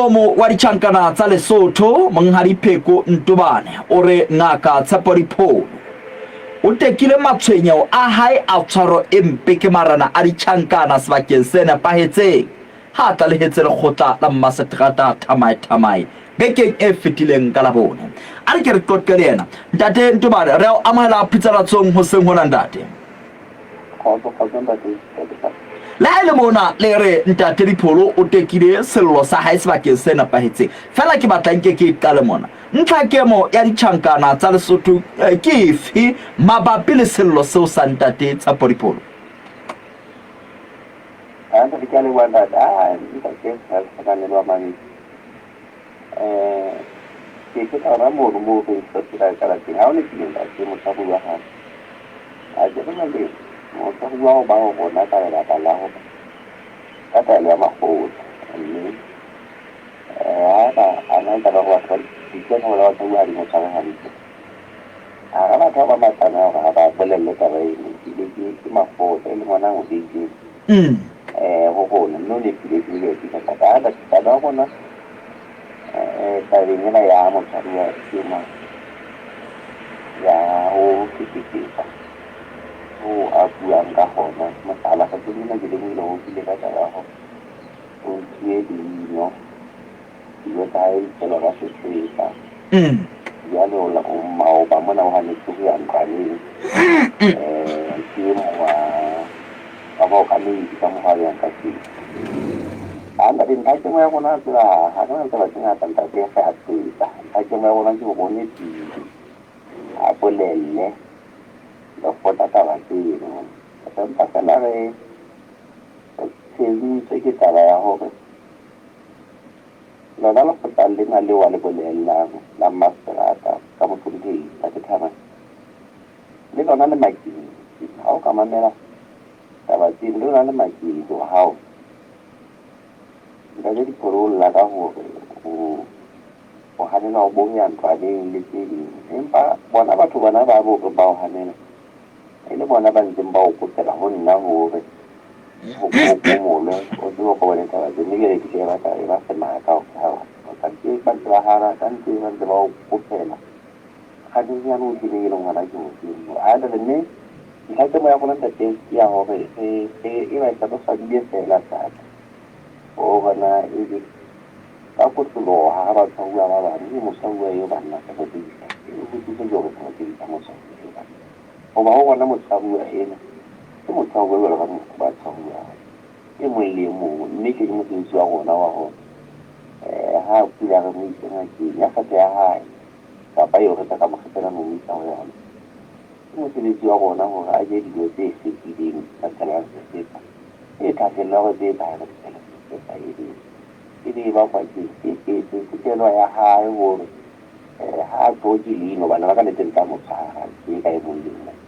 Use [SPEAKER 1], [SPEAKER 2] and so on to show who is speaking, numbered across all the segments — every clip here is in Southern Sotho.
[SPEAKER 1] Somolomo wa ditjhankana tsa Lesotho, Monghadi Pheko Ntobane, o re Ngaka Tshepo Dipholo o tekile matshwenyeho a hae a tshwaro e mpe ke marena a ditjhankana sebakeng se nepahetseng ha a tlalehetse lekgotla la mmaseterata Thamae Thamae bekeng e fetileng ka Labone. A re ke re qoqe le yena. Ntate Ntobane, re a o amohela phitsalatsong hoseng hona, ntate.
[SPEAKER 2] Kgotso, kgotso ntate, ntate Sala.
[SPEAKER 1] Le ha e le mona le re ntate Dipholo o tekile sello sa hae sebakeng se nepahetseng. Feela ke batla nke ke e qale mona. Ntlhakemo ya ditjhankana tsa Lesotho ke efe mabapi le sello seo sa ntate Tshepo Dipholo?
[SPEAKER 2] Ah, ntate ke a leboha ntate. Ah, ntate Sala le wa mamedi. Eh, ke ke ka hona mono moo re hlophe ka lapeng. Ha o nepile ntate motshwaruwa ha. A ke re jwale motshwaruwa o ba ho rona ka lebaka la hore ka taelo ya makgotla. Mme haeba a na le taba ya hore batho ba ditho tsa bona batshwaruwa ha di mo tshware hantle. Hara batho ba ba tlameha hore ha ba bolelle taba eno ebile ke makgotla e leng ona a mo behileng ho rona. Mme o nepile ebile ke a e tiisa thata. Haeba taba ya rona tabeng ena ya motshwaruwa enwa ya ho hlekefetsa ho a buang ka hona. Mohlala, kgetsong ena ke lemohile hore o buile ka taba ya hore o ntshiwe leino, dijo tsa hae di tshelwa ka sesepa. Jwale o maoba mona o hanetse ho ya ntlwaneng. Ke e mong wa wa baokamedi ka mokgwa a yang ka teng. Ha ntate, ntlhakemo ya rona tseba ha re na ditaba tse ngata ntate, re a tseba. Ntlhakemo ya rona ke hore o nepile, a bolelle lekgotla taba tseno. Re mpa feela re tshwentswe ke taba ya hore lona lekgotla lena leo a le bolellang la mmaseterata ka mohlomphehi Ntate Thabane, le lona le makedi. Ha o ka mamela taba tseno, le lona le makedi hore hao Ntate Dipholo o lla ka hore o hanelwa ho bo ho ya ntlwaneng le tse ding. Empa bona batho bona ba bo reng ba o hanela, e le bona ba ntseng ba o kopela ho nna hore o komolwe, o tsebe o bone taba tse. Mme jwale ke e batla e ba semaka hore hao kante ba ntse ba hana, kante ba ntse ba o kopela. Kganyeng yane o tlileng e leng hona ke ho feng. A re mme ntlhakemo ya rona ntate ke ya hore re e ba e sa re swabile feela ntate. Hore na ebe ka kotloloho hara batshwaruwa ba bang, ebe motshwaruwa eo banna re sebedisa, e utlwisise ke hore re sebedisa motshwaruwa eo banna. Hoba ho rona motshwaruwa ena ke motshwaruwa jwalo ka batshwaruwa e mong le e mong, mme ke mosebetsi wa rona wa hore ha a kula re mo ise ngakeng ya kgetho ya hae kapa eo re tla ka mo kgethelang ho mo isa ho yona. Ke mosebetsi wa rona hore a je dijo tse hlwekileng tsa tshelang sesepa, tse thahasello ya hore tse etsa hae re tshele sesepa ebe ebe e bakwa ke ke tokelo ya hae hore ha a hloke leino bana ba ka nnete le tla mo tshwara tje ka e mong le mong.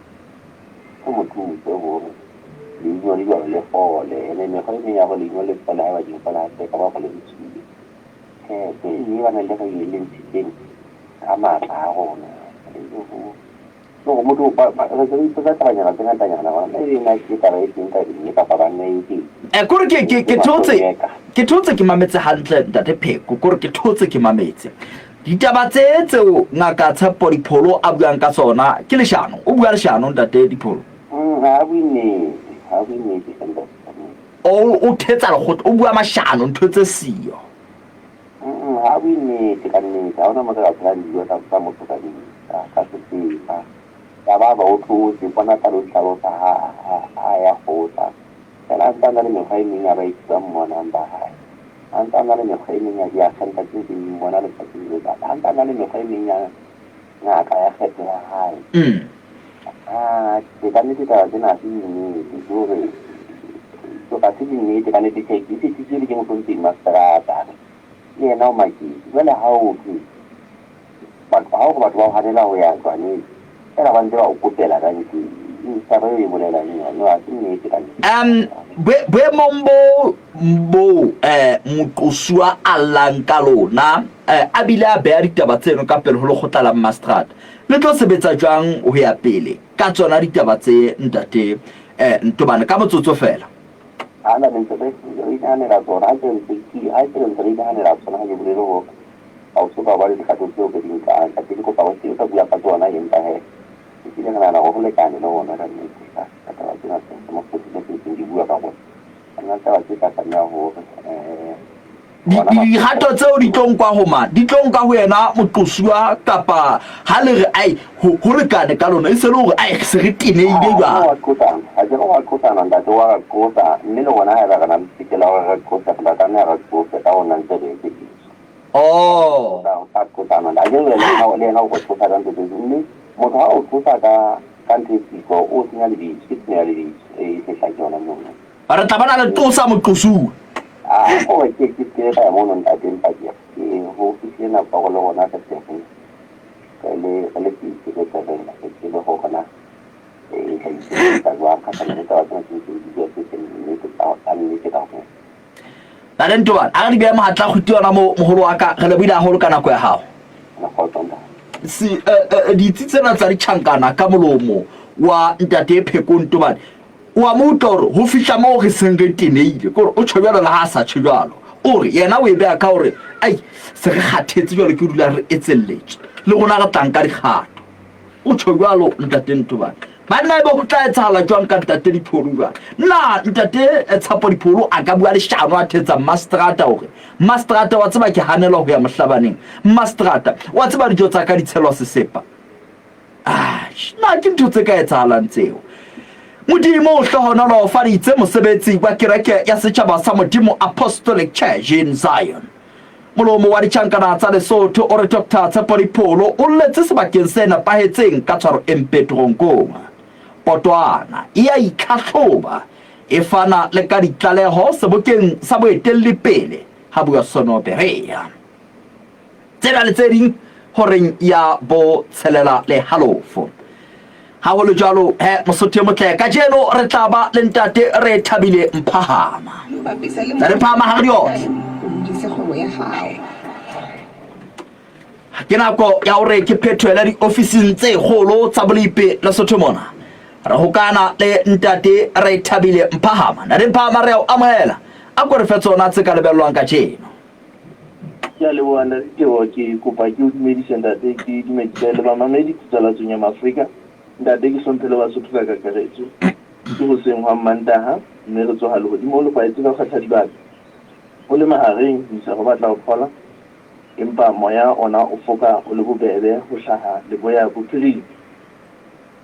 [SPEAKER 2] Re mo thuse hore leino le jwalo le fole. Ene mekgwa e meng ya hore leino le fole haeba ke fole hantle e ka ba hore le ntshuwe. Tjhe, ke eng e bana le re e le ntshitseng ka matla a rona e le ho Ke hore motho re se re ipotsa tabanyana tse ngatanyana hore na ebe na ke taba e teng tabeng e kapa banna e teng.
[SPEAKER 1] Eh, kore ke ke ke thotse ke thotse ke mametse hantle ntate Pheko, kore ke thotse ke mametse. Ditaba tse tseo ngaka Tshepo Dipholo a buang ka tsona ke leshano. O bua leshano ntate Dipholo.
[SPEAKER 2] Ha a bue nnete, ha a bue nnete hle ntate.
[SPEAKER 1] O thetsa lekgotla, o bua mashano, ntho tse siyo.
[SPEAKER 2] Ha a bue nnete ka nnete. Ha hona motho a ka tshelang dijo tsa motho ka ka sesepa. Ya ba ba o tlotse bona tla lo hlalosa ha a ya kgotla. Fela a ntse a na le mekgwa e meng ya ba e ba mmonang ba hae. A ntse a na le mekgwa e meng ya diakgenta tse ntseng di mmona letsatsi le letsatsi. A ntse a na le mekgwa e meng ya ngaka ya kgetho ya hae. Atjhe, ka nnete taba tsena ha se dinnete. Ke hore ga se dinnete ka nnete. Tjhe, ke tshepisitswe le ke mohlomphehi Maseterata le yena o maketse. Jwale ha ho thwe batho, ha o re batho ba o hanela ho ya ntlwaneng, feela ba ntse ba o kopela ka ntlong. Taba eo e bolelang yona? No, ha se nnete ka nnete.
[SPEAKER 1] Boemong bo boo moqosuwa a llang ka lona, a bile a beha ditaba tseno ka pele ho lekgotla la mmaseterata, le tlo sebetsa jwang ho ya pele ka tsona ditaba tse, Ntate Ntobane, ka motsotso feela?
[SPEAKER 2] Ana ne ntse re re inahanela tsona, ha ke re ntse ke ha ke re ntse re inahanela tsona, ha ke bolele hore ha o so ka ba le dikgato tseo re di nkang. Ntate ke kopa re se ka bua ka tsona, empa he ehlile re nahana hore ho lekane le rona ka nnete ka ka taba tsena tsa mokgotsi tse ntseng di bua ka rona. Ha na taba tse tla tlameha hore eh
[SPEAKER 1] Dikgato tseo di tlo nkwa ho mang? Di tlo nka ho yena moqosuwa kapa ha le re ai ho lekane ka lona e se le hore ai se re tenehile jwale?
[SPEAKER 2] Wa qosana, ha ke re wa qosana ntate wa re qosa, mme le rona haeba re na le tokelo ya hore re qose re tla tlameha re qose ka ho nna ntse re etse dintho.
[SPEAKER 1] Oh.
[SPEAKER 2] Ka qosana a ke re le yena o re qosa ka ntho tse mme motho ha o qosa ka ka ntho e siko o senya lebitso, ke tshenyo ya lebitso e hlake hona mono.
[SPEAKER 1] Re tla bona le qosa moqosuwa.
[SPEAKER 2] A ko re ke ke se ka ya mono ntate empa ke ke ho fihlile nako ya hore le rona re tle re re le re le pitse re tle re re tsebe hore na e tla itshebetsa jwang kgahlanong le taba tsena tse ntseng di bua tse seng nnete tsa tsa nnete ka rona.
[SPEAKER 1] Ntate Ntobane, a re di behe mohatla kguti yona mo moholo wa ka, re lebohile haholo ka nako ya hao.
[SPEAKER 2] Kgotso ntate.
[SPEAKER 1] Se, ditsi tsena tsa ditjhankana ka molomo wa ntate Pheko Ntobane, O a mo utlwa hore ho fihla moo re seng re tenehile, ke hore o tjho jwalo le ha a sa tjho jwalo. O re yena o e beha ka hore ai se re kgathetse jwalo ke ho dula re etselletswe, le rona re tla nka dikgato. O tjho jwalo ntate Ntobane. Banna ebe ho tla etsahala jwang ka ntate Dipholo jwale? Na ntate Tshapo Dipholo a ka bua leshano a thetsa mmaseterata hore mmaseterata wa tseba ke hanelwa ho ya mohlabaneng, mmaseterata wa tseba dijo tsa ka di tshelwa sesepa? Na ke ntho tse ka etsahalang tseo? Modimo o hlohonolofaditse mosebetsi wa kereke ya setjhaba sa Modimo Apostolic Church in Zion. Molomo wa ditjhankana tsa Lesotho o re Dr. Tshepo Dipholo o lletse sebakeng se nepahetseng ka tshwaro e mpe teronkong. Potwana e a itlhahloba e fana le ka ditlaleho sebokeng sa boetelli pele, ha bua Sono Berea. Tsena le tse ding horeng ya bo tshelela le halofo. Ha ho le jwalo, he Mosotho e motle, kajeno re tla ba le ntate re thabile Mphahama. Ntate Mphahama ha re di otle. Ke nako ya hore ke phethoele diofising tse kgolo tsa Bolepe Lesotho mona. Re hokana le ntate re thabile Mphahama. Ntate Mphahama re a o amohela. A ko re fe tsona tse ka lebellwang kajeno.
[SPEAKER 3] Ke a leboha Ntate Teboho, ke kopa ke o dumedise ntate, ke dumedise le bamamedi Tsalatsong ya Maafrika. Ntate ke hlomphe le Basotho ka kakaretso. Ke hoseng hwa Mmantaha mme re tsoha lehodimo le kwaetse ka ho kgetha dibaka. O le mahareng ho isa ho batla ho phola, empa moya ona o foka o le bobebe ho hlaha leboya bophirima.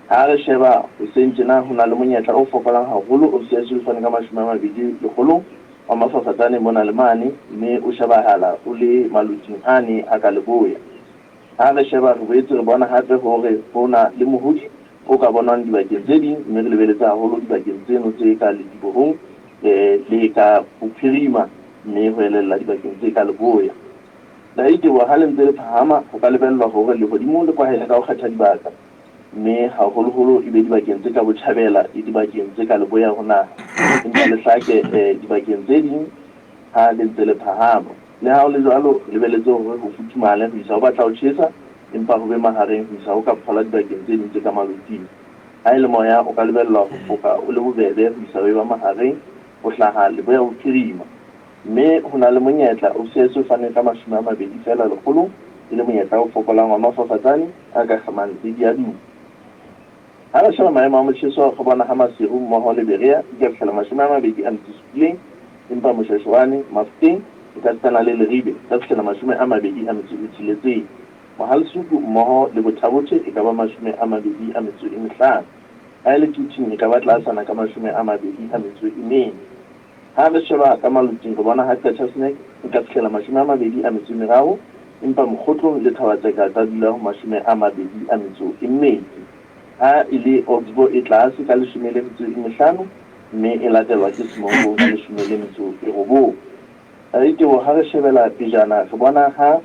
[SPEAKER 3] Ha re sheba hoseng tjena ho na le monyetla o fokolang haholo o CSU fane ka 20 lekgolong wa mafafatsane mona le mane mme o shebahala o le maloting ane a ka leboya. Ha re sheba re boetse re bona hape hore ho na le mohodi o ka bonwang dibakeng tse ding mme re lebeletse haholo dibakeng tseno tse ka ledibohong le ka bophirima mme ho elella dibakeng tse ka leboya. Laiteboa ha le ntse le phahama ho ka lebellwa hore lehodimo le kwahele ka ho kgetha dibaka. Mme haholoholo e be dibakeng tse ka botjhabela le dibakeng tse ka leboya ho naha, empa le hlake dibakeng tse ding ha le ntse le phahama. Le ha ho le jwalo, re lebeletse hore ho futhumale ho isa ho batla ho tjhesa, empa ho be mahareng ho isa ho ka phola dibakeng tse ding tse ka maloting. Ha e le moya, o ka lebellwa ho foka o le bobebe ho isa ho eba mahareng ho hlaha leboya-bophirima. Mme ho na le monyetla o se faneng ka 20 feela lekgolong, e le monyetla o fokolang wa mafafatsane a ka kgemang le diaduma. Ha re sheba maemo a motjheso, re bona ha Maseru mmoho le Berea di ka fihlela 27, empa Moshweshwane, Mafeteng, ekasitana le Leribe di ka fihlela 26. Mohalesuku mmoho le Botha-Bothe e ka ba 25. Ha e le Quthing e ka ba tlaasana ka 24. Ha re sheba ka maloting re bona ha Qacha's Nek e ka fihlela 23, empa Mokgotlong le Thaba-Tseka tsa dula ho 22. Ha e le Oxbow e tlaase ka 15 mme e latelwa ke Semonkong ka 19. Diteboho Ha re shebela pejana re bona ha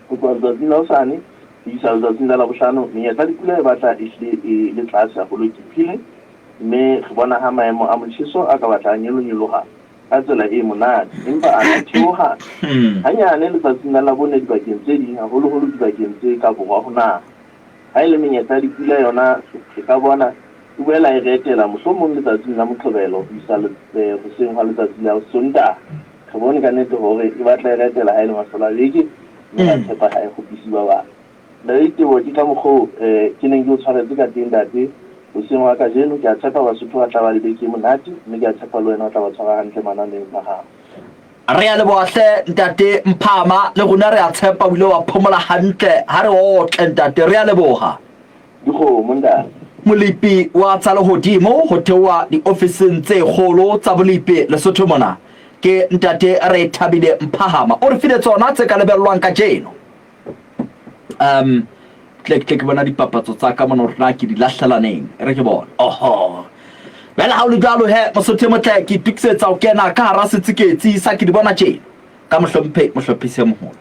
[SPEAKER 3] ho tloha letsatsing la hosane ho isa letsatsing la Labohlano menyetla ya dipula e batla e hlile e le tlase haholo Kiphile. Mme re bona ha maemo a motjheso a ka batla a nyolonyoloha ka tsela e monate, empa a ka theoha hanyane letsatsing la Labone dibakeng tse ding, haholoholo dibakeng tse ka borwa ho naha. Ha e le menyetla ya dipula yona, re ka bona E boela e re etela mohlomong letsatsing la Moqebelo ho isa hoseng hwa letsatsi la Sontaha. Re bone ka nnete hore e batla e re etela ha e le mafelo a beke, mme ra tshepa ha e kgopise ba bang. Ntate Diteboho, ke ka mokgwa oo ke neng ke o tshwaretse ka teng ntate hoseng hwa kajeno. Ke a tshepa Basotho ba tla ba le beke e monate, mme ke a tshepa le wena o tla ba tshwara hantle mananeong a hao.
[SPEAKER 1] Re a leboha hle ntate Mphama, le rona re a tshepa o ile wa phomola hantle. Ha re otle ntate, re a leboha.
[SPEAKER 3] Dikgomo, ntate.
[SPEAKER 1] Molepi wa tsa lehodimo ho theoha diofising tse kgolo tsa bolepi Lesotho mona ke ntate Rethabile Mphahama. O re file tsona tse ka lebellwang kajeno. Um tle tle ke bona dipapatso tsa ka mona hore na ke di lahlela neng. E re ke bone. Oho. Bjale ha o le jwalo he, Mosotho e motle, ke itokisetsa ho kena ka hara setsiketsi sa ke di bona tjena. Ka mohlomphe mohlophisi e moholo.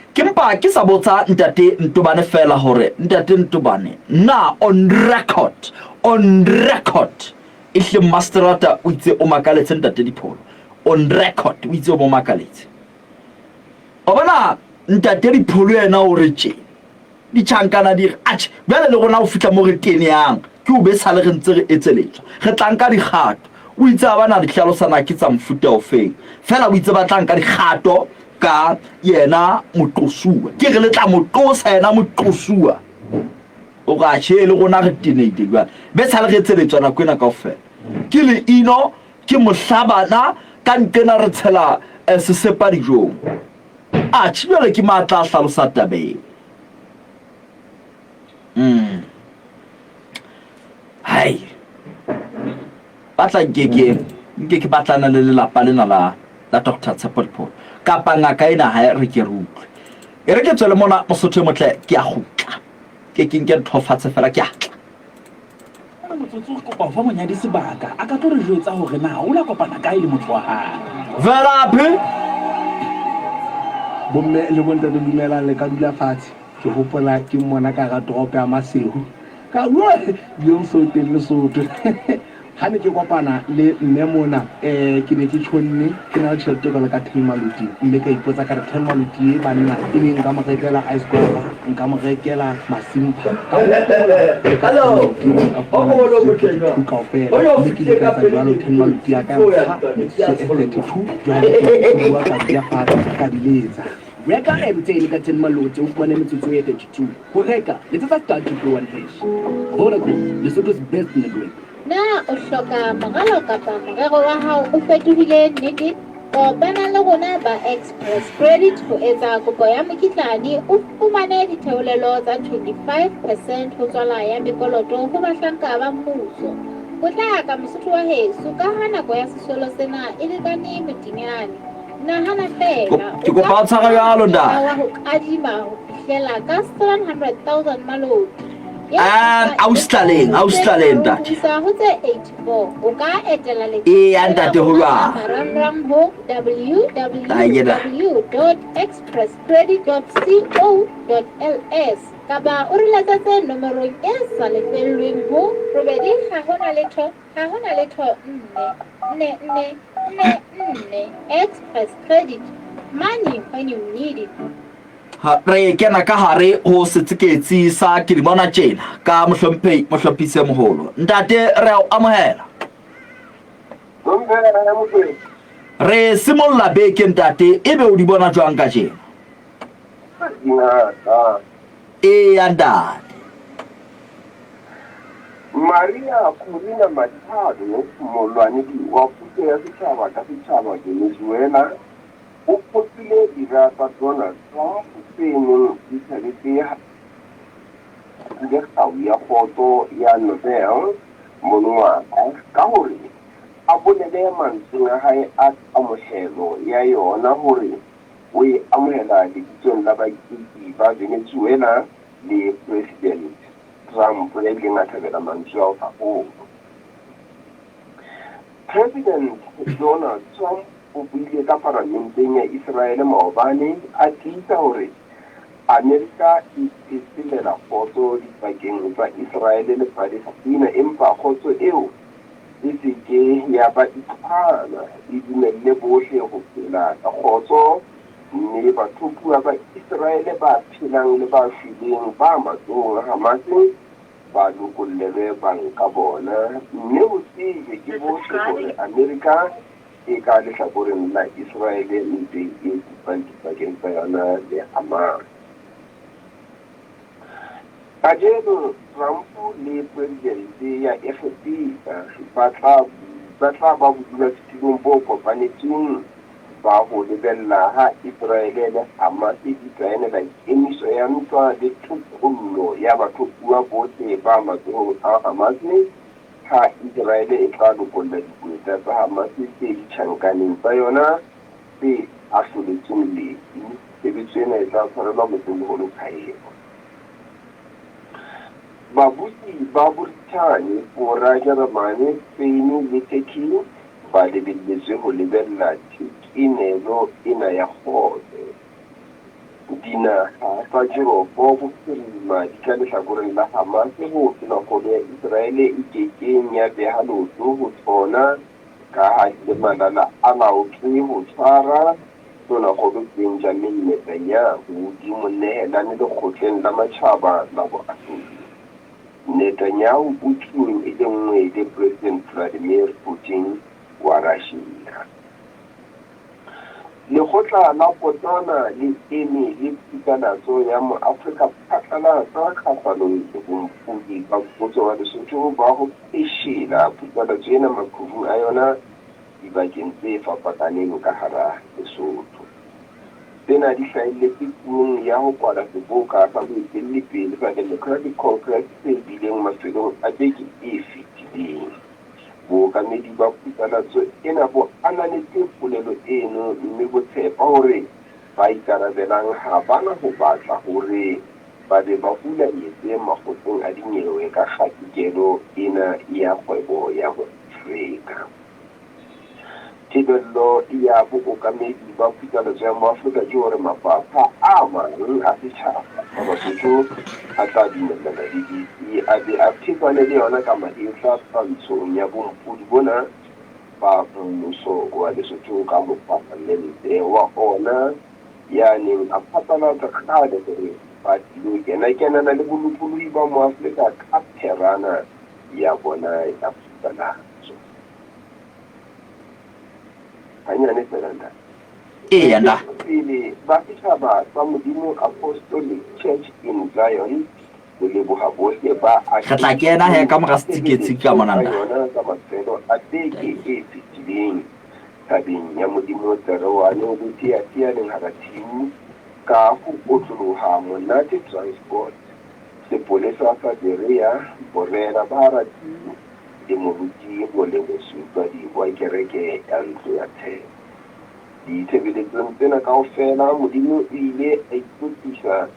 [SPEAKER 1] Ke mpa ke sa botsa ntate Ntobane fela hore ntate Ntobane na on record on record ehlile mmaseterata o itse o makaletse ntate Dipholo on record o itse o mo makaletse. Wa bona ntate Dipholo yena o re tje Ditjhankana di re, Atjhe, bjale le rona ho fihla mo re tenehang ke ho be sale re ntse re etseletswa. Re tla nka dikgato. O itse ha ba na di hlalosa na ke tsa mofuta ofeng. Feela o itse ba tla nka dikgato ka yena moqosuwa. Ke re le tla mo qosa yena moqosuwa. O re atjhe, le rona re tenehile jwale. Be sale re etseletswa nako ena kaofela. Ke leino, ke mohlabana, ka nqena re tshela sesepa dijong. Atjhe, jwale ke mang a tla hlalosa taba eo? Mm. Hai. Batla nke ke nke ke batlana le lelapa lena la la Dr. Tshepo Dipholo. Kapa ngaka ena ha re ke re utlwe. E re ke tswele mona Mosotho e motle ke a kgutla. Ke ke nke ntho fatshe fela ke a tla.
[SPEAKER 4] Ka motsotso re kopa ho fa monyadi sebaka a ka tlo re jwetsa hore na o la kopana kae le motho wa hae.
[SPEAKER 1] Velaphi.
[SPEAKER 5] Bomme le bontate dumelang le ka dula fatshe. Ke hopola ke mmona ka hara toropo ya Maseru. Ka bua diong seo teng Lesotho. Ha ne ke kopana le mme mona um ke ne ke tjhonne ke na le tjhelete jwalo ka ten maluti mme ka ipotsa ka re ten maluti e banna e ne nka mo rekela ice guava nka mo rekela masimpha ka hopola le ka ten maluti ka fumana two kaofela mme ke ile ka etsa jwalo ten maluti ya ka ya mpha metsotso e 32 jwale ke bua ka dula fatshe ka di letsa.
[SPEAKER 4] Reka MTN ka ten maloti o fumane metsotso e 32. Ho reka, letsetsa star 231 hash. Vodacom, Lesotho's best network.
[SPEAKER 6] Na o hloka moralo kapa morero wa hao o fetohile nnete? Kopana le rona ba Express Credit ho etsa kopo ya mokitlane o fumane ditheolelo tsa 25 percent ho tswala ya mekoloto ho bahlanka ba mmuso. Potlaka Mosotho wa heso ka ha nako ya sesolo sena e lekane motinyane. Nahana feela,
[SPEAKER 1] Ke kopa o tshware jwalo ntate.
[SPEAKER 6] wa ho kadima ho fihlela ka 700,000 maloti.
[SPEAKER 1] Ausi Tlaleng, ausi Tlaleng ntate.
[SPEAKER 6] Isa ho tse 84. O ka etela
[SPEAKER 1] Eya ntate ho jwang?
[SPEAKER 6] Marangrang ho www.expresscredit.co.ls kapa o re letsetse nomorong e sa lefellweng ho robedi ha hona letho Ha ho na letho nne, nne, nne, nne, nne. Express Credit, money when you need it.
[SPEAKER 1] Ha re kena ka hare ho setsiketsi sa ke di bona tjena ka mohlomphehi mohlophisi e moholo. Ntate re a o amohela. Re simolla beke ntate ebe o di bona jwang kajeno?
[SPEAKER 2] Dingata.
[SPEAKER 1] Eya ntate.
[SPEAKER 2] Maria Corina Machado, molwanedi wa puso ya setjhaba ka setjhaba Venezuela, o kopile dira tsa Donald Trump tse neng di thabetse ha a kgau ya kgotso ya Nobel monongwaha ka hore a bolele mantsweng a hae a kamohelo ya yona hore o e amohela lebitsong la baiketi ba Venezuela le President Trump ya ileng a thabela mantswe ao haholo. President Donald Trump o buile ka paramenteng ya Iseraele maobane a tiisa hore Amerika e tsetselela kgotso dipakeng tsa Iseraele le Palestina empa kgotso eo e se ke ya ba itlhwana, e dumelle bohle ho phela ka kgotso, mme bathopuwa ba Iseraele ba phelang le ba shweleng ba matsohong a Hamase ba lokollelwe bang ka bona mme ho tsejwe ke bohle hore Amerika e ka lehlakoreng la Iseraele ntweng e kupang dipakeng tsa yona le Hamas. Kajeno Trump le Presidente ya Egepeta ba tla ba tla ba bodulasetulong bo kopanetsweng ba ho lebella ha Iseraele le Hamas di saenela kemiso ya ntwa le tokollo ya bathopuwa bohle ba matsohong a Hamas ha Iseraele e tla lokolla dikweta tsa Hamas tse ditjhankaneng tsa yona tse ahloletsweng lefu. Tshebetso ena e tla tshwarelwa motsemoholo Cairo. Babusi ba Borithane, Fora, Jeremane, Spain le Turkey ba lebelletswe ho lebella thekenelo ena ya kgotso. Dinaha tsa Juropo Bophirima di ka lehlakoreng la Hamas hoo tonakgolo ya Iseraele e ke keng ya beha leoto ho tsona kaha di le malala a laotswe ho tshwara Tonakgolo Benjamin Netanyahu di mo nehelane lekgotleng la matjhaba la boahlodi. Netanyahu o tulong e le nngwe le President Vladimir Putin wa Russia. Lekgotla la Botswana le eme le phukalatso ya Moafrika phatlalatsa kgahlanong le bompodi ba mmuso wa Lesotho ba ho pheshela phukalatso ena maqhubung a yona dibakeng tse fapakaneng ka hara Lesotho. Tsena di hlahelletse puong ya ho kwala seboka sa boetellipele sa Democratic Congress se bileng mafelong a beke e fetileng. Bookamedi ba putsalatso ena bo ananetse polelo eno mme bo tshepa hore ba ikarabelang ha ba na ho batla hore ba be ba hulaetse makgotleng a dinyewe ka kgatikelo ena ya kgwebo ya Moafrika. Tebello ya bookamedi ba Putsaletso ya Moafrika ke hore mafapha a mang a setjhaba sa Basotho a tla dumellana le DP a be a thetsane le yona ka mahetla twantshong ya bompodi bona ba mmuso wa Lesotho ka mopalamente wa ona ya neng a phatlalatsa kgale hore ba tlilo kena-kenana le bolokolohi ba Moafrika ka pherana ya bona ya phatlalatso. Hanyane fela ntate.
[SPEAKER 1] Eya nda.
[SPEAKER 2] Pele ba setjhaba sa Modimo Apostolic Church in Zion ho leboha bohle ba
[SPEAKER 1] Re tla kena he ka mora setsiketsi ka mona nda.
[SPEAKER 2] yona ka mafelo a beke e fetileng thabeng ya Modimo Tserewane le Teateaneng hara tshiu ka ho otloloha Monate Transport sepolesa sa Berea Borena ba hara tshiu le moruti Molemo Seutlwadi wa kereke ya Ntlo ya Tshepo. Ditshebeletsong tsena kaofela, Modimo o ile a itlotlisa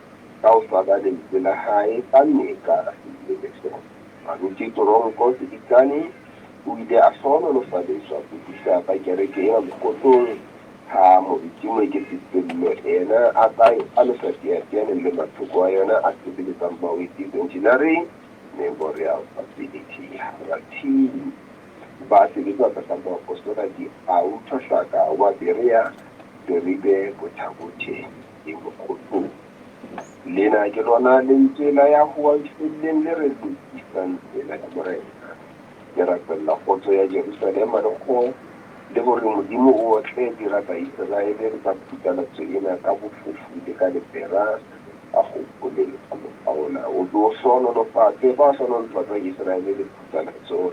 [SPEAKER 2] ka ho sala lentswe la hae ka meka le mehlolo. Moruti Toronko Sedikane o ile a hlohonolofaletswa bodisa ba kereke ena Mokotong ha Moruti Moeketsi Sello yena a tla e alosa teateaneng le mathoko a yona a sebeletsang Mawetsi Centenary Memorial Facility Harathi. Ba sebetsa tlasa moapostola Diau Thohlaka wa Berea, Deribe, Bothabothe le Mokgotlong. Lena ke lona lentswe la ya howang feelleng le re lokisang tsela ya Morena. Ke rapella kgotso ya Jerusalema le kgo le hore Modimo o otle dira tsa Iseraele le tsa phutsalatso ena ka bofofu le ka lepera a hopole ka mokgwa ona, o be o hlohonolofatse ba hlohonolofatsang Iseraele le phutsalatso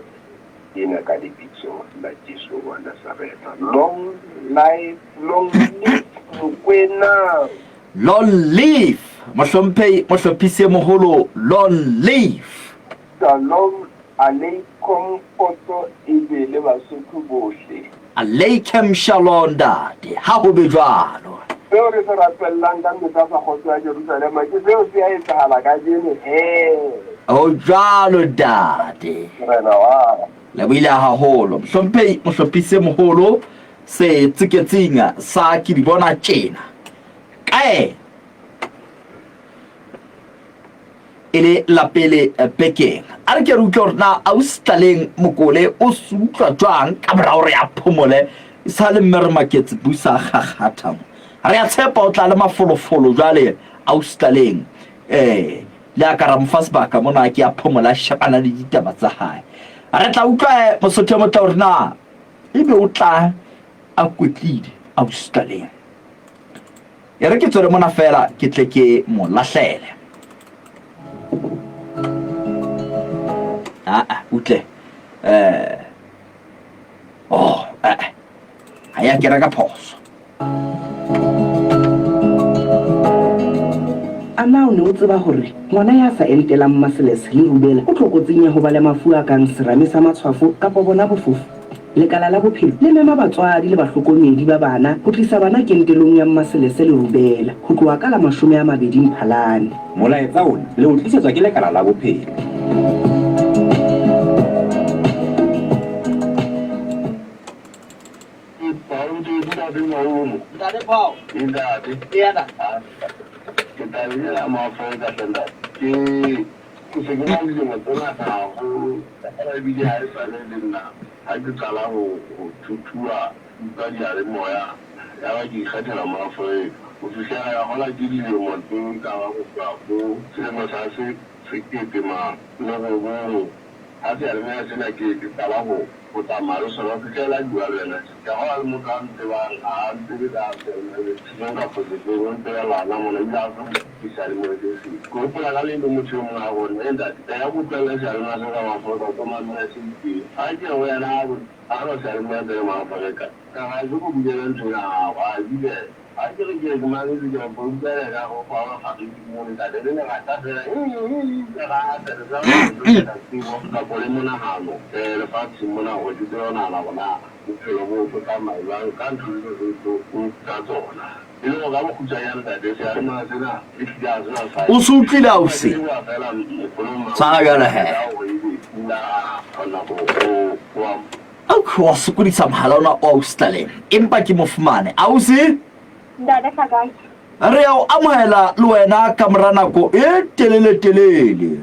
[SPEAKER 2] ena ka lebitso la Jesu wa Nazaretha. Long life, long live Mokwena!
[SPEAKER 1] Long live Mohlomphehi Mohlophisi e Moholo, long live!
[SPEAKER 2] Shalom Aleikum kgotso e be le Basotho bohle.
[SPEAKER 1] Aleikem Shalom ntate, ha ho be jwalo.
[SPEAKER 2] Seo re se rapellang ka mehla sa kgotso ya Jerusalema ke seo se a etsahala kajeno hee.
[SPEAKER 1] Ho jwalo ntate.
[SPEAKER 2] Morena wa ka.
[SPEAKER 1] Lebohile haholo Mohlomphehi Mohlophisi e Moholo se tseketsing sa ke di bona tjena kae e le la pele eh, bekeng. A re ke re utlwe gore na ausi Tlaleng Mokole o se utlwa jwang ka mora gore a phomole e sa le mme re maketse busa kgakgatha mo. Re a tshepa o tla le mafolofolo jwale ausi Tlaleng. Eh, Le a ka ra mo fa sebaka mona a ke a phomola a shebana le ditaba tsa hae. Re tla utlwa eh, Mosotho e motle hore na ebe o tla a kwetlile ausi Tlaleng. E re ke tswele mona fela ke tle ke mo lahlele. Aa, utle. Eh, oh, eh, ha ya kena ka phoso.
[SPEAKER 7] A na o ne o tseba hore ngwana ya sa entelang maseles le rubela o tlokotsing ya ho ba le mafu a kang serame sa matshwafo kapa bona bofofu? Lekala la Bophelo le mema batswadi le bahlokomedi ba bana ho tlisa bana kentelong ya mmaselese le rubela ho tloha ka la 20 Mphalane.
[SPEAKER 8] Molaetsa ona le o tlisetswa ke Lekala la Bophelo.
[SPEAKER 1] Ntate Paul.
[SPEAKER 2] Ntate.
[SPEAKER 1] Eya ntate.
[SPEAKER 2] Ke tla ena Maafrika hle ntate. Ke ke se ke na le dilemo tse ngata haholo ebile ha e sale le nna ha ke qala ho ho thuthuwa utlwa diyalemoya ya ba ke ikgethela Maafrika ho fihlela ya hola ke dilemo tse ka bang ho tloha bo selemo sa se sekete ma le robong ha seyalemoya sena ke ke qala ho Ho tsamaya le sona ho fihlela ke bua le wena tje. Ke a bona le motho a ntsebang, ha a ntsebe ka seyalemoya kapa sefeng, o ntsebela hona mona ebile ha a so seyalemoya se seng. Ke hopola ka le leng motho e mong a re ho nna, He ntate, eya ke utlwelle seyalemoya se sa Maafrika, o tlo mamela se itseng. Ha ke re ho yena, ha a na seyalemoya se le Maafrika. Ka re, Ha ke go bulela ntho ena ya hao, a ebile Ha ke re ke re ke mametse ke re ko utlwela ekare ho pawa fariki mono ntate le lerata fela lerata le tla re tsebo kapo le monahano lefatsheng mona hore ke tsebe ho nahana hore na bophelo bo bo tsamaya jwang ka ntho tse tse tsa tsona e le hore ka bokgutshwanyane ntate seyalemoya sena ehlile ha sena sa
[SPEAKER 1] O se utlwile ausi?
[SPEAKER 2] fela mokgolong
[SPEAKER 1] Tshwara jwale he.
[SPEAKER 2] hore ebe nna kgona ho ho
[SPEAKER 1] Ausi wa sokodisa mohala ona o ausi Tlaleng empa ke mo fumane. Ausi?
[SPEAKER 9] Ntate Hlakane.
[SPEAKER 1] Re a o amohela le wena ka mora nako e telele telele.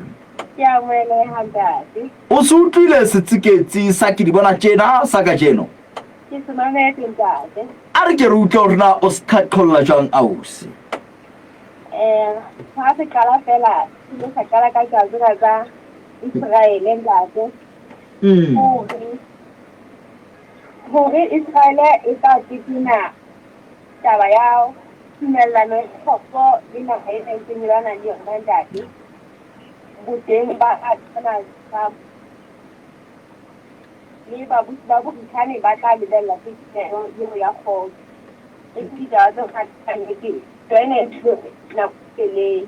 [SPEAKER 9] Ke a amoheleha ntate.
[SPEAKER 1] O se utlwile setsiketsi sa ke di bona tjena sa kajeno?
[SPEAKER 9] Ke se mametse ntate.
[SPEAKER 1] A re ke re utlwe hore na o se qhaqholla jwang ausi.
[SPEAKER 9] Eh, ha se qala fela, se ile sa qala ka taba tsena tsa Israele ntate. Hore hore Israele e tla tekena taba ya tumellano ya kgotso le naha e ntseng e lwana le yona ntate. Boteng ba Donald Trump le babusi ba Borithane ba tla lebella tekenelo eo ya kgotso. E ke ditaba tse kgathatsang ke ntwa ena e nako e telele.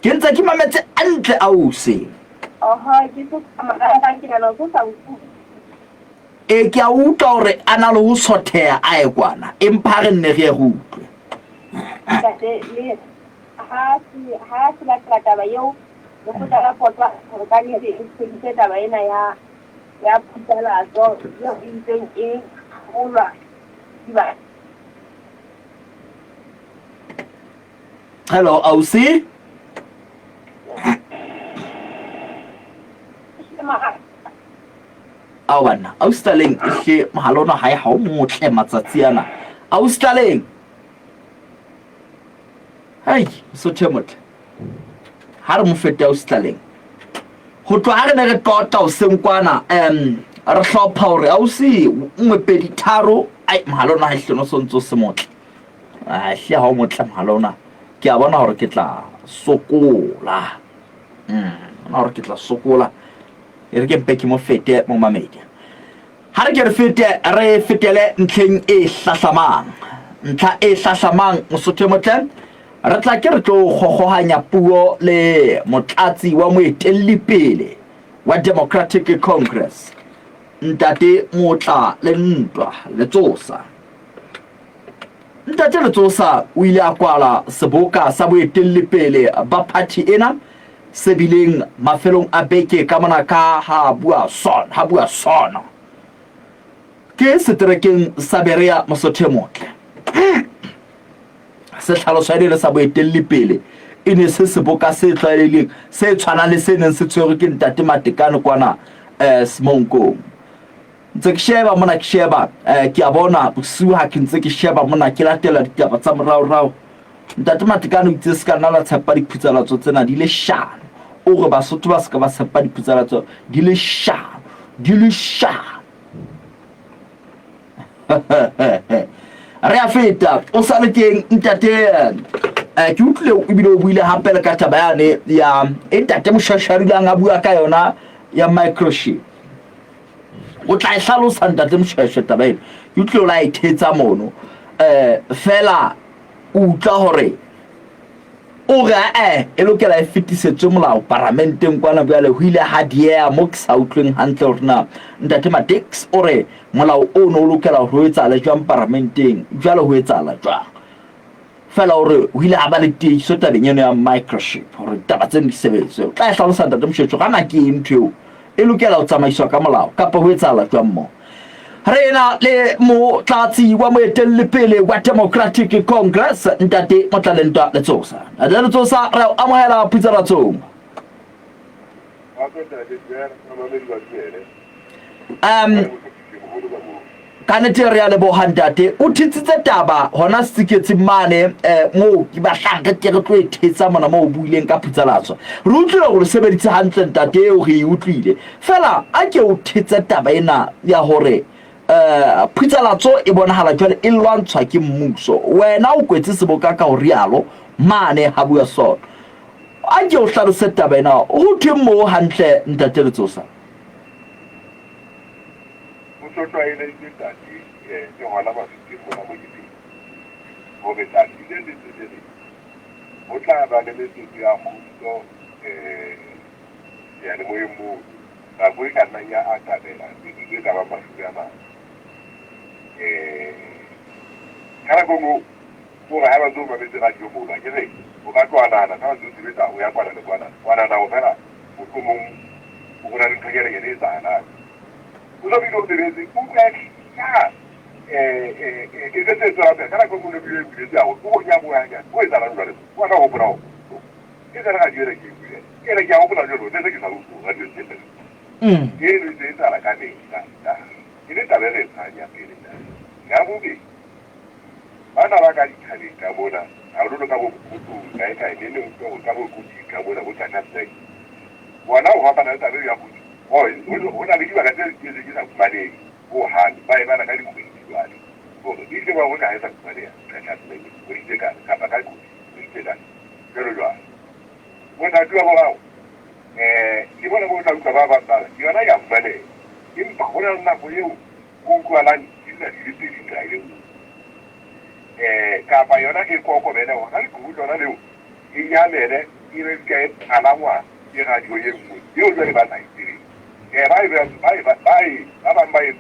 [SPEAKER 1] Ke ntse ke mametse hantle ausi. E ke a utlwa hore a na le ho sotheha a ye kwana, empa ha re nne re ye re utlwe.
[SPEAKER 9] Ntate, le ha se ha se latela taba eo lekgotla la potwa hore ka nnete e fedise taba ena ya ya phutlalatso eo e ntseng e holwa dibaka.
[SPEAKER 1] Hello, ausi. Ao banna, ausi Tlaleng ehle mohala ona hae ha o motle matsatsi ana. Ausi Tlaleng. Hei, Mosotho e motle. Ha re mo fete ausi Tlaleng. Ho tloha ha re ne re qota hoseng kwana, um re hlopha hore ausi nngwe pedi tharo, ai mohala ona ha ehle no so ntse o se motle. Ah, hle ha o motle mohala ona. Ke a bona hore ke tla sokola. Bona hore ke tla sokola. E re ke mpe ke mo fete momamedi. Ha re ke re fete re fetele ntlheng e hlahlamang. Ntlha e hlahlamang Mosotho e motle re tla ke re tlo kgokgohanya puo le motlatsi wa moetelli pele wa Democratic Congress Ntate Motla le Ntwa Letsosa. Ntate Letsosa o ile a kwala seboka sa boetelli pele ba party ena se bileng mafelong a beke ka mona ka ha bua sona, ha bua sona. Ke seterekeng sa Berea Mosotho e motle. Se hlaloswa e le sa boetelli pele e ne se seboka se tlwaelehileng se tshwanang le se neng se tshwerwe ke Ntate Matekane kwana Semonkong. Ntse ke sheba mona ke sheba ke a bona bosiu ha ke ntse ke sheba mona ke latela ditaba tsa moraorao. Ntate Matekane o itse se ka nna la tshepa diphutsalatso tsena di leshano. O re Basotho ba se ka ba tshepa diphutsalatso di leshano, di leshano. Re a feta, o sa le teng ntate. Eh, ke utlwile ebile o buile hape le ka taba yane ya e ntate Moshasha dulang a bua ka yona ya microchip. O tla e hlalosa ntate Moshasha taba ena. Ke utlwile o la e thetsa mono. Eh, fela o utlwa hore o re ae e lokela e fetisetswe molao paramenteng kwana bjale ho ile ha dieha mo ke sa utlweng hantle hore na ntate Madix o re molao ono o lokela hore o etsahale jwang paramenteng jwale ho etsahala jwang fela o re ho ile ha ba le tiehiso tabeng eno ya microchip hore taba tseno di sebetswe o tla e hlalosa ntate Moshoeshoe gana ke eng ntho eo e lokela ho tsamaiswa ka molao kapa ho etsahala jwang mo Re na le motlatsi wa moetelli-pele wa Democratic Congress, Ntate Motlalentwa Letsosa. Ntate Letsosa, re o amohela Phutsaratsong. Ka nete re a leboha ntate. O thetsitse taba hona setsiketsing mane eh, moo ke batlang re ke re tlo e thetsa mona moo o buileng ka phutsalatso. Re utlwile hore o sebeditse hantle ntate eo re e utlwile. Fela a ke o thetse taba ena ya hore um phutsalatso e bonahala jwale e lwantshwa ke mmuso. Wena o kwetse seboka ka ho rialo mane ha bua sona. A ke o hlalose taba ena ho thweng moo hantle ntate Letsosa?
[SPEAKER 10] Ho so tlwaelehile ntate le hona Bafokeng mona mo ke teng hore tsatsi le leng le le leng ho tla ba le metsotso ya kgutso seyalemoyeng mono, nako e ka nnang ya atamela metsotso e ka bang 40. Ka nako e nngwe ke hore ha ba ntse o mametse radio mono, akere o ka tloha nahana ha ba ntse o sebetsa o ya kwana le kwana, wa nahana hore feela mohlomong ho na le nthonyana e etsahalang. O so bile o sebetse, o utlwa e hlaha e setse e tswela pele. Ka nako e nngwe o ne bile o e buletse haholo, o bo nyaroha hanyane. Ho etsahalang jwale? Wa tla hopola hore e sa le radio ena ke e bulela. Ena ke a hopola jwale, ne se ke sa utlwe radio e ntse Eno e ntse e etsahala ka mehla. E le taba e re e tshang ya pele. Ya bobedi, bana ba ka dithabeng ka mona, haholoholo ka bo Mokhotlong, kae kae, neng neng utlwa hore ka bo Koting ka mona, bo Caterpillar, bona ho fapana le taba eo ya kgutso. Ho na le dibaka tse tse ke sa fumaneng ho hang, ba e bala ka dikgwedi jwale hore ehlile ba hore ha e sa fumaneha Caterpillar kgwedi tse kana, kapa ka Koting kgwedi tse kana, jwalo jwalo. Mothati wa boraro, ke bona bo tla utlwa ba bang ba re yona ya fumaneha, empa ho na le nako eo ho utlwalang di lla di le pedi nqa e le nngwe. Kapa yona e kokobele hona leqhubu lona leo e nyamele e be ka e palangwa ke radio e nngwe eo jwale ba sa e tsebeng. Ba e ba e ba e ba bang ba e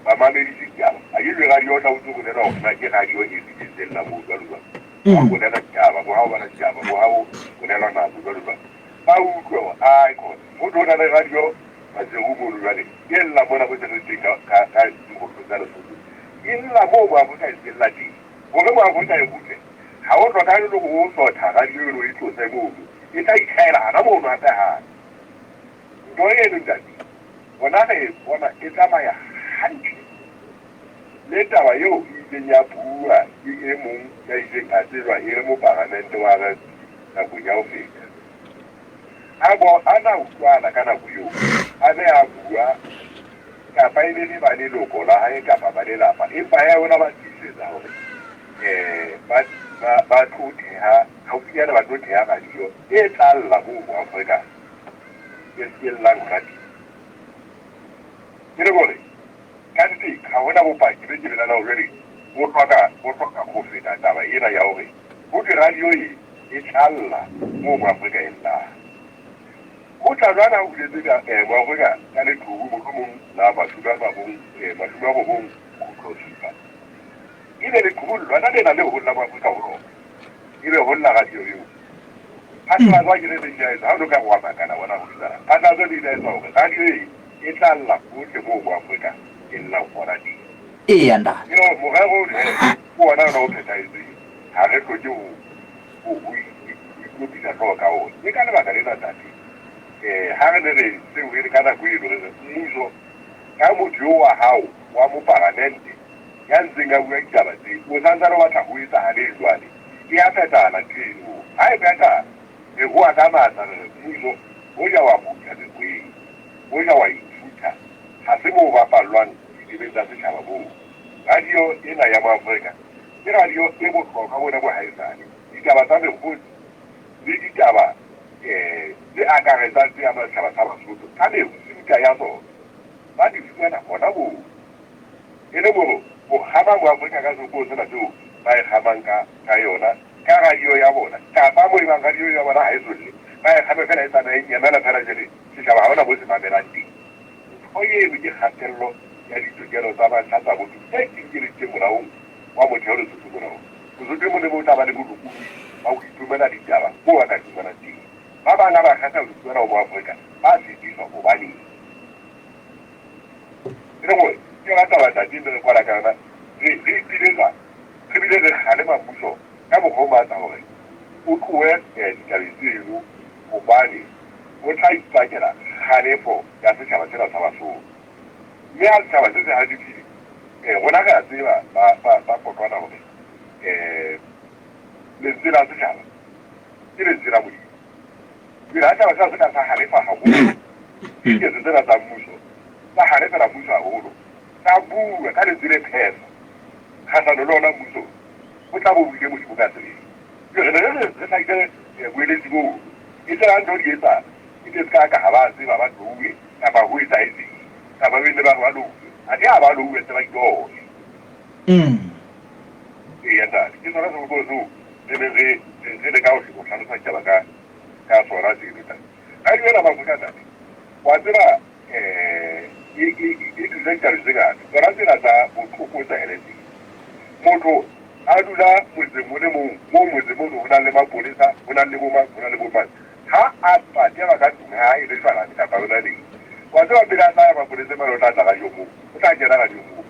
[SPEAKER 10] ba mamedise ditaba. A ke jwe radio o tla utlwe bolelwa hore na ke radio e fe e lla moo jwalo jwalo. Ha bolelwa ditaba, bo ha o bala ditaba, bo ha o bolelwa nako jwalo jwalo. Ba utlwe hore ai khona motho o na le radio Maseru mono jwale e lla mona mo se re teng ka ka ka dikgotlo tsa Lesotho. E lla moo mo Afrika e se lla teng. Hore mo Afrika e kgutle, ha o hlokahale le hore o sotha radio eno o e tlose mono. E tla itlhahela hana mono hape hape. Ntho eno ntate, rona re e bona e tsamaya hantle le taba eo e ileng ya buuwa ke e mong ya ileng a tsejwa e le moparamente wa RFP nakong ya ho feta. A bo a na utlwana ka nako eo a ne a bua, kapa e ne le ba leloko la hae kapa ba lelapa, empa ya ona ba tiisetsa hore ba, ba, ba tlo theha, haufinyana ba tlo theha radio e tla lla moo mo Afrika e, e llang hona teng. Ke le hore, ka nnete ha hona bopaki be ke belalang hore jwale bo hloka, bo hloka ho feta taba ena ya hore ho thwe radio e E tla lla moo Moafrika e llang. Ho tla jwang ha o buletse ka, eh, Moafrika ka leqhubu mohlomong la 90.7? Ebe leqhubu lona lena leo ho lla Moafrika ho lona, ebe ho lla radio eo. Phatlalatso ha ke re le ile ya etswa, ha o no ka re wa makala bona ho etsahalang. Phatlalatso le ile ya etswa hore radio e e tla lla hohle moo Moafrika e llang hona teng.
[SPEAKER 1] Eya, ntate.
[SPEAKER 10] Ke hore morero ono he, ke ona ona o phethahetseng. Ha re hloke ho, ho, ho ikopisa hlooho ka ona. Ke ka lebaka lena, Ntate, ha re ne re se re le ka nako eno, re re, Mmuso, ka motho eo wa hao wa moparamente ya ntseng a bua ditaba tse, o sa ntsane o batla ho etsahaleng jwale? E a phethahala ntho eno. Ha e phethahala, re howa ka matla re re, Mmuso, hoja wa kgutla mekgweng, hoja wa ithutha, ha se moo ho bapallwang ditebeng tsa setjhaba moo. Radio ena ya Moafrika ke radio e bohlokwa bona bo haesale. Ditaba tsa mekgotsi le ditaba tse akaretsang tse amang setjhaba sa Basotho ka mefuta ya tsona ba di fumana hona moo. E le hore ho kgama Moafrika ka sebopeho sena seo ba e kgamang ka ka yona ka radio ya bona kapa moo ebang radio ya bona ha e so lle, ba e kgame feela e tsamaye e nyamela feela jwale setjhaba ha hona moo se mamelang teng. Ntho eno ke kgatello ya ditokelo tsa mantlha tsa botho tse kenyeleditsweng Molaong wa Motheo Lesotho mona hore Mosotho e mong le mong o tla ba le bolokolohi ba ho itomela ditaba moo a ka di fumanang teng. Ba bang ha ba kgetha ho di fumana ho Moafrika ba sitiswa. Hobaneng? E le gore ke yona taba ntate mme re kwala ka yona re re ipiletsa re bile re kgalema mmuso ka mokgwa o matla hore o tlohe ditabeng tseno hobane o tla ipakela kgalefo ya setjhaba sena sa Basotho. Mme ha setjhaba se se halefile, rona re a tseba ba ba ba Potwana hore lentswe la setjhaba ke lentswe la Modimo. Jwale ha setjhaba sena se ka sa halefa haholo, diketso tsena tsa mmuso tsa halefela mmuso haholo, tsa bua ka lentswe le phefa kgahlano le ona mmuso, o tla bo buile Modimo ka sebele. Jwale re ne re re hlahise boeletsi boo, e tle ha ntho di etsahala, e tle se ka ka ha ba tseba ba tlouwe kapa ho etsahetseng, kapa be nne ba re ba louwe, athe ha ba louwe ntse ba itole. Eya ntate, ke sona sebopeho seo re neng re re leka ho hlalosa ditaba ka ka sona seno ntate. Radio ena Mafrika ntate, wa tseba e e e tlisa ditaba tse ngata. Tsona tsena tsa botlokotsebe tse. Motho a dula motseng o le mong, moo motseng mono ho nang le mapolesa, ho nang le bo mang, ho nang le bo mang. Ha a patelwa ka tlung ha hae le shwalane kapa yona leng. Wa tseba pele a tla ya mapoleseng mane o tla tla radio moo, o tla kena radio moo.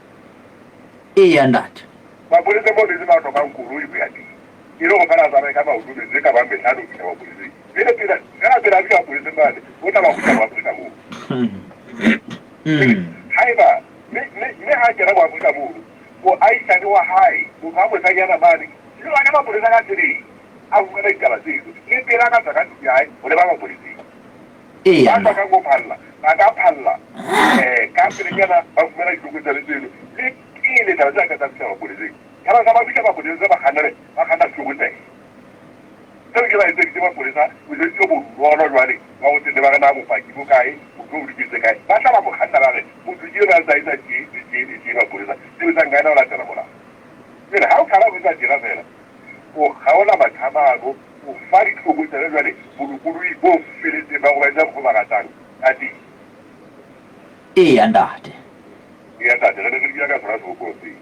[SPEAKER 1] Eya ntate.
[SPEAKER 10] Mapoleseng moo metse ba hlokang koloi ho ya teng. E le hore feela a tsamaye ka maoto metsotso e ka bang mehlano ho fihla mapoleseng. Pele pele feela pele a fihla mapoleseng mane, o tla ba kgutla Moafrika moo. Haeba mme mme mme ha a kena Moafrika mono, moahisane wa hae, motho wa moshanyana mane, le ona mapolesa ka sebele a fumana ditaba tseno le pele a ka tswa ka tlung ya hae ho leba mapoleseng.
[SPEAKER 1] Eya
[SPEAKER 10] Ba
[SPEAKER 1] nna.
[SPEAKER 10] hlokang ho phalla ba ka phalla ka pelenyana ba fumana ditlokotsebe tseno le pele taba tsena ka tsa fihla mapoleseng. Yaba sa ba fihla mapoleseng se ba kgannele ba kganna setlokotsebe. Seo ke ba etseditse mapolesa mosebetsi o bonolo jwale wa ho se ne ba re na bopaki bo kae, motho o loketse kae. Ba tla ba mo kganna ba re motho ke enwa a ntse a etsa tje le tje le tje mapolesa sebetsang ka ena ho latela molao. Jwale ha o qala ho etsa tjena feela o kgaola maqhamano, o fa ditlokotsebe jwale bolokolohi bo feletseng ba hore ba etsa mokgwa o ba ratang ka teng.
[SPEAKER 1] Eya ntate.
[SPEAKER 10] Eya ntate, re ne re dula ka sona sebopeho seo.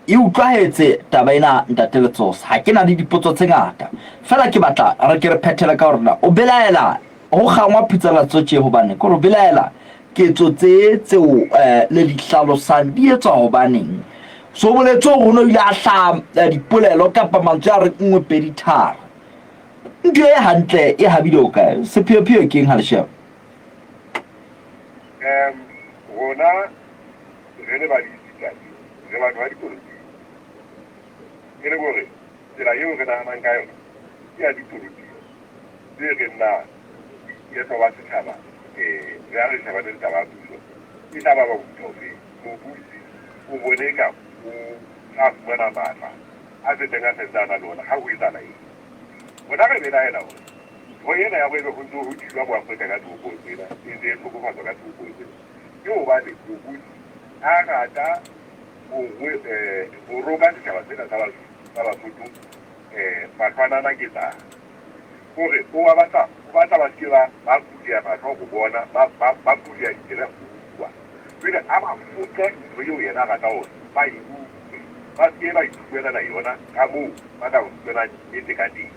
[SPEAKER 1] E utlwahetse taba ena ntate Letsosa. Ha ke na le dipotso tse ngata. Feela ke batla re ke re phethele ka hore na o belaela ho kgangwa phutsalatso tje hobane ke hore o belaela ketso tse tseo le di hlalosang di etswa hobaneng. So boletse hore o ne o ile a hlaha dipolelo kapa mantswe a re nngwe pedi tharo. Ntho e hantle e habile o kae? Sepheopheo ke eng ha le sheba?
[SPEAKER 10] Rona re le ba diithuti, re batho ba dipolotiki. E le hore tsela eo re nahanang ka yona ke ya dipolotiki tse reng na boiketlo ba setjhaba re ha re shebane le taba ya puso e tla ba ba mofuta ofeng. Mobusi o bone eka o tla fumana matla a setseng a sentse a na le ona ha ho etsahala eng. Rona re belaela hore ntho ena ya hore ebe ho ntse ho thijwa Boafrika ka toropong tsena, e ntse e hlokofatswa ka toropong tsena, ke hobane mobusi a rata ho roka setjhaba sena sa Basotho mahlwanana ke tsana. Hore o ba batla, o batla ba se ke ba ba buleha mahlo ho bona, ba ba ba buleha ditsebe ho utlwa. Jwale a ba foqe ntho eo yena a ratang hore ba e utlwe, ba se ke ba iphumanela yona ka moo ba ka fumanang nnete ka teng.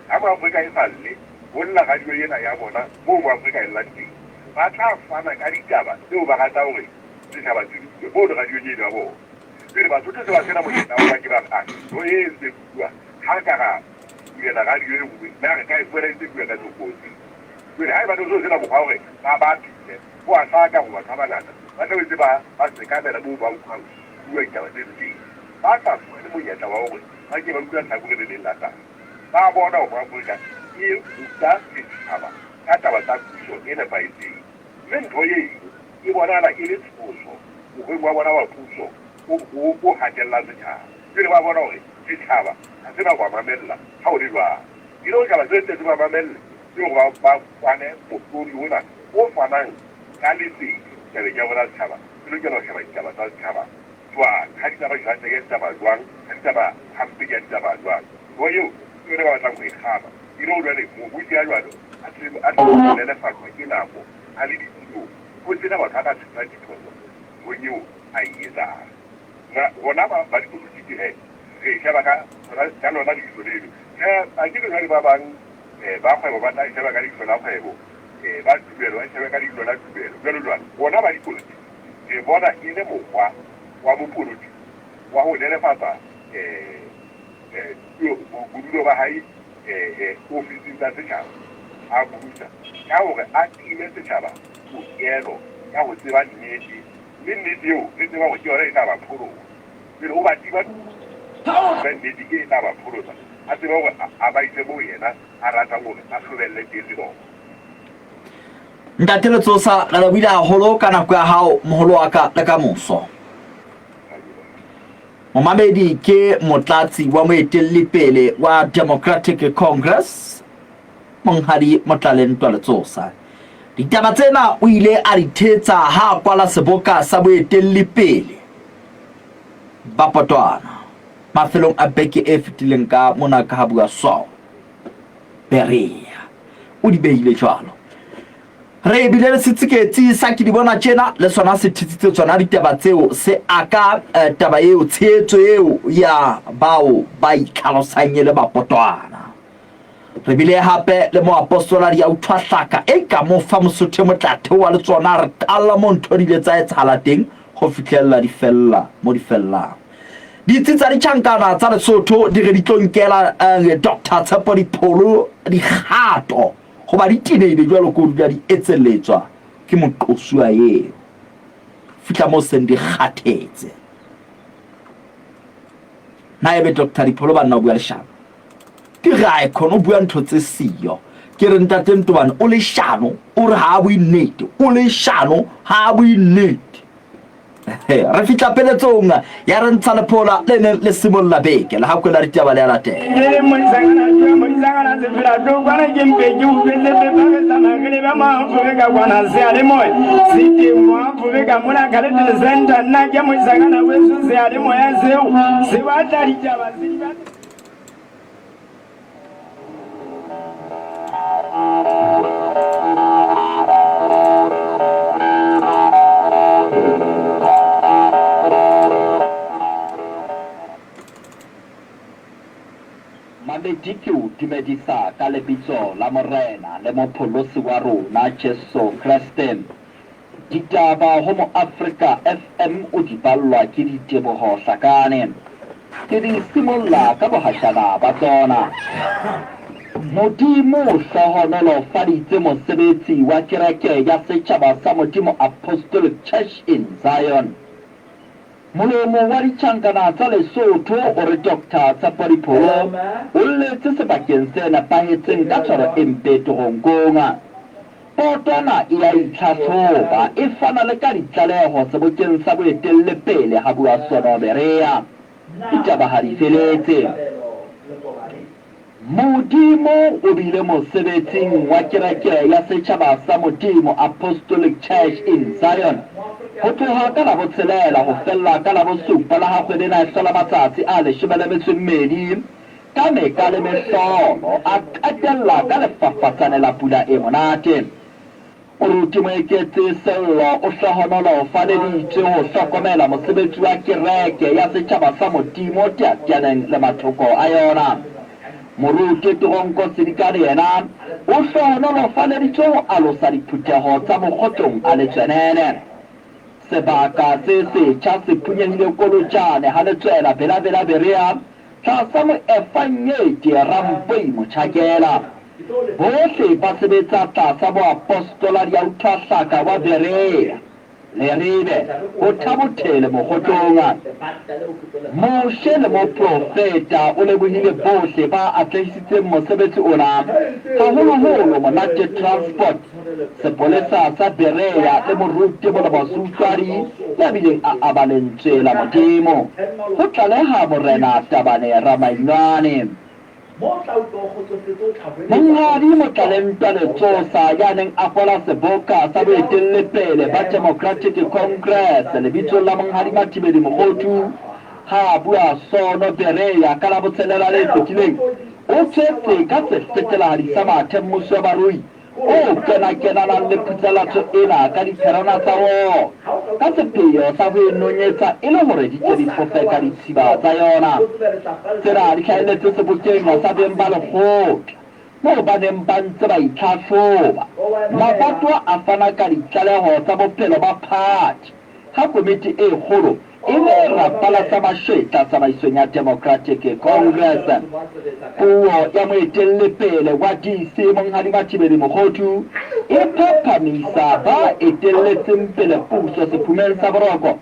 [SPEAKER 10] Ha Moafrika e sa lle, ho lla radio ena ya bona moo Moafrika e llang teng. Ba tla fana ka ditaba tseo ba ratang hore setjhaba se di utlwe mono radiong eno ya bona. Jwale Basotho se ba sena monyetla wa ho ba ke ba re, Ah, ntho e entse bua, ha re ka ra bulela radio e nngwe, na re ka e fumana e ntse e bua ka tlokotsi? Jwale haeba ne ho se na mokgwa wa hore ba bapise, ho a hlaka hore batho ba bangata ba tla be ntse ba ba sekamela moo ba utlwang ho bua ditaba tseno teng. Ba sa fumane monyetla wa hore ba ke ba utlwe lehlakore le leng la taba. Ba bona hore Moafrika e ruta setjhaba ka taba tsa puso e nepahetseng, mme ntho eno e bonahala e le tshoso mokgweng wa bona wa puso o, o, o hatellang setjhaba. Jwale ba bona hore setjhaba ha se na ho ba mamella ha ho le jwalo. E le hore setjhaba se tle se ba mamelle, ke hore ba, ba fane mohlodi ona o fanang ka lesedi tabeng ya rona setjhaba se lokela ho sheba ditaba tsa setjhaba jwang, ha di tsamaya hantle ke a di tsamaya jwang, ha di tsamaya hampe ke a di tsamaya jwang. Ntho eo ke yona ba batlang ho e kgama. E le hore jwale mobusi ya jwalo a se a se ho lelefatswa ke nako a le ditulong, ho sena batho a ka tshepang diphoso nthong eo a e etsang. Na rona ba ba dipolotiki he re e sheba ka lona ka lona leihlo leno. He a ke re jwale ba bang ba kgwebo ba tla e sheba ka leihlo la kgwebo, ba tumelo ba e shebe ka leihlo la tumelo, jwalo jwalo. Rona ba dipolotiki re bona e le mokgwa wa bopolotiki wa ho lelefatsa bodulo ba hae ofising tsa setjhaba a busa ka hore a time setjhaba tokelo ya ho tseba nnete, mme nnete eo re tseba hore ke yona e tla ba pholosa. Pele o ba tima nnete e tla ba pholosa, a tsebe hore a ba ise moo yena a ratang hore a hlobelle teng le bona.
[SPEAKER 1] Ntate Letsosa, re lebohile haholo ka nako ya hao moholo wa ka le ka moso. Momamedi ke motlatsi wa moetelli pele wa Democratic Congress Monghadi Motlale Ntwa Letsosa. Ditaba tsena o ile a di thetsa ha a kwala seboka sa boetelli pele ba Potwana mafelong a beke e fetileng ka mona ka ha bua Saul Berea. O di behile jwalo. Re bile le setsiketsi sa ke di bona tjena le sona se thetsitse tsona ditaba tseo se aka eh, taba eo tshehetso eo ya bao ba itlhalosang e le bapotwana. Re bile hape le moapostola Diauthwahlaka e ka mo fa Mosotho e motle a theoha le tsona re qalla mo ntho di ile tsa etsahala teng ho fihlella di fella mo di fellang. Ditsi tsa ditjhankana tsa Lesotho di re di tlo nkela eh, Dr. Tshepo Dipholo dikgato hoba di tenehile jwalo ko dula di etselletswa ke moqosuwa eo. Fihla mo seng di kgathetse. Na ebe Dr. Dipholo banna o bua leshano? Ke re a khona o bua ntho tse siyo. Ke re ntate Ntobane o leshano, o re ha a bue nnete, o leshano ha a bue nnete. Re fihla peletsong ya re ntsha lephola le neng le simolla beke le hakwe la ditaba le a latela. Mamedi ke o dumedisa ka lebitso la Morena le Mopholosi wa rona Jesu Kreste. Ditaba ho Moafrika FM o di ballwa ke Diteboho Hlakane. Ke di simolla ka bohashana ba tsona. Modimo o hlohonolofaditse mosebetsi wa kereke ya Setjhaba sa Modimo Apostolic Church in Zion. Molomo wa ditjhankana tsa Lesotho o re Doctor Tshepo Dipholo o lletse sebakeng se nepahetseng ka tshwaro e mpe toronkong. Potwana e a itlhahloba, e fana le ka ditlaleho sebokeng sa boetelle pele, ha bua Sono Berea. Ditaba ha di feletse. Modimo o bile mosebetsing wa kereke ya Setjhaba sa Modimo, Apostolic Church in Zion, ho tloha ka Labotshelela ho fella ka Labosupa la ha kgwedi ena e hlola matsatsi a leshome le metso e mmedi. Ka meka le mehlolo, a qetella ka lefafatsane la pula e monate. Moruti Moeketsi Sello o hlohonolofaleditswe ho hlokomela mosebetsi wa kereke ya setjhaba sa Modimo teatianeng le mathoko a yona. Moruti Toronko Sedikane yena o hlohonolofaleditswe ho alosa diphutheho tsa Mokgotlong a Letswenene. Sebaka se setjha se phunyehile Kolojane ha le tswela Bela-Bela Berea Tlasa moefangedi Rampoi Motjhakela, bohle ba sebetsa tlasa boapostola Diauthwahlaka wa Berea. Leribe, o thabothele mogotlong. Moshe le moprofeta o lebohile bohle ba atlehisitseng mosebetsi ona, haholoholo Monate Transport, sepolesa sa Berea le moruti Molomo Seutlwadi ya bileng a aba lentswe la Modimo. Ho tlaleha Morena Tabane Ramainwane. Monghadi Motlalentwa Letsosa ya neng a fola seboka sa boetellepele ba Democratic Congress lebitsong la Monghadi Mathibeli Mokhothu ha a bua sono Berea ka Labotshelela le fetileng o tswetse ka sefetelahadi sa mathe mmuso wa barui o kena-kenanang le phutsalatso ena ka dipherana tsa wona, ka sepheo sa ho e nonyetsa e le hore di tle di fofe ka ditshiba tsa yona. Tsena di hlahelletse sebokeng sa beng ba lekgotla, moo ba neng ba ntse ba itlhahloba. Mabatowa a fana ka ditlaleho tsa bophelo ba phathi ha komiti e kgolo e ne e rapala sa mashetla tsamaisong ya Democratic Congress. Puo ya moetelli-pele wa DC Monghadi Mathibeli Mokhothu e phaphamisa ba etelletseng pele puso sephumeng sa boroko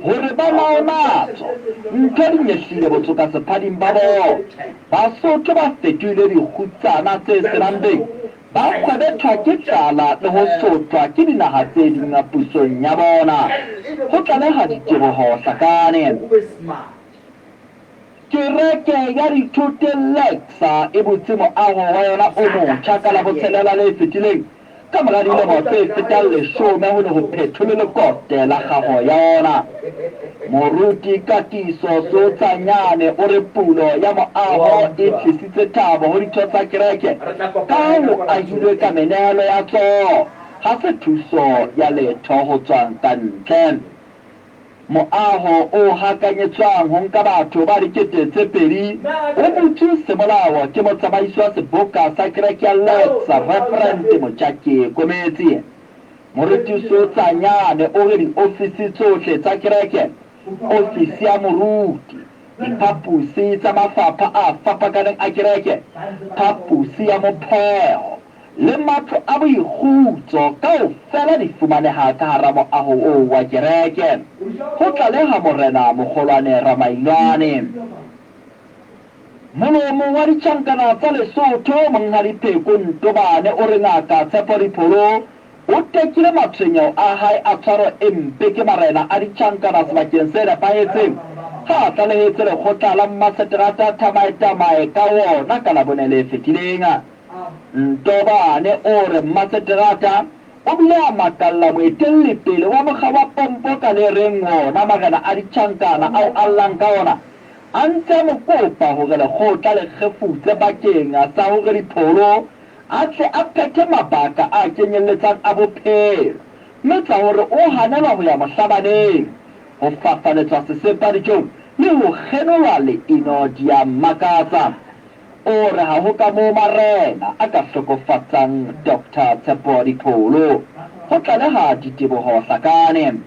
[SPEAKER 1] hore ba laolatso ntho di nyehlile botsoka sephading ba bona. Basotho ba fetohile dikgutsana tse senang beng Ba kgwebethwa ke tlala le ho sotlwa ke dinaha tse ding pusong ya bona. Ho tlaleha Diteboho Hlakane. Kereke ya Dithote Lexa e butse moaho wa yona o motjha ka Labotshelela le fetileng ka mora dilemo tse fetang leshome ho ne ho phetholwe lekote la kgaho ya ona. Moruti Katiso Seotsanyane o re pulo ya moaho e tlisitse thabo ho ditho tsa kereke ka ha ho ahilwe ka menehelo ya tsona, ha se thuso ya letho ho tswang ka ntle. Moaho o hakanyetswang ho nka batho ba 2000 o butswe semolao ke motsamaisi wa seboka sa kereke ya Lexa Reverend Mojaki Kometsi. Moruti Seotsanyane o re diofisi tsohle tsa kereke, ofisi ya moruti, diphaposi tsa mafapha a fapakaneng a kereke, phaposi ya mopheho le matlo a boikgutso kaofela di fumaneha ka hara moaho oo wa kereke. Ho tlaleha Morena Mokgolwane Ramailwane. Molomo wa ditjhankana tsa Lesotho, Monghadi Pheko Ntobane o re Ngaka Tshepo Dipholo o tekile matshwenyeho a hae a tshwaro e mpe ke marena a ditjhankana sebakeng se nepahetseng ha a tlalehetse lekgotla la mmaseterata Thamaetamae ka wona ka Labone le fetileng. Ntobane o re mmaseterata o bile a makalla moetellipele wa mokga wa pompo ka le reng wona marena a ditjhankana ao a llang ka ona a ntse a mo kopa hore lekgotla le kgefutse bakeng sa hore Dipholo a tle a phethe mabaka a kenyelletsang a bophelo, mme tsa hore o hanelwa ho ya mohlabaneng, ho fafaletswa sesepa dijong le ho kgenolwa leino di a makatsa. O re ha ho kamoo marena a ka hlokofatsang Doctor Tshepo Dipholo. Ho tlaleha Diteboho Hlakane.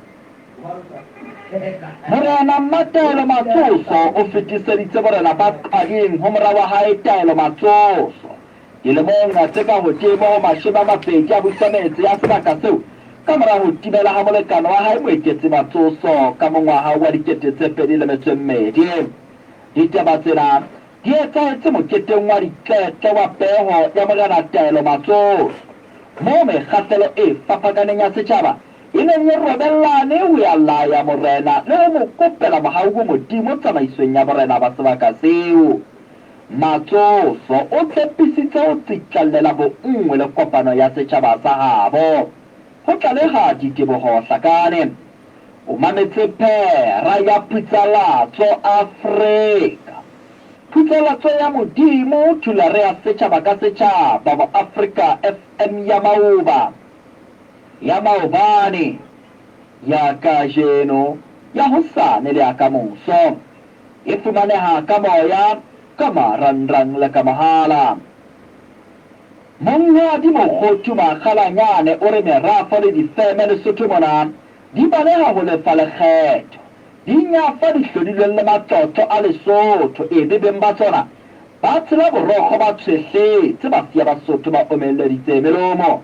[SPEAKER 1] Morena Mmataelo Matsoso o fetiseditse borena ba Qading ho mora wa hae Taelo Matsoso. Dilemong tse ka hodimo ho 20 a busa metse ya sebaka seo ka mora ho timela ha molekane wa hae Moeketsi Matsoso ka mongwaha wa 2002. Ditaba tsena di etsahetse moketeng wa ditletle wa peho ya Morena Taelo Matsoso moo mekgahlelo e fapakaneng ya setjhaba e neng e robellane ho ya laya morena le ho mo kopela mohau ho Modimo tsamaisong ya borena ba sebaka seo. Matsoso o tshepisitse ho tsitlallela bonngwe le kopano ya setjhaba sa habo. Ho tlaleha Diteboho Hlakane. O mametse Phera ya Phutsalatso Afrika. Phutsalatso ya Modimo, Thulare ya setjhaba ka setjhaba, Boafrika FM ya maoba. Ya maobane, ya kajeno, ya hosane le ya kamoso. E fumaneha ka moya, ka marangrang le ka mohala. Monghadi Mokgothu Makgalanyane o re merafo le difeme Lesotho mona di baleha ho lefa lekgetho, di nyafa dihlodilweng le matlotlo a Lesotho ebe beng ba tsona ba tshela borokgo ba tshwehletse ba siya Basotho ba omelleditse melomo.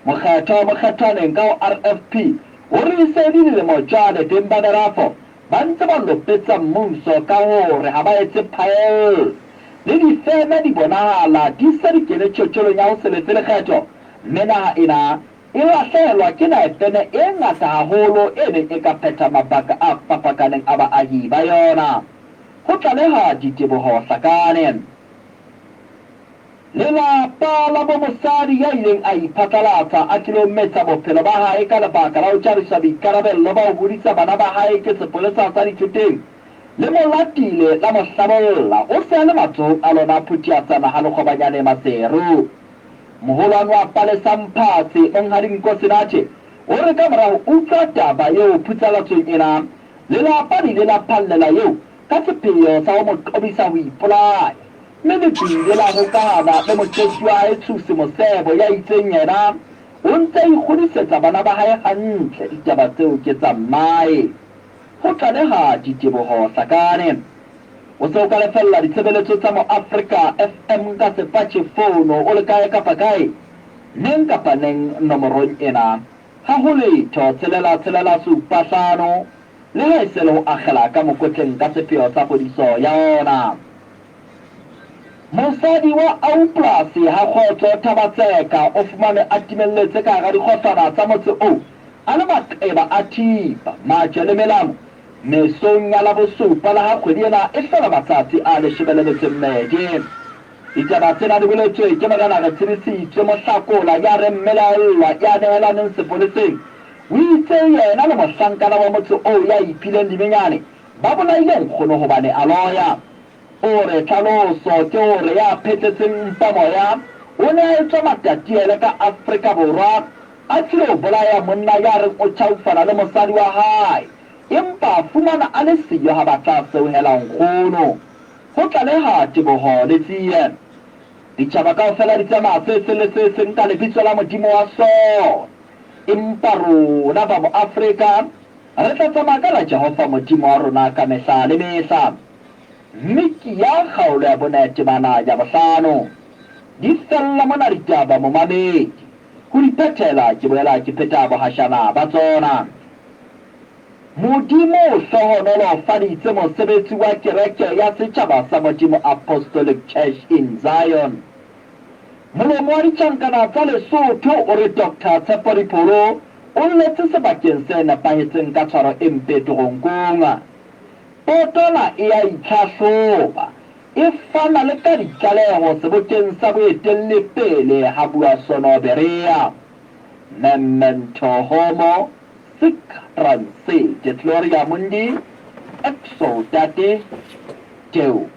[SPEAKER 1] Mokgetho Mokgethwaneng ka ho RFP O re e se e le dilemo jwale beng ba merafo ba ntse ba lopetsa mmuso ka hore ha ba etse phaello. Le difeme di bonahala di se di kene tjhotjholong ya ho se lefe lekgetho mme naha ena e lahlehelwa ke naefene e ngata haholo e neng e ka phetha mabaka a fapakaneng a baahi ba yona. Ho tlaleha Diteboho Hlakane. Lelapa la bo mosadi ya ileng a iphatlalatsa a tlilo metsa bophelo ba hae ka lebaka la ho jarisa boikarabello ba ho hodisa bana ba hae ke sepolesa sa Dithoteng le mo latile la mo hlabolla o se a le matsohong a lona Phuthiatsana ha Lekgobanyane Maseru. Moholwane wa Palesa Mphatse, Monghadi Nkosinathi, o re ka mora ho utlwa taba eo phutsalatsong ena, lelapa le ile la phallela eo ka sepheo sa ho mo qobisa ho ipolaya, mme le bile la hokahana le motjhesi wa hae Tshusi Mosebo ya itseng yena o ntse a ikgodisetsa bana ba hae hantle, ditaba tseo ke tsa mmae. Ho tlaleha Diteboho Hlakane. O se o ka lefella ditshebeletso tsa Moafrika FM ka sepatjhe fono o le kae kapa kae, neng kapa neng nomorong ena, ha ho letho tshelela tshelela supa hlano, le ha e se le ho akgela ka mokotleng ka sepheo sa kgodiso ya ona. Mosadi wa Auplasi ha Kgotso Thabatseka o fumanwe a timelletse ka hara dikgohlwana tsa motse oo a le maqeba a thipa, majwe le melamu mesong ya Labosupa la ha kgwedi ena e hlola matsatsi a leshome le metso e mmedi. Ditaba tsena di boletswe ke Morena Retshedisitswe Mohlakola ya reng mmelaellwa ya nehelaneng sepoleseng o itse yena le mohlankana wa motse oo ya iphileng dimenyane ba bolaile nkgono hobane a loya. O re tlhaloso ke hore ya phetletseng mpa moya o ne a etswa Matatiele ka Afrika Borwa a tlilo bolaya monna ya reng o tjhaufana le mosadi wa hae empa a fumana a le siyo ha ba tla seohela nkgono. Ho tlaleha Teboho Letsie. Ditjhaba kaofela di tsamaya se seng le se seng ka lebitso la modimo wa sona, empa rona ba Moafrika re tla tsamaya ka la Jehova Modimo wa rona kamehla le mehla. Mikiya kgaolo ya bone temana ya bohlano. Di fella mona ditaba momamedi. Ho di phethela ke boela ke pheta bohashana ba tsona. Modimo o hlohonolofaditse mosebetsi wa kereke ya Setjhaba sa Modimo Apostolic Church in Zion. Molomo wa ditjhankana tsa Lesotho o re Doctor Tshepo Dipholo o lletse sebakeng se nepahetseng ka tshwaro e mpe toronkong. Potola e a itlhahloba, e fana le ka ditlaleho sebokeng sa boetelli pele, ha bua Sono Berea. Memento homo sic transit gloria mundi exultate Deo.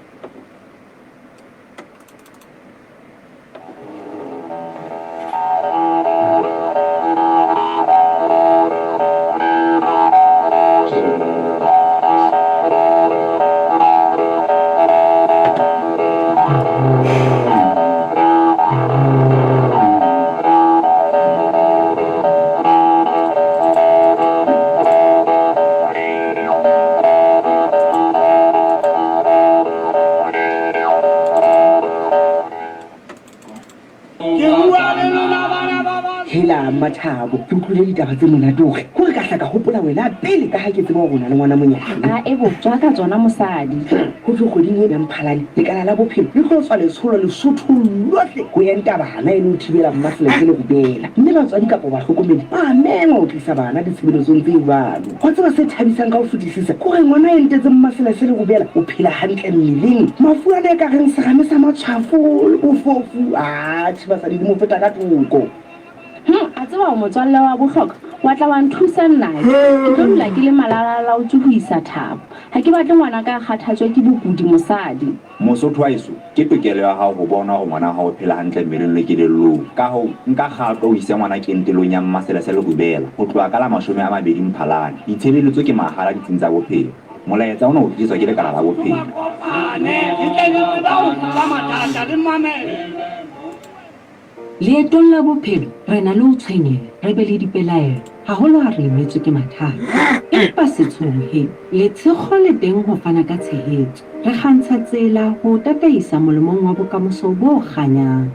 [SPEAKER 7] Hela Mmathabo, ke utlwile ditaba tse monate hore kore ka hla ka hopola wena pele ka ha ke tseba hore o na le ngwana monyane.
[SPEAKER 11] A e boptjwa ka tsona mosadi.
[SPEAKER 7] Ho thwe kgweding ena ya Mphalane, lekala la bophelo le tlo tswa letsholo Lesotho lohle ho enta bana e le ho thibela mmaselese le rubela. Mme batswadi kapa bahlokomedi ba mengwa ho tlisa bana ditshebeletsong tse jwalo. Wa tseba se thabisang ka ho fetisisa ke hore ngwana a entetseng mmaselese le rubela o phela hantle mmeleng. Mafu ana e ka reng serame sa matshwafo le bofofu, atjhe basadi di mo feta ka thoko.
[SPEAKER 11] Hum, a tseba o motswalle wa bohlokwa, wa tla wa nthusa nnake. Ke tlo dula ke le malalalaotswe ho isa Thabo. Ha ke batle ngwanaka a kgathatswe ke bokudi mosadi.
[SPEAKER 8] Mosotho wa heso, ke tokelo ya hao ho bona hore ngwana wa hao o phela hantle mmeleng le kelellong. Ka hoo, nka kgato o ise ngwana kentelong ya Mmaselese le Rubela ho tloha ka la 20 Mphalane. Ditshebeletso ke mahala ditsing tsa bophelo. Molaetsa ona o tlisetswa ke Lekala la Bophelo.
[SPEAKER 12] Leetong la bophelo re na le ho tshwenyeha, re be le dipelaelo, haholo ha re imetswe ke mathata. Empa se tshohe, letshekgo le teng ho fana ka tshehetso. Re kgantsha tsela ho o tataisa molemong wa bokamoso bo kganyang.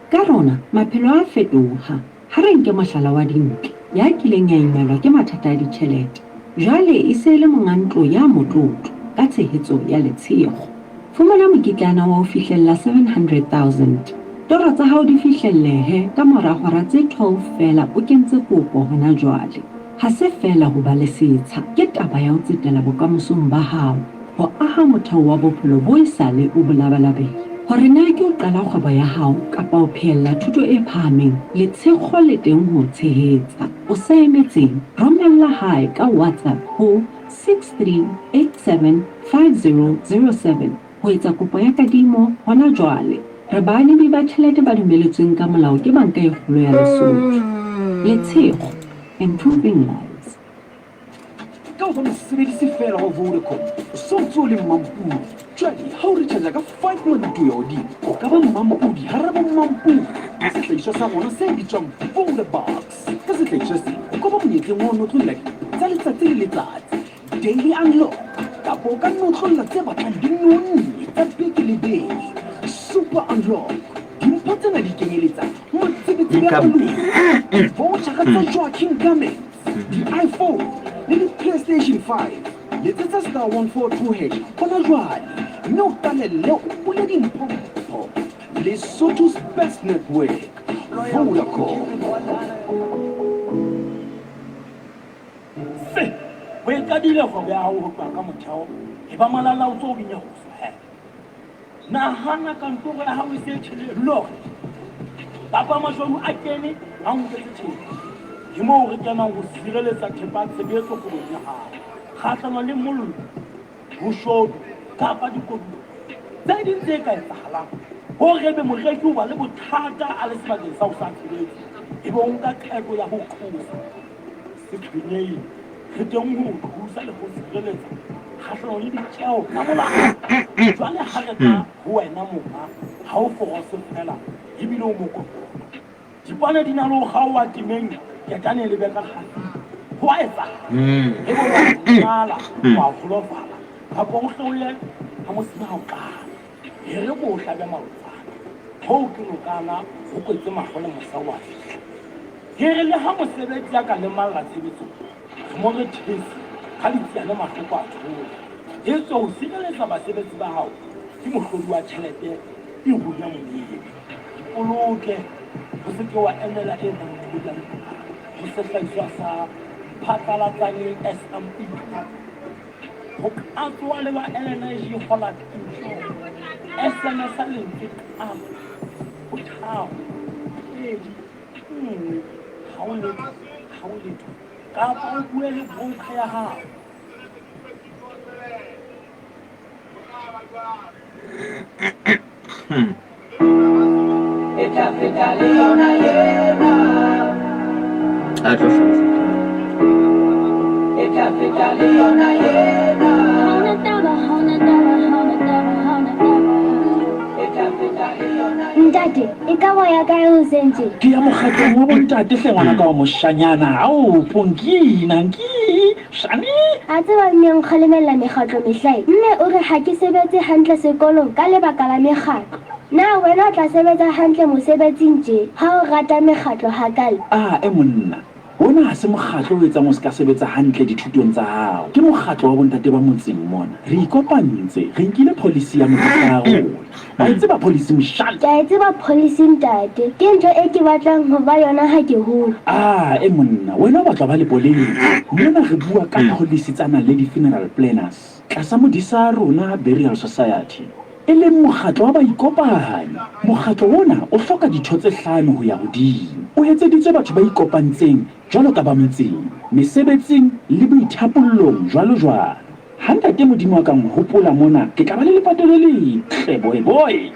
[SPEAKER 12] Ka rona, maphelo a a fetoha. Ha re nke mohlala wa Dintle. ya kileng ya imelwa ke mathata a ditjhelete, jwale e se e le monga ntlo ya motlotlo ka tshehetso ya Letshego. Fumana mokitlana wa ho fihlella 700,000. Toro tsa hao di fihlellehe ka mora hora tse 12 feela o kentse kopo hona jwale. Ha se feela ho ba le setsha, ke taba ya ho tsetela bokamosong ba hao, ho aha motheo wa bophelo bo esale o bo labalabela. Hore na ke ho qala kgwebo ya hao kapa ho phehella thuto e phahameng, Letshekgo le teng ho o tshehetsa. O sa emetseng? Romella hae ka WhatsApp ho 63875007 ho etsa kopo ya kadimo hona jwale. Re baadimi ba tjhelete ba dumeletsweng ka molao ke Banka e Kgolo ya Lesotho. Letshego, Improving lives.
[SPEAKER 13] Ka ho ba mosebedisi feela wa Vodacom, o so ntse o le mmampodi. Jwale ha o recharge ka 5 rand ho ya hodimo, o ka ba mmampodi hara bommampodi ka sehlahiswa sa rona se bitswang Vodabucks. Ka sehlahiswa sena, o ka ba monyetleng wa ho notlolla dimpho tsa letsatsi le letsatsi, daily unlock, kapa o ka notlolla tse batlang di nonne tsa beke le beke, super unlock. Dimpho tsena di kenyeletsa matsebetsebe a koloi, di-vouchera tsa Joachim Garments, di-iPhone le di-PlayStation 5. Letsetsa star 142 hash hona jwale mme o qalelle o bule dimpho. Lesotho's best network, Vodacom.
[SPEAKER 14] Se, o e qadile kgwebo ya hao ho tloha ka motheo, e ba malalaotswe o dinyaroso he. Nahana kantoro ya hao e se e tjhele lore, kapa mashodu a kene a o nketse thepa. Ke moo re kenang ho sireletsa thepa ya tshebetso kgwebong ya hao kgahlano le mollo, boshodu kapa dikoduwa tse ding tse ka etsahalang hore ebe moreki o ba le bothata a le sebakeng sa ho sa tshebetso ebe o nka qeto ya ho qosa. Se tshwenyehe, re teng ho o thusa le ho sireletsa kgahlanong le ditjeo tsa molao. Jwale ha re tla ho wena monga, ha o forose feela ebile o mokokoto. Dipone di na le ho kgaoha temeng, ketane e lebe ka kgafing. Ho a etsahala ebe o a lemala, o a holofala, kapa o hle o ye ha mosima ha o qala. E re ko o hlabe malotsana, hoo ke nokana ho kwetse mahlo le mosa o a fihla. Ke re le ha mosebetsi a ka lemalla tshebetsong, re mo re these ka ditsiane mahloko a thola. Etswe ho sireletsa basebetsi ba hao ke mohlodi wa tjhelete e runya molemo. Ipoloke, o se ke wa emela e nang le ho sehlahiswa sa Phatlalatsane SME Group. Ho qatsoa le ba LNG Hollard Insure. SMS-a lentswe qatso ho 3 2 1 ha ho letho ha ho letho kapa o bue le broker ya hao.
[SPEAKER 1] A tlo hlalosa.
[SPEAKER 15] Ntate, e ka ba ya kae hoseng tje?
[SPEAKER 13] Ke ya mokgatlong wa bontate hle ngwanaka wa moshanyana. Ao, Ponkina, nki. Shani!
[SPEAKER 15] A tseba mme o nkgalemella mekgatlo mehlae. Mme o re ha ke sebetse hantle sekolong ka lebaka la mekgatlo. Na wena o tla sebetsa hantle mosebetsing tje ha o rata mekgatlo hakale?
[SPEAKER 13] Ae monna, ona ha se mokgatlo o etsang o se ka sebetsa hantle dithutong tsa hao. Ke mokgatlo wa bontate ba motseng mona. Re ikopantse, re nkile pholisi ya modisa ya rona. Wa e tseba pholisi moshana?
[SPEAKER 15] Ke a e tseba pholisi ntate. Ke ntho e ke batlang ho ba yona ha ke hola.
[SPEAKER 13] Ae monna, wena o batla ho ba lepolesa. Mona re bua ka pholisi tsa Naledi Funeral Planners tlasa modisa rona Burial Society, e leng mokgatlo wa baikopanyi. Mokgatlo ona o hloka ditho tse hlano ho ya hodimo. O etseditswe batho ba ikopantseng jwalo ka ba motseng, mesebetsing le boithapollong jwalo jwalo. Ha Ntate Modimo a ka nhopola mona, ke tla ba le lepato le letle, boy boy.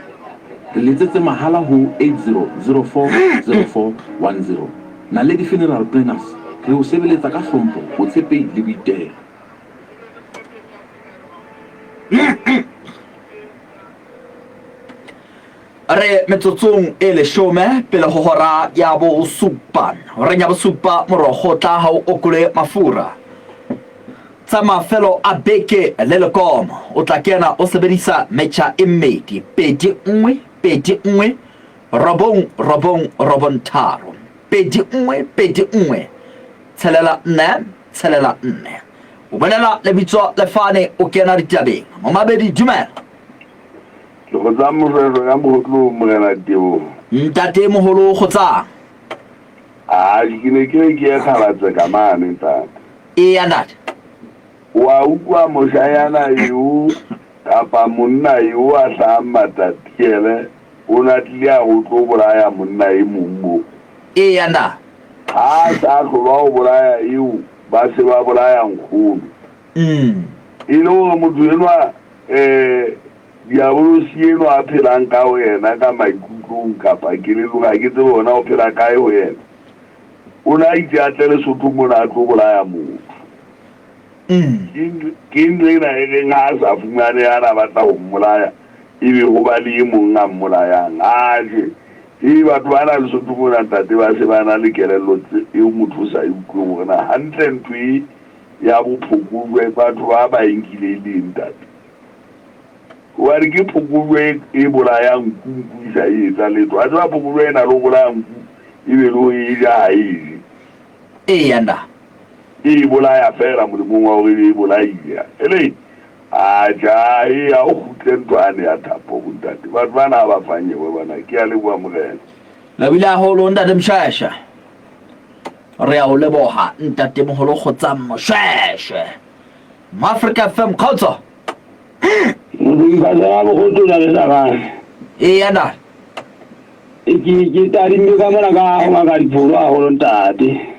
[SPEAKER 16] Re letsetse mahala ho 80040410. Naledi Funeral Planners, re o sebeletsa ka hlompho, botshepehi le boitelo.
[SPEAKER 1] Re metsotsong e leshome pele ho hora ya bosupa. Horeng ya bosupa morokgotla ha o okole mafura. Tsa mafelo a beke le lekomo o tla kena o sebedisa metjha e mmedi, 2 1 2 1 9 9 9 3, 2 1 2 1 tshelela nne tshelela nne. O bolela lebitso le fane o kena ditabeng. Momabedi dumela.
[SPEAKER 10] Ke kgotsang Mofefe ka Mogotlong Morena Tebogo.
[SPEAKER 1] Ntate moholo kgotsang.
[SPEAKER 10] Atjhe ke ne ke re ke ye Kgalatseka mane ntate.
[SPEAKER 1] Eya ntate.
[SPEAKER 10] Wa utlwa moshanyana eo kapa monna eo a hlahang Matatiele o na tlile a re o tlo bolaya monna e mong mo.
[SPEAKER 1] Eya ntate.
[SPEAKER 10] Ha a sa hlolwa ho bolaya eo ba se ba bolaya nkgono. E le hore motho enwa um diabolosi enwa a phelang ka ho yena ka maikutlong kapa kelellong, ha ke tsebe hore na o phela kae ho yena, o ne a itse a tle Lesotho mona a tlo bolaya motho. Ke ntho ena e reng ha a sa fumane ya na batla ho mmolaya, ebe ho ba le e mong a mmolayang. Atjhe, ee, batho bana Lesotho mona ntate ba se ba na le kelello eo motho o sa e utlweng hore na hantle ntho e ya bophokojwe batho ba ba e nkile e le eng ntate. Hobane ke phokojwe e bolayang nku, nku e sa e etsa letho. Wa tseba phokojwe e na le ho bolaya nku ebe le ho e ja ha e je.
[SPEAKER 1] Eya nda.
[SPEAKER 10] E e bolaya feela molemong wa hore ebe e bolaile. Ele aja e a o kgutle ntho ane ya thapo bontate. Batho bana ha ba fanyewe bana. Ke a leboha morena.
[SPEAKER 1] Lebohile haholo ntate Mshweshwe. Re a o leboha ntate moholo Kgotsang Moshweshwe. Maafrika FM kgotso.
[SPEAKER 17] Modimo bogotlo na le sagane.
[SPEAKER 1] Eya ntate.
[SPEAKER 17] Ke ke tadimme ka mona ka go ngaka dipholo haholo ntate.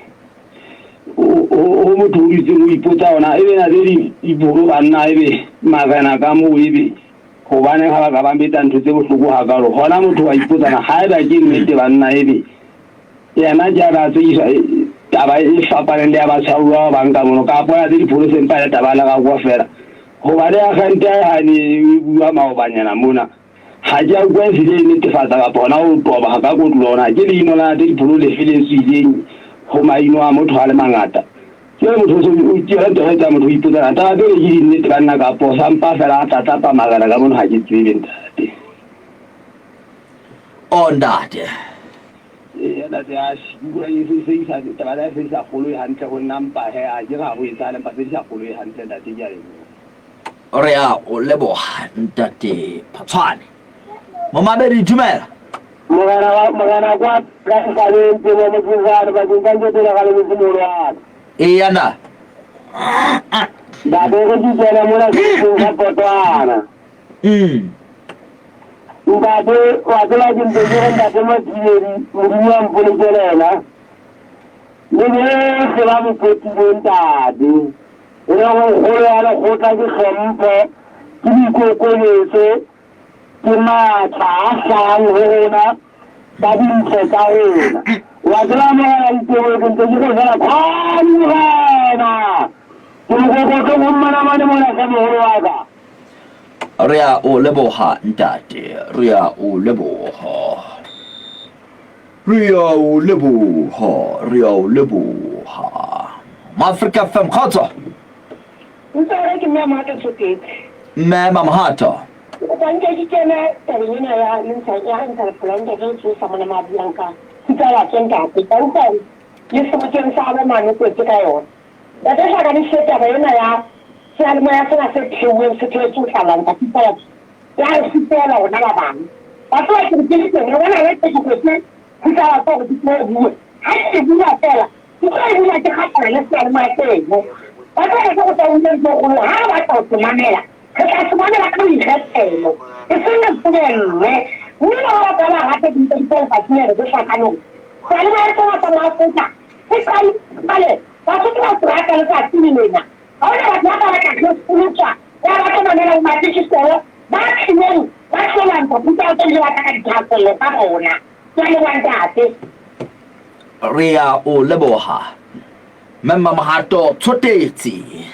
[SPEAKER 17] Ho motho o dutseng o ipotsa ona ebe na tse dipholo banna ebe marena ka moo ebe hobaneng ha ba ka ba metsa ntho tse bohloko hakalo. Hona motho wa ipotsa na haeba ke nnete banna ebe yena ke a ba tsekiswa taba e fapaneng le ya batshwaruwa ba bang ka mono kapo ya tse dipholo se mpa ya taba ya lerako fela. Hobane akgente ya ha ne e bua maobanyana mona ha ke a utlwa e hlile e netefatsa kapa hona ho toba ha ka kotlo hona ke leino la tse dipholo lefe le tswileng ho maino a motho a le mangata. Jwale motho o so o ke yona taba e etsang motho o ipotsa na taba tsele ke dinnete banna kapo sa mpa fela a tlatlapa marena ka mono ha ke tsebe ntate.
[SPEAKER 1] O ntate.
[SPEAKER 17] Eya ntate a utlwa e se e sa taba ya se sa kgoloe hantle ho nna mpa he a ke ra ho etsahale mpa se di sa kgoloe hantle ntate ke a leboha.
[SPEAKER 1] Re a o leboha ntate Phatshwane. Momamedi dumela.
[SPEAKER 17] Morena wa morena kwa ka sekaleng temo motsefane bakeng ka nke pele ga le motse moholo wa ka.
[SPEAKER 1] Eya na.
[SPEAKER 17] Ntate re ke kene mona sebokeng sa Potwana. Ntate wa tseba ke ntse ke re ntate Mathibedi Modimo a mpolokele ena le bohle ba mo potileng ntate. E le gore kgolo ya lekgotla ke hlompho, ke boikokobetso, ke matla a hlahang ho rona ka dintle tsa rona. Wa tseba Morena Diteboho ke ntse ke re fela khwali Morena. Ke mokokotlo ho mmanamane mona hle moholo wa ka.
[SPEAKER 1] Re a o leboha ntate, re a o leboha. Re a o leboha, re a o leboha. Maafrika FM, kgotso.
[SPEAKER 18] Ntsare ke Mme Mohato Tshotetse.
[SPEAKER 1] Mme Mamohato.
[SPEAKER 18] Ke kopa nke ke kene tabeng ena ya le ntsha ya ntsha lepholo ntate le tsosa mona ma buang ka khutsana ntate. Ka utlwa le sebokeng sa bo mane kwetse ka yona. Ntate Hlakane hle taba ena ya seyalemoya sena se theuweng se thehetswe ho tla lwantsha khutsana ya re sitela rona ba bang. Wa tseba ke re ke le teng re bona le ke kwetse khutsana gore ke tlo bua. Ha ke bua fela ke tlo e bua ke kgahlana le seyalemoya seno. Wa tseba ke go tla utlwa ntho e kgolo ha re batla ho se mamela re tla se mamela ka boikgethelo e seng re qobellwe. Mme le ha batho ba ba rate dintho di tse lefatsheng le re ke hlakanong. Seyalemoya sena sa Maafrika se qadile kgale Basotho ba se rata letsatsi le lena. Ha hona batho ba ka batla ho ya ba tlo mamela bo Matisisolo ba tlileng ba tlo lwantsha phutao tse bile ba tla ka dithahasello tsa bona. Ke a leboha ntate.
[SPEAKER 1] Re a o leboha Mme Mamohato Tshotetsi.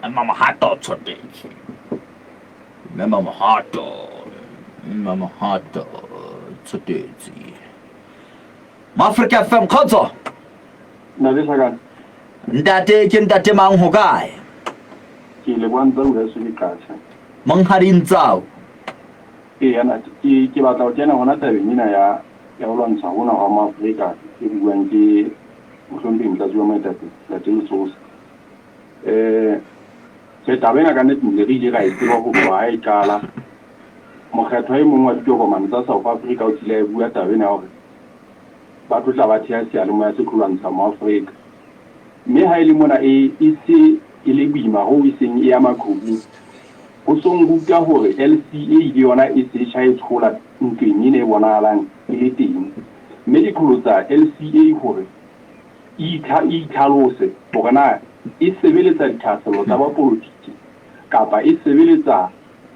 [SPEAKER 1] Mme Mamohato Tshotetsi. Mme Mamohato, Mme Mamohato Tshotetsi. Maafrika FM, kgotso.
[SPEAKER 19] Ntate Hlakane.
[SPEAKER 1] Ntate ke ntate mang ho kae?
[SPEAKER 19] Ke leboha Ntsau heso ke Qacha.
[SPEAKER 1] Monghadi Ntsau.
[SPEAKER 19] Eya ntate, ke ke batla ho kena hona tabeng ena ya ya ho lwantsha hona hwa Maafrika e buang ke Mohlomphehi Motlatsi wa Moetapele, Ntate Letsosa. Eh, tjhe taba ena ka nnete ne re ile ra e tseba ho tloha ha e qala. Mokgethwa e mong wa ditokomane tsa South Africa o kile a e bua taba ena ya hore ba tlo tla ba theha seyalemoya se tlo lwantsha Moafrika. Mme ha e le mona e e se e le boima hoo e seng e ya maqhubung, ho so nruta hore LCA le yona e se tjha e tshola ntweng ena e bonahalang e le teng. Mme ke qholotsa LCA hore e e itlhalose hore na e sebeletsa dithahasello tsa bapolotiki kapa e sebeletsa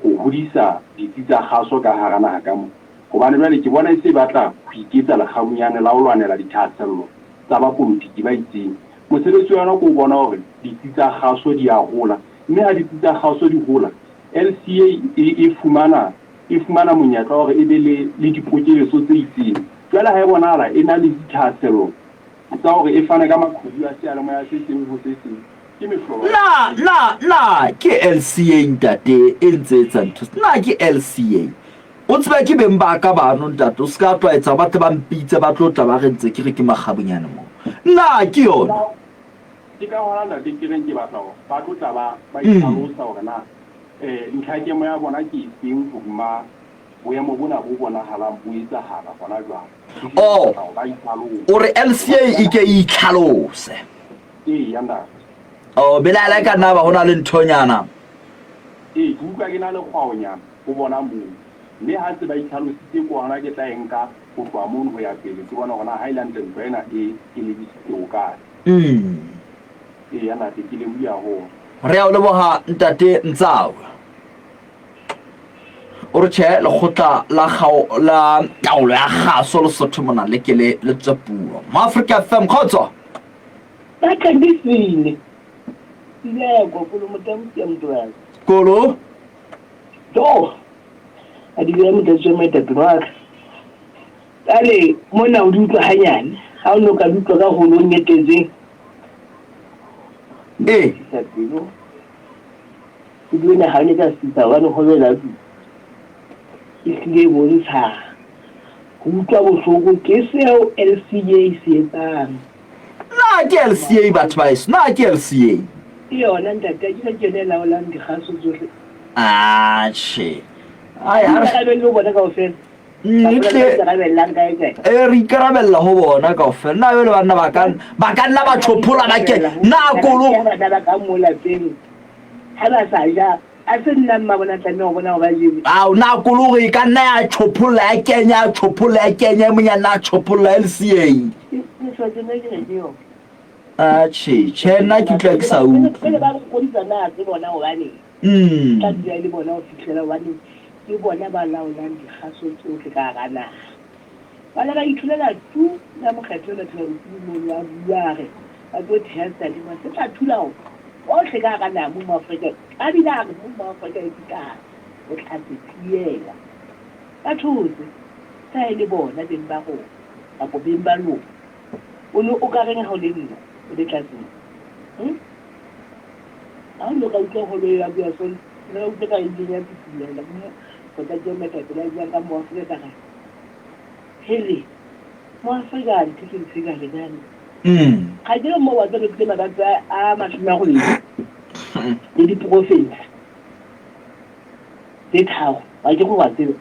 [SPEAKER 19] ho hodisa ditsi tsa kgaso ka hara naha ka mona. Hobane jwale ke bona e se e batla ho iketsa lekgabunyane la ho lwanela dithahasello tsa bapolotiki ba itseng. Mosebetsi wa yona ke ho bona hore ditsi tsa kgaso di a hola, mme ha ditsi tsa kgaso di hola, LCA e, e fumana, e fumana monyetla wa hore e be le, le dipokeletso tse itseng. Jwale ha e bonahala e na le dithahasello tsa hore e fane ka maqhubu a seyalemoya se seng ho se seng, ke mehlolo ya
[SPEAKER 1] Na, na, na ke LCA ntate e ntse etsa ntho? Na ke LCA? O tsebe ke beng ba ka bano ntate, o se ka tlwaetsa ba tle ba mpitse ba tlo tla ba re ntse ke re ke makgabunyane mo. Na ke yona?
[SPEAKER 19] Ke ka hona ntate ke reng ke batla hore ba tlo tla ba ba itlhalosa hore na ntlhakemo ya bona ke efeng hodima boemo bona bo bonahalang bo etsahala hona jwale.
[SPEAKER 1] Oh, o re LCA e ke e itlhalose.
[SPEAKER 19] Eya ntate.
[SPEAKER 1] Oh, belaela e ka nna ba ho na le nthonyana.
[SPEAKER 19] Ee, ke utlwa ke na le kgwaonyana. ho bona moo. Mme ha se ba itlhalositse ke hona ke tla e nka ho tloha mono ho ya pele, ke bone hore na ha e le hantle ntwa ena e e lebisitse hokae. Eya ntate, ke lebohile haholo.
[SPEAKER 1] Re a o leboha Ntate Ntsau. O re tjhe lekgotla la kgao la taolo ya kgaso Lesotho mona le ke le le tswe puo. Maafrika FM kgotso.
[SPEAKER 3] Ba qadisile. Ile ya kokolo motamosia motho
[SPEAKER 1] Kolo.
[SPEAKER 3] Jo! A di beha motlatsi wa moetapele wa ka. Jwale mona o di utlwa hanyane, ha o ne o ka di utlwa ka holong e tletseng.
[SPEAKER 1] Ee.
[SPEAKER 3] Sisa pelo. Tulo ena ha o ne ka sisa hobane holo e la dula. E hlile e bontsha ho utlwa bohloko ke seo LCA e se etsang.
[SPEAKER 1] Na ke LCA batho ba heso? Na ke LCA?
[SPEAKER 3] Ke yona ntate, akere ke yona e laolang dikgaso tsohle.
[SPEAKER 1] Atjhe. Ai,
[SPEAKER 3] ha re ikarabelle ho bona kaofela. Ikarabellang kae kae?
[SPEAKER 1] Eh, re ikarabella ho bona kaofela. Na jwale banna ba ka ba ka nna ba tjhophola ba ke na kolo.
[SPEAKER 3] Bana ba ka mo lapeng. Ha ba sa ja, A se nna mma bona tlameha ho bona hore ba jele.
[SPEAKER 1] Ao, na kolore e ka nna ya tjhopholla ya kenya, ya tjhopholla ya kenya, e mong ya nna ya tjhopholla LCA.
[SPEAKER 3] Ke nna ke re ke yona.
[SPEAKER 1] Atjhe, tjhe nna ke utlwa ke sa utlwe.
[SPEAKER 3] Pele ba re kodisa na se bona hobane. Tla dula e le bona ho fihlela hobane ke bona ba laolang dikgaso tsohle ka hara naha. Ba ne ba ithulela tu ka mokgetho enwa Thaba Bosiu mono a bua a re ba tlo theha seyalemoya se tla thula hohle ka hara naha mo mo Afrika a bile a re mo mo Afrika e fihla o tla se tiela. Ba thotse ka e le bona beng ba rona kapo beng ba lona. O ne o ka reng ha o le nna o le tlase mo? Hm? Ha o ne o ka utlwa holo eo a bua so ne ka utlwa ka ileng ya tutulela mo motlatsi wa moetapele a buang ka mo Afrika ka re Hele, Moafrika ntho ke ntho e ka lenane. Ga ke re mo wa tsebe tlile mabapi a 80 le diporofense tse tharo, ga ke go wa tseba.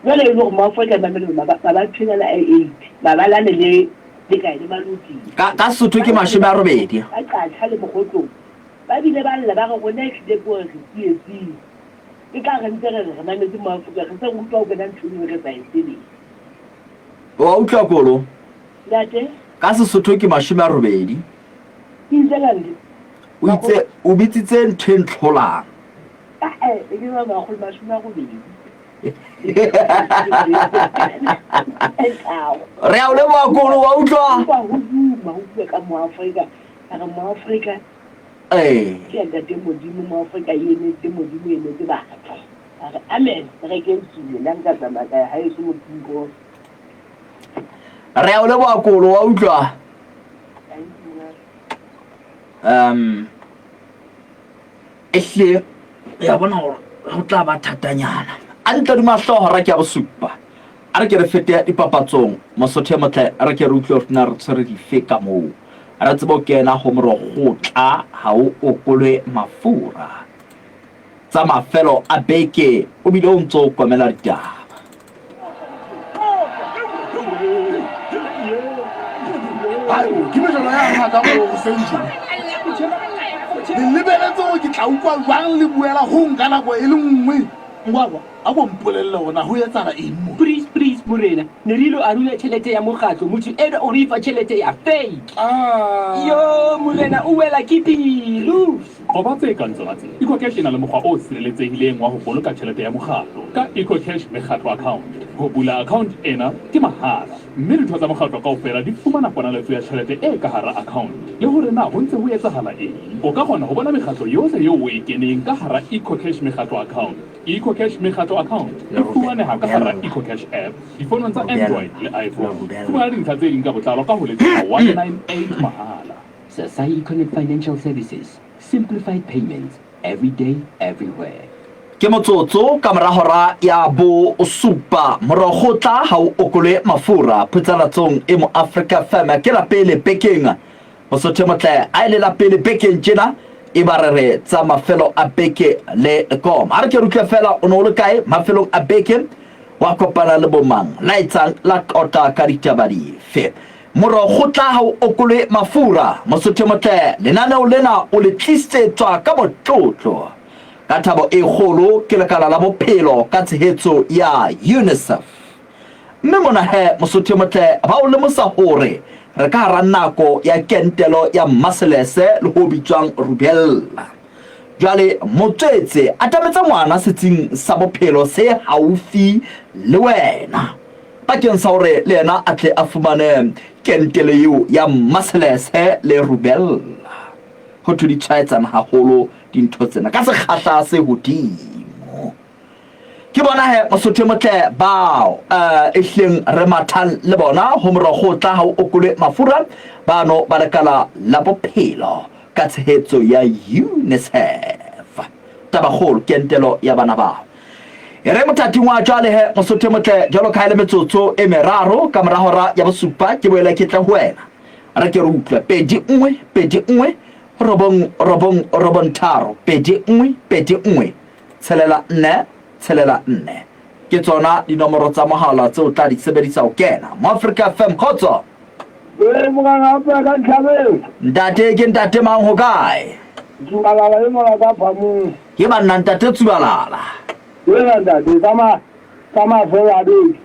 [SPEAKER 3] Jwale e le gore Moafrika mamele mabapi a 8 mabalane le le kae le Maloti.
[SPEAKER 1] Ka ka Sotho ke 80.
[SPEAKER 3] Ba Qacha le Mogotlong ba bile ba lla ba re rona ehlile ke gore re tsietsing. Ke tla re ntse re re re mametse Moafrika re se re utlwa ho kena ntho e nngwe re sa e tsebeng.
[SPEAKER 1] Wa utlwa Kolo?
[SPEAKER 3] Ntate.
[SPEAKER 1] Ka Sesotho ke 80.
[SPEAKER 3] Ke itse ka ntho.
[SPEAKER 1] O itse o bitsitse ntho e ntlholang.
[SPEAKER 3] Ae, e ke ba makgolo 80.
[SPEAKER 1] Re a o leboha Kolo, wa utlwa?
[SPEAKER 3] Ho duma ho bua ka Moafrika. A re Moafrika
[SPEAKER 1] Ee.
[SPEAKER 3] Ke ya Ntate Modimo, Moafrika e emetse Modimo, e emetse batho. A re amen, re ke tswile, nna nka tsamaya ka ya haeso motseng.
[SPEAKER 1] Re a o leboha Kolo, wa utlwa? Ehlile ya bona hore ho tla ba thatanyana. A ntle hodima hlooho hora ke ya bosupa. A re ke re fete dipapatsong. Mosotho e motle, a re ke re utlwe hore na re tshwere dife ka moo. Re tsebe ho kena ho morokgotla ha o okolwe mafura. Tsa mafelo a beke o bile o ntso o komela ditaba.
[SPEAKER 5] Ke mejolo ya rona ka mo hoseng tjena. Le lebeletse hore ke tla utlwa jwang le buela hong ka nako e le nngwe? Ngwakwa, a ko mpolelle hore na ho etsahala eng mona.
[SPEAKER 4] Please, please, morena, ne re ilo arula tjhelete ya mokgatlo, motho enwa o re fa tjhelete ya fake. Yo, morena o wela ke pelo.
[SPEAKER 16] Qoba tse kang tsona tse. EcoCash e na le mokgwa o sireletsehileng wa ho boloka tjhelete ya mokgatlo ka EcoCash Mekgatlo Account. Ho bula account ena ke mahala mme ditho tsa mokgatlo kaofela di fumana ponaletso ya tjhelete e ka hara account le hore na ho ntse ho etsahala eng. O ka kgona ho bona mekgatlo yohle eo o e keneng ka hara EcoCash Mekgatlo Account. EcoCash Mekgatlo Account e fumaneha ka hara EcoCash app difonong tsa Android le iPhone. Fumana dintlha tse ding ka botlalo ka ho letsetsa 198 mahala.
[SPEAKER 4] Sasai Econet Financial Services, simplified payments, every day, everywhere.
[SPEAKER 1] Ke motsotso ka mora hora ya bo supa. Morokgotla ha o okolwe mafura phutsanatsong e mo Afrika FM. Ke la pele bekeng. Mosotho e motle a e le la pele bekeng tjena e ba re re tsa mafelo a beke le koma. A re ke re utlwe fela o ne o le kae mafelong a beke wa kopana le bomang la etsang la qoqa ka ditaba dife. Morokgotla ha o okolwe mafura. Mosotho e motle, lenaneo lena o le tlisetswa ka motlotlo ka thabo e kgolo ke Lekala la Bophelo ka tshehetso ya UNICEF. Mme mona he, Mosotho e motle, ba o lemosa hore re ka hara nako ya kentelo ya mmaselese le ho bitswang rubella. Jwale motswetse atametsa ngwana setsing sa bophelo se haufi le wena bakeng sa hore le yena a tle a fumane kentelo eo ya mmaselese le rubella. Ho thwe di tshwaetsana haholo dintho tsena ka sekgahla se hodimo. Ke bona he Mosotho e motle bao uh, e hleng re mathang le bona ho morokgotla ha o okolwe mafura bano ba lekala la bophelo ka tshehetso ya UNICEF. Tabakgolo ke entelo ya bana bao. E re mothating wa jwale he Mosotho e motle jwalo ka ha e le metsotso e meraro ka mora hora ya bosupa ke boele ke tle ho wena. Re ke re utlwe 2 1 2 1 9 9 9 3 2 1 2 1 tshelela nne tshelela nne. Ke tsona dinomoro tsa mohala tse o tla di sebedisa ho kena mo Afrika FM. Kgotso.
[SPEAKER 17] Ee, morena wa pela ka nthabeng.
[SPEAKER 1] Ntate ke ntate mang ho kae?
[SPEAKER 17] Tsubalala e mona ka phamong.
[SPEAKER 1] Ke banna ntate Tsubalala.
[SPEAKER 17] Wena ntate tsa ma tsa mafelo a beke.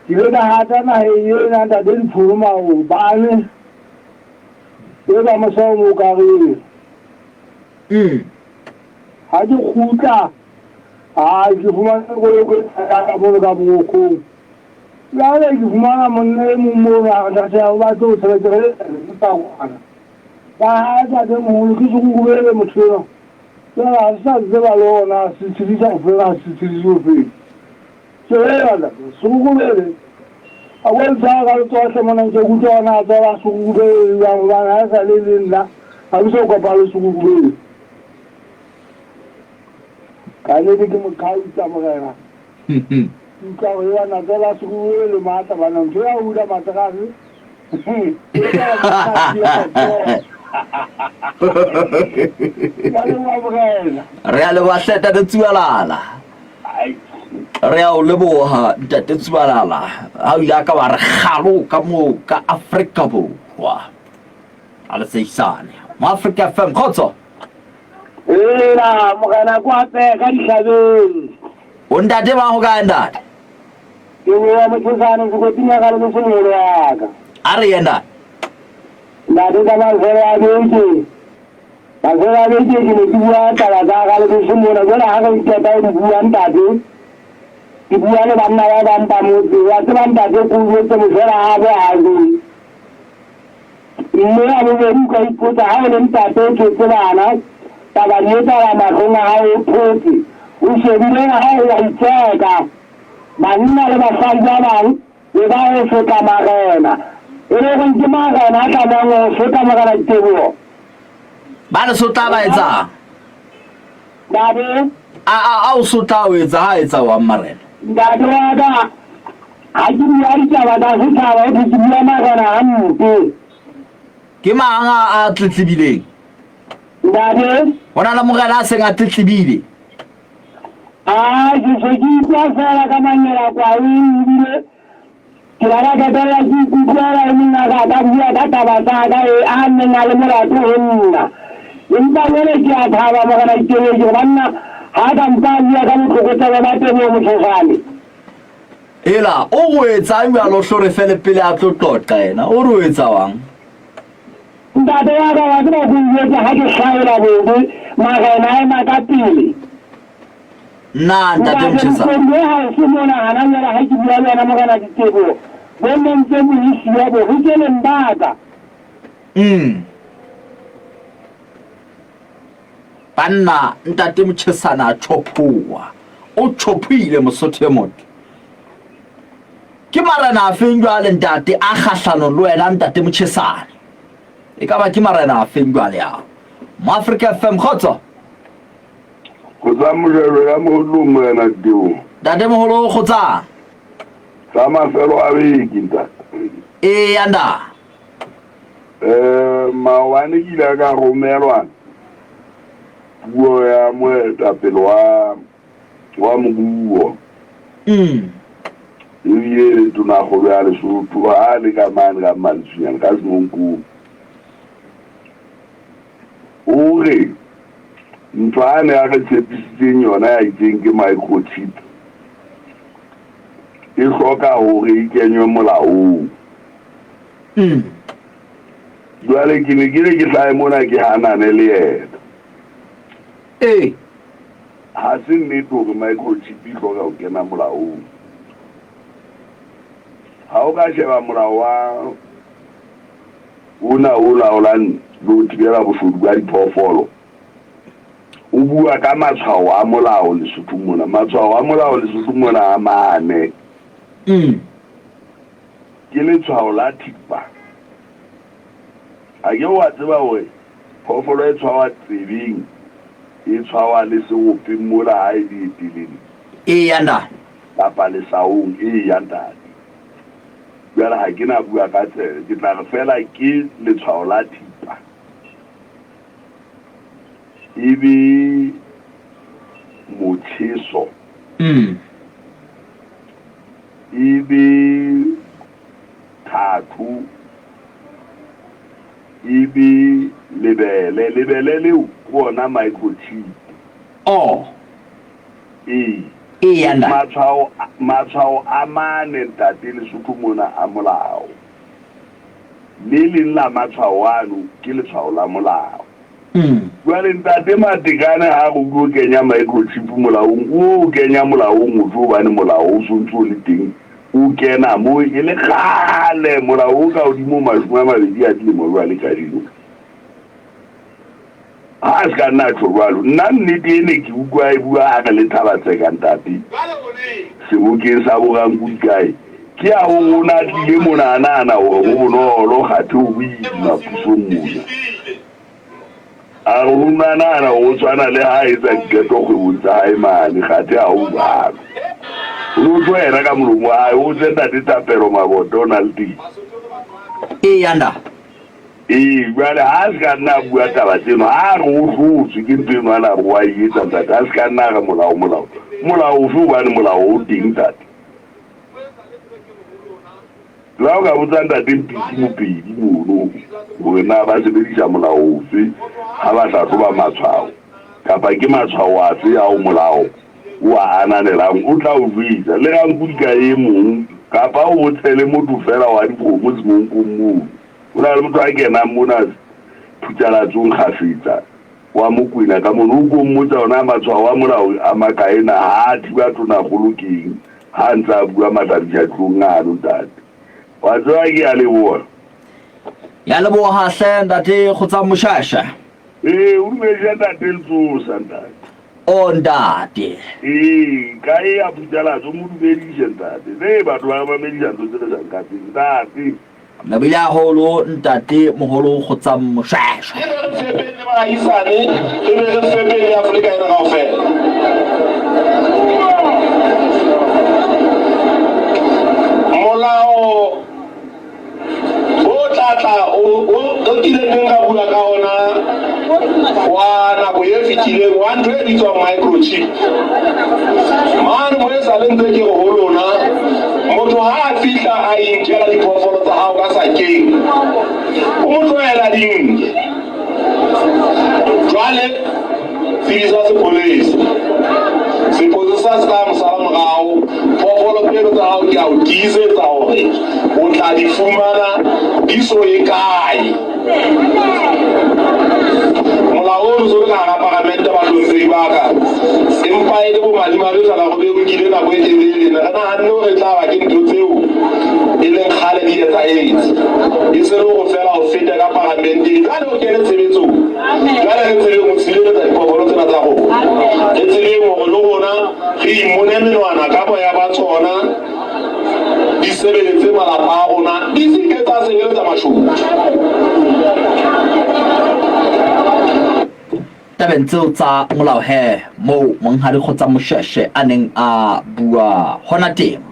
[SPEAKER 17] Ke ile ka hata naheng ena ntate dipholo maobane. E ba mose o mo kareng. Ha ke kgutla, ha ke fumane koloi ya ka mono ka Borokgong. Jwale ke fumana monna e mong mono a re ntate ha o batle ho sebetsa re tsa kwana. Ka ha ntate moholo ke sekukubele motho enwa. Jwale ha se sa tseba le hore na se tshedisa ho feng ha se tshedise ho feng. Tjhe ntate, sekukubele. A ko ntshware ka letsoho hle mona nke ke utlwe hore na tswa la sekukubele jwang hobane ha e sa le le nna ha ke so kopane le sekukubele. Ka nnete ke moqhautsa morena. Ke utlwa hore eba natso la sekukubele le matla bana ntho ya ho hula materase e tla ba Ke a leboha morena.
[SPEAKER 1] Re a leboha hle Ntate Tsubalala. Re a o leboha Ntate Tsubalala. Ha o ile a ka wa re kgalo ka moo ka Afrika Borwa. A le seisane. Mo Afrika FM kgotso.
[SPEAKER 17] Ela morena ko ape ka dihlabeng.
[SPEAKER 1] O ntate ba ho kae ntate?
[SPEAKER 17] Ke boya mothosane sekoting ya ka le mosomoholo wa ka.
[SPEAKER 1] A re yena.
[SPEAKER 17] Ntate ka mafelo a beke. Mafelo a beke ke ne ke bua taba tsa ka le beso mona. Jwale ha re qeta ho di bua ntate, ke bua le banna ba bang ba motse. Wa tseba ntate ko jwetse mofela ha bo ha jwe. Mme ya bobedi o ka ipotsa ha o le ntate o tswetse bana, taba di etsahala mahlong a hao o thotse, o shebile ha o wa itseka. Banna le basadi ba bang e ba ho sotla marena, e le hore ke marena a tlamehang ho sotla Morena Diteboho.
[SPEAKER 1] Ba le sotla ba etsang?
[SPEAKER 17] Ntate.
[SPEAKER 1] A a a o sotla o etsa ha etsa wang marena?
[SPEAKER 17] Ntate wa ka, ha ke bua ditaba tsa setjhaba ho thwe ke bua marena hampe.
[SPEAKER 1] Ke mang a a tletlebileng?
[SPEAKER 17] Ntate?
[SPEAKER 1] Ho na le morena a seng a tletlebile.
[SPEAKER 17] A ke se ke utlwa fela ka manyela kwae ebile ke la ka qetella ke ikutlwela e mong a ka ka bua ka taba tsa ka e a neng a le molato ho nna. Empa jwale ke a thaba morena Ikeletso hore banna ha ka mpa a bua ka botlokotsebe ba Teboho Mochesane.
[SPEAKER 1] Ela, o re o etsang jwalo hlo re fele pele a tlo qoqa yena, o re o etsa wang?
[SPEAKER 17] Ntate wa ka wa tseba ke o jwetse ha ke hlahela bobe marena a ema ka pele.
[SPEAKER 1] Na ntate
[SPEAKER 17] Ntate
[SPEAKER 1] Mchesa.
[SPEAKER 17] Mokoduwe ha e se mona hana jwale ha ke bua le wena morena Diteboho bo nentse bo le siyo borikeleng ba ka.
[SPEAKER 1] Mm. Banna ntate Mchesana a tjhophoa. O tjhophoile Mosotho e motle. Ke marena a feng jwale ntate a kgahlano le wena ntate Mchesane? E ka ba ke marena a feng jwale ao? Moafrika FM kgotso.
[SPEAKER 10] Kgotsang mojelo ya mohotlong morena Teo.
[SPEAKER 1] Ntate moholo kgotsang.
[SPEAKER 10] Sa mafelo a beke ntate.
[SPEAKER 1] Eya nda.
[SPEAKER 10] Eh maobane ke ile ka romelwa puo ya moetapele wa wa moruo. Ebile le tonakgolo ya Lesotho a le ka mane ka Mmantswinyane ka Semonkong. O re ntho a ne a re tshepisitseng yona ya itseng ke microchip e hloka hore e kenywe molaong. Jwale ke ne ke re ke hlahe mona ke hanane le yena.
[SPEAKER 1] Ee.
[SPEAKER 10] Ha se nnete hore microchip e hloka ho kena molaong. Ha o ka sheba molao wa ona o laolang le ho thibela boshodu ba diphoofolo, o bua ka matshwao a molao Lesothong mona. Matshwao a molao Lesothong mona a mane. Ke letshwao la thipa. A ke wa tseba hore phoofolo e tshwawa tsebeng e tshwawa le seropeng mola ha e le e telele?
[SPEAKER 1] Eya ntate.
[SPEAKER 10] Kapa lesaong? Eya ntate. Jwale ha ke na bua ka tsebe, ke tla re feela ke letshwao la thipa. E be motjheso. E be thatho. E be lebele. Lebele leo ke ona microchip.
[SPEAKER 1] Oh.
[SPEAKER 10] Ee.
[SPEAKER 1] Eya ntate.
[SPEAKER 10] Matshwao, matshwao a mane ntate Lesotho mona a molao. Le leng la matshwao ano ke letshwao la molao. Jwale ntate Matekane ha re o tlo kenya microchip molaong, o o kenya molaong ofe hobane molao o sontse o le teng, o kena mo e le kgale molao o ka hodimo 20 a dilemo jwale kajeno. Ha a se ka nna a tjho jwalo. Nna nnete e ne ke utlwa e bua a re le Thaba Tseka ntate sebokeng sa bo Ranku kae. Ke ya ho rona a tlile mona a nahana hore ho bonolo kgathe ho boima pusong mona. A re ho na nahana hore o tshwana le ha a etsa diqeto kgwebong tsa hae mane kgathe ha ho jwalo. O no tjho yena ka molomo wa hae o tse ntate Thapelo Mabote o na le teng.
[SPEAKER 1] Eya ntate.
[SPEAKER 10] Ee, jwale ha a se ka nna a bua taba tseno, ha a re o hlotswe ke ntho eno a na re wa e etsa, ntate, a se ka nna a re molao, molao. Molao ofe hobane molao o teng, ntate? Le ha o ka botsa ntate Mpisi Mopedi mono hore na ba sebedisa molao ofe ha ba hlahloba matshwao, kapa ke matshwao afe ao molao o a ananelang, o tla o jwetsa. Le Rankulika e mong, kapa o botse le motho feela wa dikgomo Semonkong mono. Ho na le motho a kenang mona phutsalatsong kgafetsa wa Mokwena ka mono, o ko mmotsa hore na matshwao a molao a makae na ha a thiba tonakgolo keng ha a ntse a bua mahlabisa-dihlong ano ntate. Wa tseba ke a leboha.
[SPEAKER 1] Ya leboha hle ntate Kgotsang Moshasha.
[SPEAKER 10] Ee, o dumedisa ntate Letsosa ntate.
[SPEAKER 1] O ntate.
[SPEAKER 10] Ee, ka e ya phutsalatso mo dumedise ntate. Le batho ba mamedisa ntho tse re sa nkapeng ntate.
[SPEAKER 1] Lebohile haholo ntate moholo Kgotsang Moshweshwe.
[SPEAKER 20] E re re tshepeng le baahisane, re be re tshepeng le Afrika ena kaofela. Molao o tla tla o kileng Mane mo e sa le ntse ke re ho lona, motho ha a fihla a inkela diphoofolo tsa hao ka sakeng, o mo tlohela di nke. Jwale tsebisa sepolesa. Sepolesa se tla mo sala morao. Phoofolo tseno tsa hao ke a o tiisetsa hore o tla di fumana di so ye kae. Molao o ntse o le ka hara paramente bahlomphehi ba ka, empa e le bomadimabe feela ho be o nkile nako e telele. Ne re nahanne hore e tla ba ke ntho tseo e leng kgale di etsahetse, e se le hore feela o fete ka paramenteng jwale o kene tshebetsong. Jwale re tsebeng ho tshireletsa diphoofolo tsena tsa rona, re tsebeng hore le rona re imone menwana ka boya ba tsona. Di sebeletse malapa a rona, di se ke tsa sebeletsa mashodu.
[SPEAKER 1] Tabeng tseo tsa molao he, moo Monghadi Kgotsa Mosheshe a neng a bua hona teng.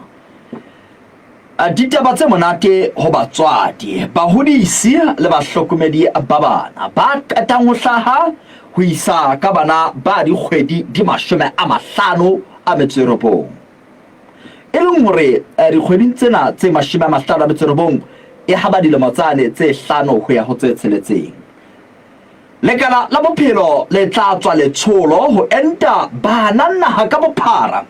[SPEAKER 1] Ditaba tse monate ho batswadi, bahodisi le bahlokomedi ba bana ba qetang ho hlaha ho isa ka bana ba dikgwedi di 59. E leng hore dikgweding tsena tse 59 e haba dilemo tsane tse hlano ho ya ho tse tsheletseng. Lekala la bophelo le tla tswa letsholo ho enta bana naha ka bophara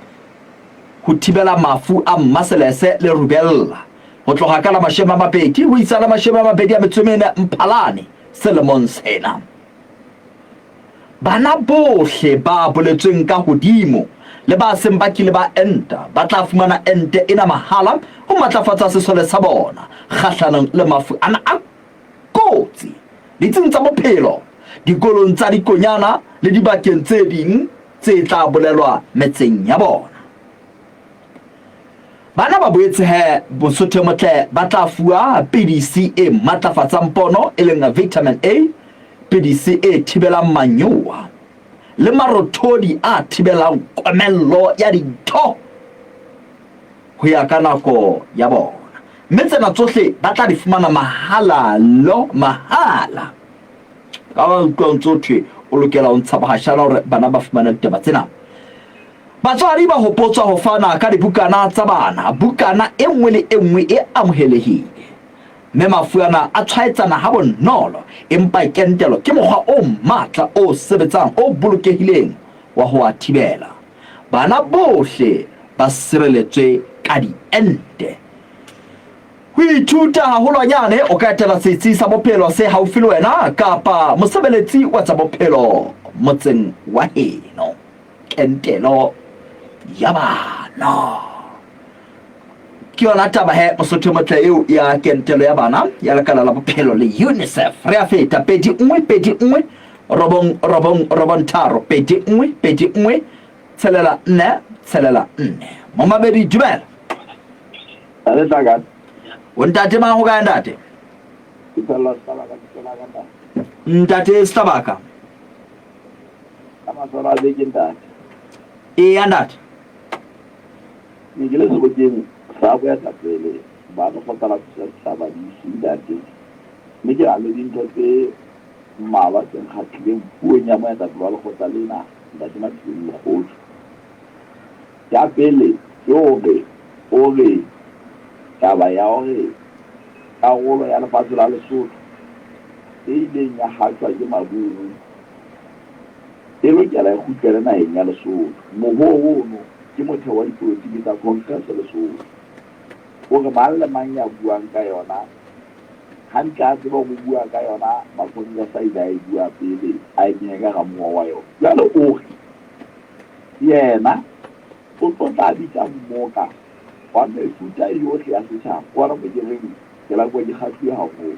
[SPEAKER 1] ho thibela mafu a mmaselese le rubella ho tloha ka la 20 ho isa la 24 Mphalane selemong sena. Bana bohle ba boletsweng ka hodimo le ba seng ba kile ba enta ba tla fumana ente ena mahala ho matlafatsa sesole sa bona kgahlanong le mafu ana a kotsi ditsing tsa bophelo, dikolong tsa dikonyana le dibakeng tse ding tse tla bolelwa metseng ya bona. Bana ba boetse he Mosotho e motle ba tla fuwa pidisi e matlafatsang pono e leng vitamin A, pidisi e thibelang manyowa le marothodi a thibelang komello ya dintho ho ya ka nako ya bona. Mme tsena tsohle ba tla di fumana mahala lo mahala. Ka ba utlwa o ntse thwe o lokela ho ntsha bohashana hore bana ba fumane ditaba tsena. Batswadi ba hopotswa ho fana ka dibukana tsa bana, bukana e nngwe le e nngwe e amohelehile. Mme mafu ana a tshwaetsana ha bonolo, empa kentelo ke mokgwa o matla o sebetsang o bolokehileng wa ho a thibela. Bana bohle ba sireletswe ka diente. Ho ithuta haholwanyane, o ka etela setsi sa bophelo se haufi le wena kapa mosebeletsi wa tsa bophelo motseng wa heno. Kentelo ya bana. Ke yona taba he Mosotho e motle eo ya kentelo ya bana ya lekala la bophelo le UNICEF. Re a feta 2 1 2 1 9 9 9 3 2 1 2 1 6 4 6 4. Momamedi dumela.
[SPEAKER 3] Ntate Tlakane.
[SPEAKER 1] O ntate mang ho kae ntate?
[SPEAKER 3] Ke tswella Sehlabaka bitso la ka ntate.
[SPEAKER 1] Ntate Sehlabaka.
[SPEAKER 3] Ka mafelo a beke ntate.
[SPEAKER 1] Eya ntate.
[SPEAKER 3] Ne ke le sebokeng sa boetapele ba lekgotla la puso ya setjhaba DC ntate. Mme ke na le dintho tse mmalwa tse nkgahlileng puong ya moetapele wa lekgotla lena ntate Mathibeli Lekgothu. Ya pele ke hore o re taba ya hore karolo ya lefatshe la Lesotho e ileng ya hatjwa ke Maburu e lokela e kgutlele naheng ya Lesotho. Mohoo ono ke motheo wa dipolotiki tsa Congress Lesotho. O re mang le mang ya buang ka yona hantle a tsebe hore o bua ka yona ma-Congress a ile a e bua pele a e kenya ka hara mowa wa yona. Jwale o re yena o tlo tla bitsa mmoka wa mefuta yohle ya setjhaba. Ke hona mo ke reng ke la kwa ke kgahluwe haholo.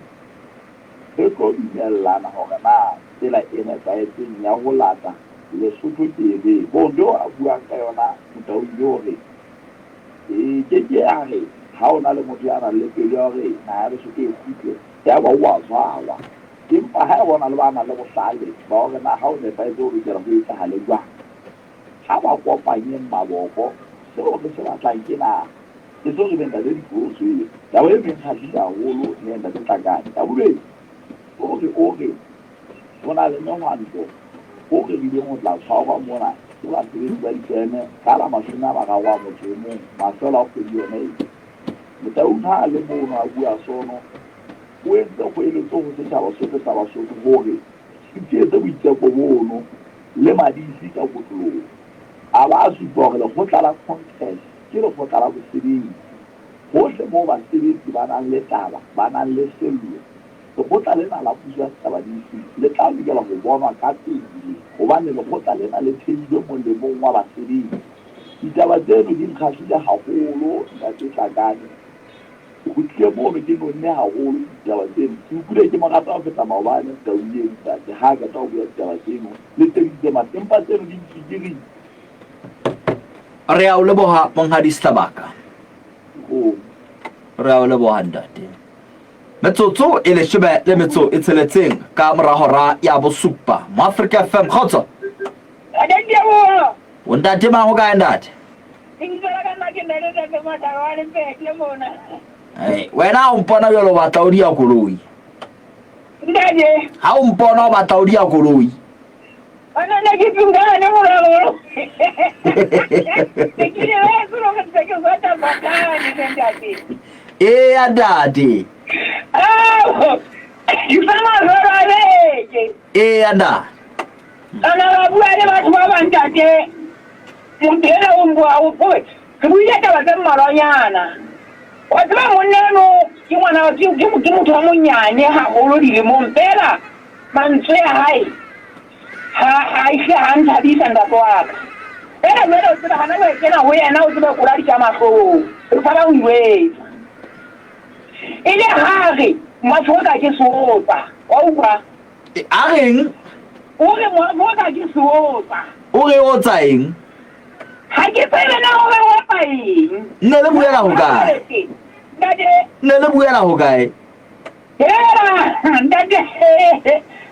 [SPEAKER 3] Re tlo dumellana hore na tsela e nepahetseng ya ho lata Lesotho ke efeng. Bonde eo a buang ka yona Motaung ke hore e ke ke ya re ha o na le motho ya nang le pelo ya hore naha ya Lesotho e kgutle, yaba o a tshwarwa. Empa ha eba o na le ba nang le bohlale ba hore na ha o nepahetse ho lokela ho etsahale jwang, ha ba kopanyeng maboko. Seo re se batlang ke naha. E so re be ntate Dipotso eo. Taba e meng kgahlisa haholo he ntate Tlakane. Ya bobedi, o re o re ho na le mehwanto o rerileng ho tla tshwarwa mona.
[SPEAKER 1] ke basebetsi ba difeme ka la 31 mafelo a kgwedi yona ena. Motaung ha a le mono a bua sono, o entse kgoeletso ho setjhaba sohle sa Basotho hore se tshehetse boitseko bono le Madisi ka kotloloho. A ba a supa hore lekgotla la Congress ke lekgotla la bosebetsi. Hohle moo basebetsi ba nang le taba, ba nang le sello, lekgotla lena la puso ya setjhaba DC le tla lokela ho bonwa ka pele hobane lekgotla lena le thehilwe molemong wa basebetsi. Ditaba tseno di nkgahlile haholo, Ntate Tlakane. Ke kgutlile mono ke nonne haholo ke ditaba tseno. Ke utlwile ke mo rata ho feta maobane Motaung eno, Ntate, ha a qeta ho bua ditaba tseno le tse ding tse matla. Empa tseno di ntswikirile. Re a o leboha, Monghadi Sehlabaka. Re a o leboha, Ntate. Metsotso e 16 ka mora hora ya bosupa. Moafrika FM, kgotso.
[SPEAKER 18] Ntate Teboho.
[SPEAKER 1] O ntate mang o kae ntate?
[SPEAKER 18] Lebitso la ka nna ke ntate Ntate Mathaka wa Lepete mona.
[SPEAKER 1] Hey, wena ha o mpona jalo o batla o dia koloi.
[SPEAKER 18] Ntate.
[SPEAKER 1] Ha o mpona o batla o dia koloi.
[SPEAKER 18] Ana ne ke tungane moragolo. Ke ke lebetse hore ntse ke bata batane ntate.
[SPEAKER 1] Eya ntate.
[SPEAKER 18] Ao. Ke sa mafelo a beke.
[SPEAKER 1] Eya ntate.
[SPEAKER 18] Kana ra bua le batho ba bang ntate. Motho ena o mbua o re buile taba tse mmalwanyana. Wa tseba monna eno ke ngwana ke ke motho a monyane haholo dilemong fela mantswe a hae ha ha ise ha nthabisa ntate wa ka. Fela jwale o tseba hana jwale kena ho yena o tsebe kola di ka mahlong. O tshaba ho iwetsa. E le ha re Mafroka ke seotsa. Wa utlwa?
[SPEAKER 1] A reng?
[SPEAKER 18] O re Moafrika ke seotsa.
[SPEAKER 1] O re o tsa eng?
[SPEAKER 18] Ha ke tsebe na o re o etsa eng.
[SPEAKER 1] Nne le buela ho kae?
[SPEAKER 18] Ntate.
[SPEAKER 1] Nne le buela ho kae?
[SPEAKER 18] Hela, ntate.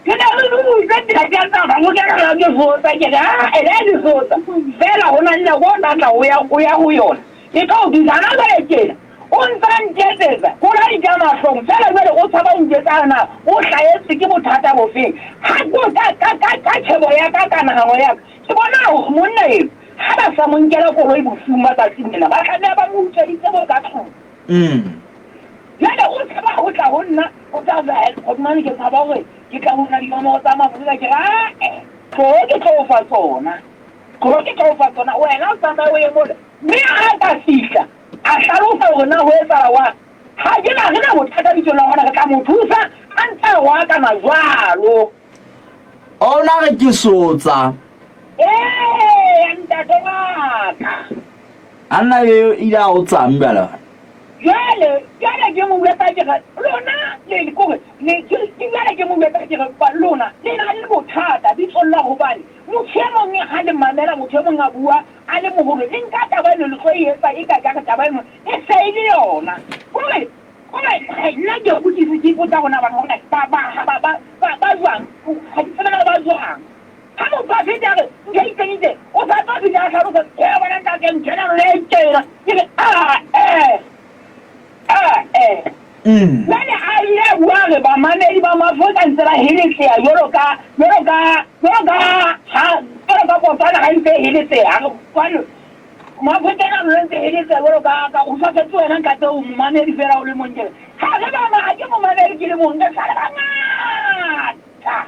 [SPEAKER 18] Ke ne re dutse ntate a tsamaya mo ke re ke seotsa ke re ah ene ke seotsa. Fela ho na le nako o tla tla o ya o ya ho yona. Ke tlo o thusa hana jwale tjena. O ntsa nketsetsa ko la di ka mahlong fela jwale o tshaba ho njwetsa na o hlahetswe ke bothata bofeng. Ha ko ka ka ka ka tjhebo ya ka ka nahano ya ka ke bona hore monna eno ha ba sa mo nkela koloi bosiung matsatsing lena ba tlameha ba mo utsweditse bo ka tlung. Jwale o tshaba ho tla ho nna o tla re Godmane ke tshaba hore ke tla una dinomoro tsa mapolesa ke re ae tloho ke tlo o fa tsona. Tloho ke tlo o fa tsona wena o tsamaye o ye mole mme ha a ka fihla A hlalosa hore na ho etsahala jwang. Ha ke na re na bothata bitsong la hona re tla mo thusa a ntse a roakana jwalo.
[SPEAKER 1] O na re ke sotsa.
[SPEAKER 18] Eya ntate wa ka.
[SPEAKER 1] A nna e ile a o tsang bjale.
[SPEAKER 18] Jwale jwale ke mo jwetsa ke re lona le kore le ke jwale ke mo jwetsa ke re lona le na le bothata bitsong la hobane motho e mong ha le mamela motho e mong a bua a le moholo, le nka taba eno le tlo e etsa e ka ekare taba eno e se e le yona. Kore, kore, hai, nna ke kgutlise ke ipotsa hore na batho bana ba, ba, ba, ba, ba, ba jwang, ha ke tsebe na ba jwang. Ha motho a feta a re ntho e itseng itseng, o sa tlo fihla a hlalosa, ke bona ntate ntho ena lona e tjena. Ke re, ah, eh, ah, eh. Jwale a ile a bua a re bamamedi ba Maafrika ntse ba heletseha jwalo ka jwalo ka jwalo ka ha jwalo ka Botswana ha ntse e heletseha. A re jwale Maafrika ena lona ntse heletseha jwalo ka ka ho safetse wena ntate o momamedi fela o le mong. Ke re ha re bana ha ke momamedi ke le mong re sa le bangata.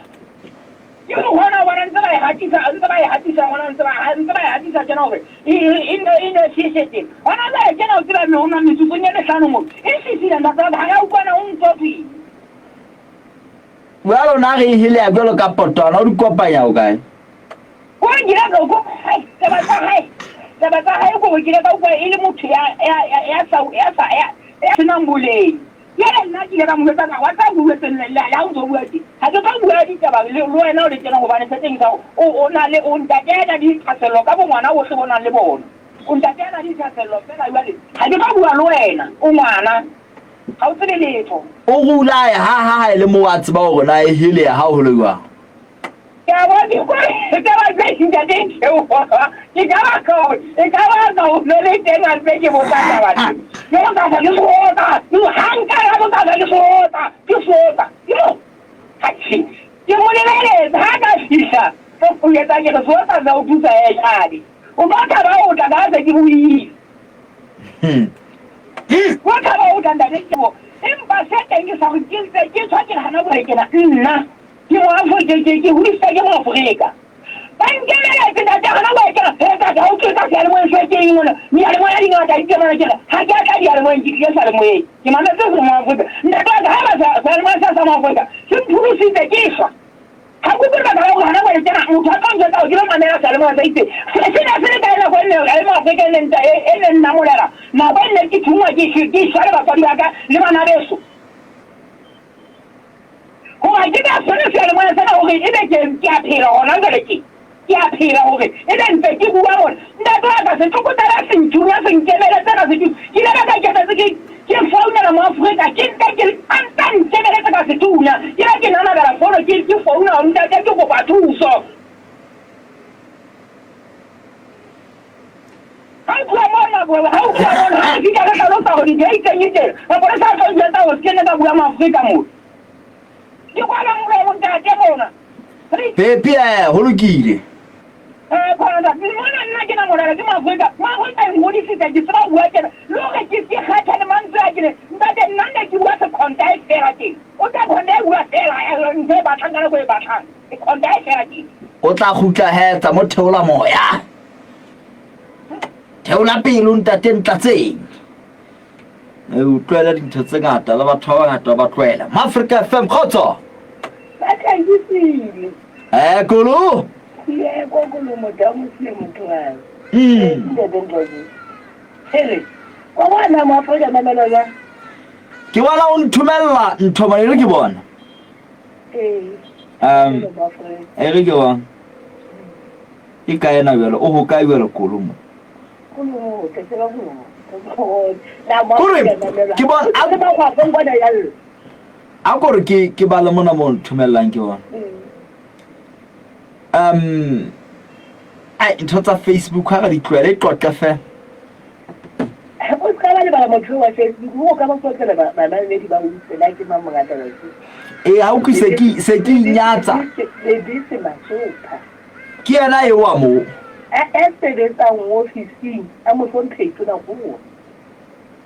[SPEAKER 18] Ke hona hobane ntse ba e hatisa, ntse ba e hatisa hona ntse ba ntse ba e hatisa tjena hore e e ne e ne sise teng. Hona jwale tjena o tseba mme hona metsotsong e mehlano moo e sisile ntate wa ka ha re a utlwana o ntso thweng.
[SPEAKER 1] Jwale o na re e heleha jwalo ka potwana o di kopanya ho kae?
[SPEAKER 18] Ko re ke ile ka utlwa hai taba tsa hae taba tsa hae ko re ke ile ka utlwa e le motho ya ya ya sa ya sa ya ya senang boleng. Jwale nna ke ile ka mo jwetsa ka re, Wa tseba ke o jwetseng le le ha o ntso bua tje, ha ke tlo bua ditaba le le wena o le tjena hobane se teng sa hore o o na le o ntate ya na le dithahasello ka bongwana bohle bo nang le bona. O ntate ya na le dithahasello feela jwale ha ke tlo bua le wena, o ngwana, ha o tsebe letho.
[SPEAKER 1] O re o la e haha ha e le moo a tseba hore na e heleha ha ho le jwang.
[SPEAKER 18] Ke a bona ke kwa taba tse ntate Theoha ke ka baka hore e ka baka ho no le teng a ntse ke botsa taba tse jwalo ka ke sotsa ha nka ra botsa ke sotsa ke sotsa yo ha ke mo lebeletse ha ka fihla O etsa ke re so sa o thusa e jale. O ka thaba o tla ka se ke buile. O thaba o tla ntate Teboho. Empa se teng ke sa hore ke ntse ke tshwa ke hana bore kena nna ke mo Afrika ke ke hodisitswe ke mo Afrika. Ba nkemeletse ntate hana bore kena he ntate ha o tlisa seyalemoyeng se ke eng mona diyalemoya di ngata di teng ke re ha ke a tla diyalemoyeng ke tlile seyalemoyeng ke mametse se mo Afrika. Ntate wa ka haeba seyalemoya sa sa mo Afrika se mpholositse ke shwa. Ha ke utlwe lebaka la hore hona jwale tjena motho a tlo njwetsa hore ke lo mamela seyalemoya sa itseng. Se se ne se le kae nako e nne e mo Afrika e neng e neng nnamolela nako e nne ke thunngwa ke ke shwa le batswadi ba ka le bana beso. Hoba ke ka sona seyalemoya sena hore ebe ke ke a phela hona jwale ke ke a phela hore ebe ntse ke bua mona. Ntate wa ka setlokotsebe se nthunya se nkemeletse ka sethunya. Ke ile ka ka ke setse ke ke founela Moafrika ke ntse ke a ntse a nkemeletse ka sethunya. Ke be ke nanabela fono ke ke founa hore ntate ke kopa thuso. Ha o tloha mona ha o tloha mona ha re fihla re hlalosa hore ntho e itseng e teng. Mapolesa a tlo njwetsa hore se ke nne ka bua Moafrika mona. Ke kwala molomo ntate mona.
[SPEAKER 1] Pepi eh ho lokile.
[SPEAKER 18] Eh khona ntate mona nna ke na morena ke Moafrika. Moafrika e ngodisitse ke tseba ho bua tjena. Le hore ke ke kgetha le mantswe a ke ne ntate nna nne ke bua sekhontae feela teng. O tla khontae bua feela ntho e batlang ka nako e batlang. Sekhontae feela teng.
[SPEAKER 1] O tla kgutla he tsa mo theola moya. Theola pelo ntate Ntlatseng. E utlwela dintho tse ngata le batho ba bangata ba tlohela. Maafrika FM kgotso.
[SPEAKER 21] Ba tlhahisile.
[SPEAKER 1] Eh kolo.
[SPEAKER 21] Ye ko kolo motho a mosile motho wa. Ntate Ntlatseng. Hele. Wa bona mo Afrika mamela jwang?
[SPEAKER 1] Ke bona o nthomella ntho mane e re ke bona.
[SPEAKER 21] Ee.
[SPEAKER 1] E re ke bona. E kae na jwale? O hokae jwale kolo mo? Kore ke bona a kore ke ke bale mona mo nthomellang ke bona. Ai ntho tsa Facebook ha re di tlohele e qoqe fela.
[SPEAKER 21] O ska ba lebala motho wa Facebook o ka ba qoqela bamamedi ba utlwe na ke mang mongata wa
[SPEAKER 1] Ee ha utlwe se ke se ke inyatsa.
[SPEAKER 21] Lebese Masopha.
[SPEAKER 1] Ke yena eo wa moo.
[SPEAKER 21] A sebetsang ofising ya mohlomphehi Tonakgolo.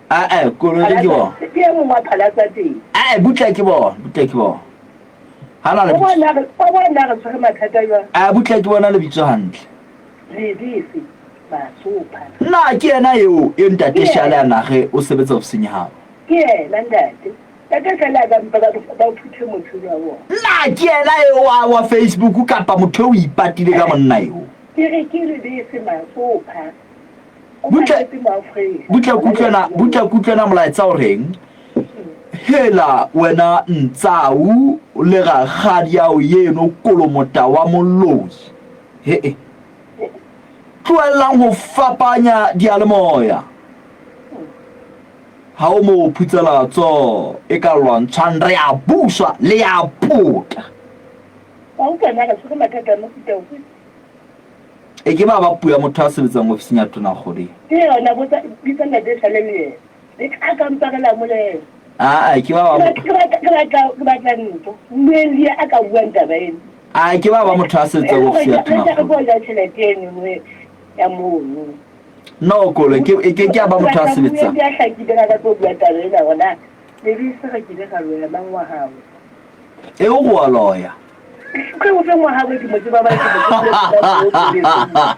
[SPEAKER 1] Ae, koloi ke bona.
[SPEAKER 21] Ke e mong wa phala tsa teng.
[SPEAKER 1] Ae, butle ke bona, butle ke bona. Ha na
[SPEAKER 21] lebitso. O bona re tshwere mathata jwang?
[SPEAKER 1] Ae, butle ke bona lebitso hantle.
[SPEAKER 21] Lebese Masopha.
[SPEAKER 1] Na ke yena eo e ntate Shale a nage o sebetsa ofising ya hao?
[SPEAKER 21] Ke yena ntate. Ntate fela a ka mpa ba ba phuthe motho enwa wa bona.
[SPEAKER 1] Na ke yena eo wa wa Facebook kapa motho eo o ipatile ka monna eo?
[SPEAKER 21] Ke re ke lebese Masopha. O
[SPEAKER 1] Butle
[SPEAKER 21] patetse Moafrika.
[SPEAKER 1] butle kutlwena butle kutlwena molaetsa o reng? Hela wena Ntsau le rakgadi ao yeno kolomota wa moloi. He-e. Tlohellang ho fapanya diyalemoya. Ha o mo phutsela tso e ka lwantshwang, re a buswa, le a pota.
[SPEAKER 21] Wa utlwa na re tshwere mathata a mofuta ofe?
[SPEAKER 1] E ke ba ba puo ya motho a sebetsang ofising ya Tonakgolo e.
[SPEAKER 21] Ke yona, botsa, bitsa Ntate Shale le yena. Le tla ka mpa re lamolela.
[SPEAKER 1] Aa, ke ba ba.
[SPEAKER 21] Ke batla, ke batla, ke batla ntho. Mmuelli a ka buang taba ena.
[SPEAKER 1] Aa, ke ba ba motho a sebetsang ofising ya
[SPEAKER 21] Tonakgolo. Re tla re tlo ja tjhelete eno ya mono.
[SPEAKER 1] No kolo ke e ke ke a ba motho a sebetsang.
[SPEAKER 21] Ya hlakile ka tlo bua taba ena hore lebese re kile ra loya mang wa hao.
[SPEAKER 1] E o go a loya.
[SPEAKER 21] Ke o fe ngwa hao ke mo tseba ba ke mo tseba.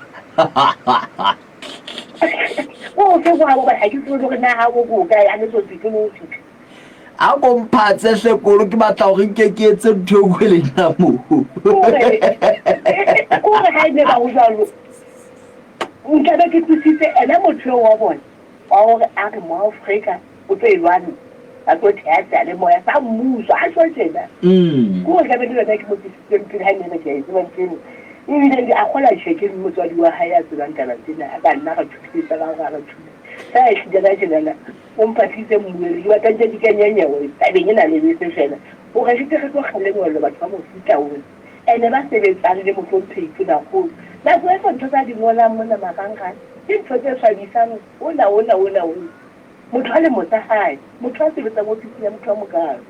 [SPEAKER 21] O fe ngwa hao ba ha ke tsebe hore na ha o go kae a ne so tsitse mo fitla.
[SPEAKER 1] A ko mphatse hle kolo ke batla hore nke ke etse ntho e nngwe le nna moo.
[SPEAKER 21] Kore ha e ne ba ho jwalo. Nka be ke tlositse ena motho eo wa bona wa hore a re Moafrika o tlo e lwantsha, ba tlo theha seyalemoya sa mmuso, a tjho tjena. Ke hore nka be le yona ke mo tlisitseng pele ha e ne re ke a e tseba ntho eno. Ebile a kgola tjhe ke motswadi wa hae a tsebang taba tsena, a ka nna a re thusetsa ka hore a re thuse. Feela ehlile ka tjenana o mpatlise mmuelli, ke batla nke ke kenye nyewe tabeng ena lebese feela hore re tle re tlo kgalengwellwa batho ba mofuta ona. Ene ba sebetsang le Mohlomphehi Tonakgolo. Nako e ntho tsa di ngolang mona marangrang ke ntho tse swabisang ona ona ona ona. Motho a lemo tsa hae, motho a sebetsang ofising ya motho a mokalo.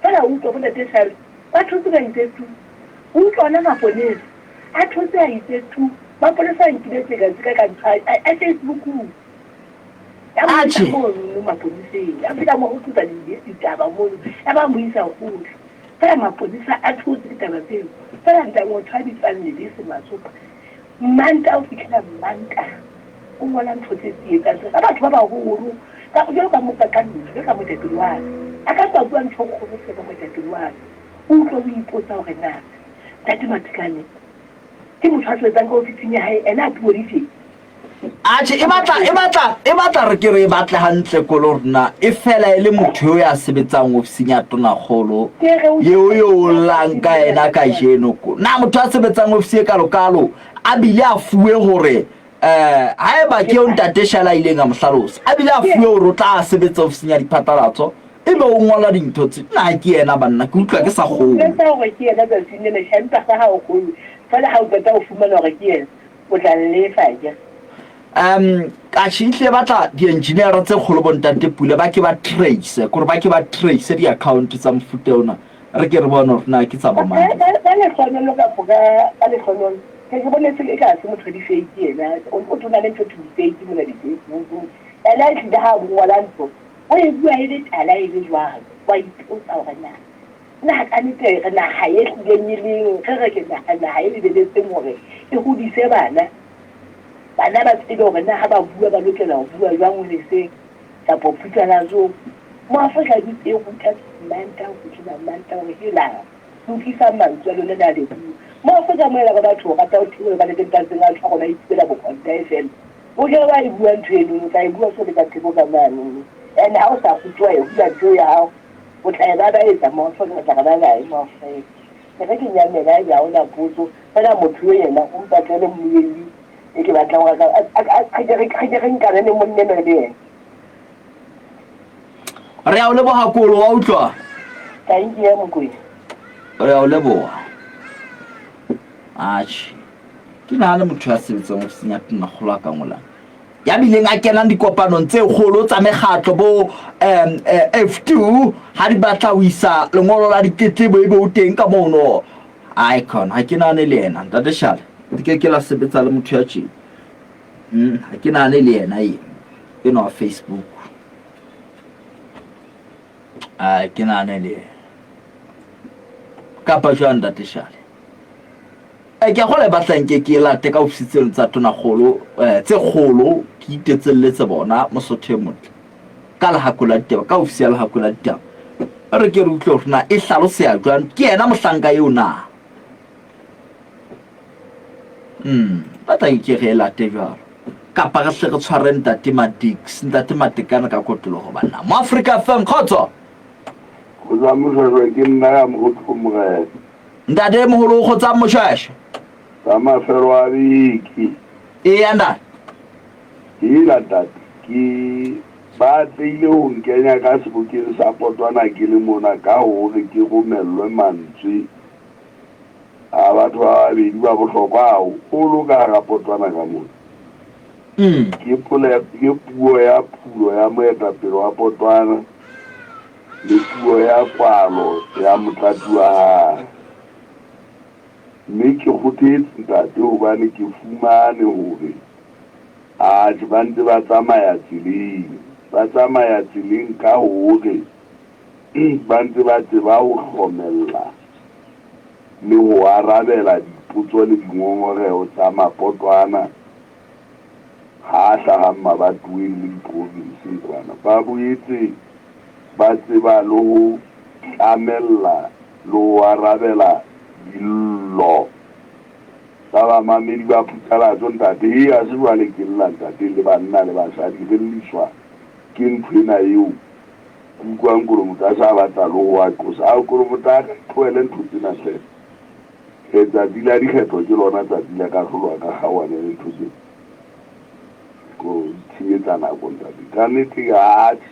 [SPEAKER 21] Fela o utlwa bo Ntate Shale ba thotse ba itse tu. O utlwa ona maponesa. A thotse a itse tu. Mapolesa a nkile tseka-tseka ka ntho a Facebookung. Ya mo isa mono maponeseng. A feta mo go tlotsa ditaba mono. Ya ba mo isa kgotla. Fela maponesa a thotse ditaba tseo. Fela nta motho a bitswang Lebese Matsopa. Mmantaha o fitlhela Mmantaha o ngola ntho tse tsietsang tse ka batho ba baholo ka jwalo ka mokakannyo jwalo ka moetapele wa ka. A ka tswa a bua ntho e kgolo hle ka moetapele wa ka. O utlwa o ipotsa hore na Ntate Matekane ke motho a sebetsang ka ofising ya hae ena a puo di tje.
[SPEAKER 1] Atjhe, e batla e batla e batla re ke re e batle hantle kolo hore na e fela e le motho eo ya sebetsang ofising ya tonakgolo eo eo o llang ka ena kajeno ko. Na motho a sebetsang ofisi e kalokalo a bile a fuwe hore eh haeba ke eo ntate Shala a ileng a mo hlalosa, a bile a fuwe hore o tla sebetsa ofising ya diphatlalatso ebe o ngola dintho tse na ke yena banna ke utlwa ke sa kgolwe.
[SPEAKER 21] Utlwa hore ke yena tsatsing lena, tjhe empa sa ha o kgolwe. Fela ha o qeta ho fumana hore ke yena, o tla nlefa akere.
[SPEAKER 1] Um atjhe ehlile batla di-engineer tse kgolo bo ntate Pule ba ke ba trace kore ba ke ba trace di-account tsa mofuta ona re ke re bone hore na ke tsa bo mang.
[SPEAKER 21] Ka lehlohonolo kapo ka ka lehlohonolo ke ke bone e ka se motho wa di-fake yena o o na le ntho thwe di-fake mona di-Facebook ena ehlile ha a ngola ntho o e bua e le tala e le jwalo wa ipotsa hore na Na ka nete re naha e hlileng e leng, re re ke naha, naha e lebeletseng hore e hodise bana? Bana ba tsebe hore na ha ba bua ba lokela ho bua jwang Holeseng kapa Phutlalatsong. Moafrika a dutse e ruta Mantaha ho fihlela Mantaha hore helang, lokisang mantswe a lona le a le bua. Moafrika moela ba batho o rata ho theohela ba le teng tlatseng a tshwa rona a ipuela bokonta e fela. O ke wa e bua ntho eno, o tla e bua so le ka theko ka mane. And ha o sa rutwa e hula ntho eo ya hao. O tla e babaetsa Moafrika, o tla re babae Moafrika. E re ke nyamela ebe ha ho na potso. Feela motho eo yena o mpatlele mmuelli e ke batlang hore a ka re ke re nkane le monna enwa e le yena.
[SPEAKER 1] Re a o leboha Kolo, wa utlwa?
[SPEAKER 21] Thank you Mokwena.
[SPEAKER 1] Re a o leboha. Atjhe. Ke nahane motho ya sebetsang ofising ya tonakgolo a ka ngolang. ya bileng a kenang dikopanong tse kgolo tsa mekgatlo bo um F2 ha di batla ho isa lengolo la ditletlebo ebe o teng ka mono. Icon ha ke nahane le yena ntate Shale ke ke ke la sebetsa le motho ya tjena. Ha ke nahane le yena eno enwa wa Facebook. A ke nahane le yena. Kapa jwang ntate Shale? Eh, ke a kgolwa e batla nke ke late ka ofisi tseno tsa tonakgolo eh, tse kgolo ke itetselletse bona mosotho e motle ka lehako la ditaba ka ofisi ya lehako la ditaba re ke re utlwe hore na e hlaloseha jwang ke yena mohlanka eo na batla nke re e late jwalo kapa re hle re tshware ntate Madix ntate Matekane ka kotloloho banna mo Afrika FM kgotso
[SPEAKER 6] Go tsa Moshweshwe ke nna ya Mogotlo Morena.
[SPEAKER 1] Ntate moholo o kgotsang Moshweshwe.
[SPEAKER 6] Ka mafelo a beke.
[SPEAKER 1] Eya ntate.
[SPEAKER 6] Hela ntate, ke ba atlehile ho nkenya ka sebokeng sa potwana ke le mona ka hore ke romellwe mantswe a batho ba babedi ba bohlokwa haholo ka hara potwana ka mona. Ke pole, ke puo ya phulo ya moetapele wa potwana le puo ya kwalo ya motlatsi wa hae. Mme ke kgothetse ntate hobane ke fumane hore atjhe ba ntse ba tsamaya tseleng, ba tsamaya tseleng ka hore ba ntse ba tseba ho hlomella le ho arabela dipotso le dingongoreho tsa mapotwana ha a hlahang mabatoweng le diprovinseng kwana. Ba boetse ba tseba le ho tlamella le ho arabela dillo tsa bamamedi ba phuthalatso. Ntate, hei ha se jwale ke lla ntate, le banna le basadi re lliswa ke ntho ena eo ke utlwang Kolomota a sa batla le ho a qosa. Ao Kolomota a ka tlohele ntho tsena hle. Letsatsi la dikgetho ke lona tsatsi la kahlolo a ka kgaohane le ntho tsena. Ko itshenyetsa nako ntate. Ka nnete atjhe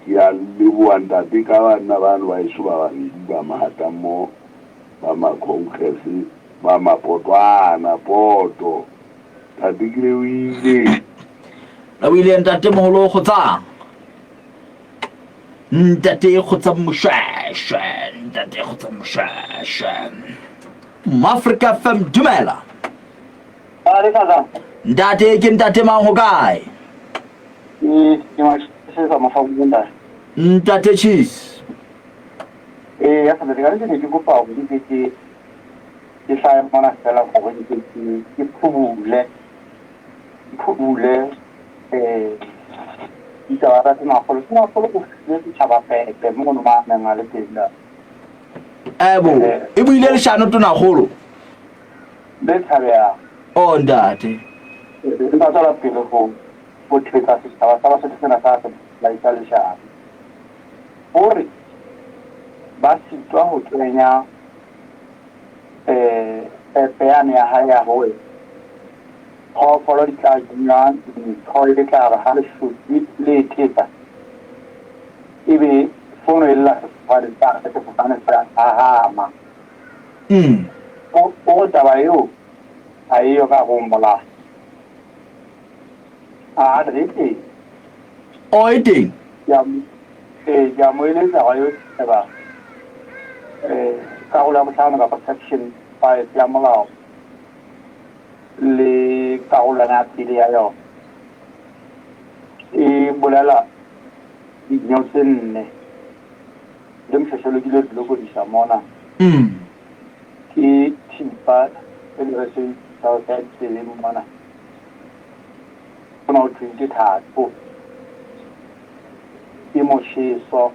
[SPEAKER 6] ke a leboha ntate ka banna bano ba eso ba babedi ba mahatammoho ba ma-congress ba mapotwana poto. Ntate ke lebohile.
[SPEAKER 1] Lebohile ntate moholo kgotsang. Ntate kgotsang moshweshwe, ntate kgotsang moshweshwe. Mafrika FM, dumela. Ntate ke ntate mang ho kae? Ntate Cheese.
[SPEAKER 2] Ee, ya sa ka ne ke kopa hore ke ke ke hlahe mona fela hore ke ke ke phubule ke phubule eh ditaba tsa Tonakgolo. Tonakgolo o file setjhaba pepe mono ma neng a le teng la.
[SPEAKER 1] Ebo, e buile leshano Tonakgolo.
[SPEAKER 2] Le tshabehang.
[SPEAKER 1] Oh ntate.
[SPEAKER 2] Empa tswela pele ho ho thetsa setjhaba sa Basotho sena sa se laisa leshano. O re ba sitwa ho kenya eh pepe yane ya hae ya hore phoofolo di tla kenywa ntho e tla re ha leshodu le e thetsa ebe fono e lla sefofane sa sefofane se a phahama. O re taba eo ha eyo ka ho molao. A re e teng.
[SPEAKER 1] O e teng?
[SPEAKER 2] Ke a mo, ee, ke a mo eletsa hore a yo sheba eh, karolo ya bohlano kapa section 5 ya molao le karolwana ya pele ya yona. E bolela dineo tse nne le Moshosholo ke ile re lokodisa mona. Ke thipa e le re sebedisa ho hlaya ditsebeng mona. Hona ho thweng ke thato, ke motjheso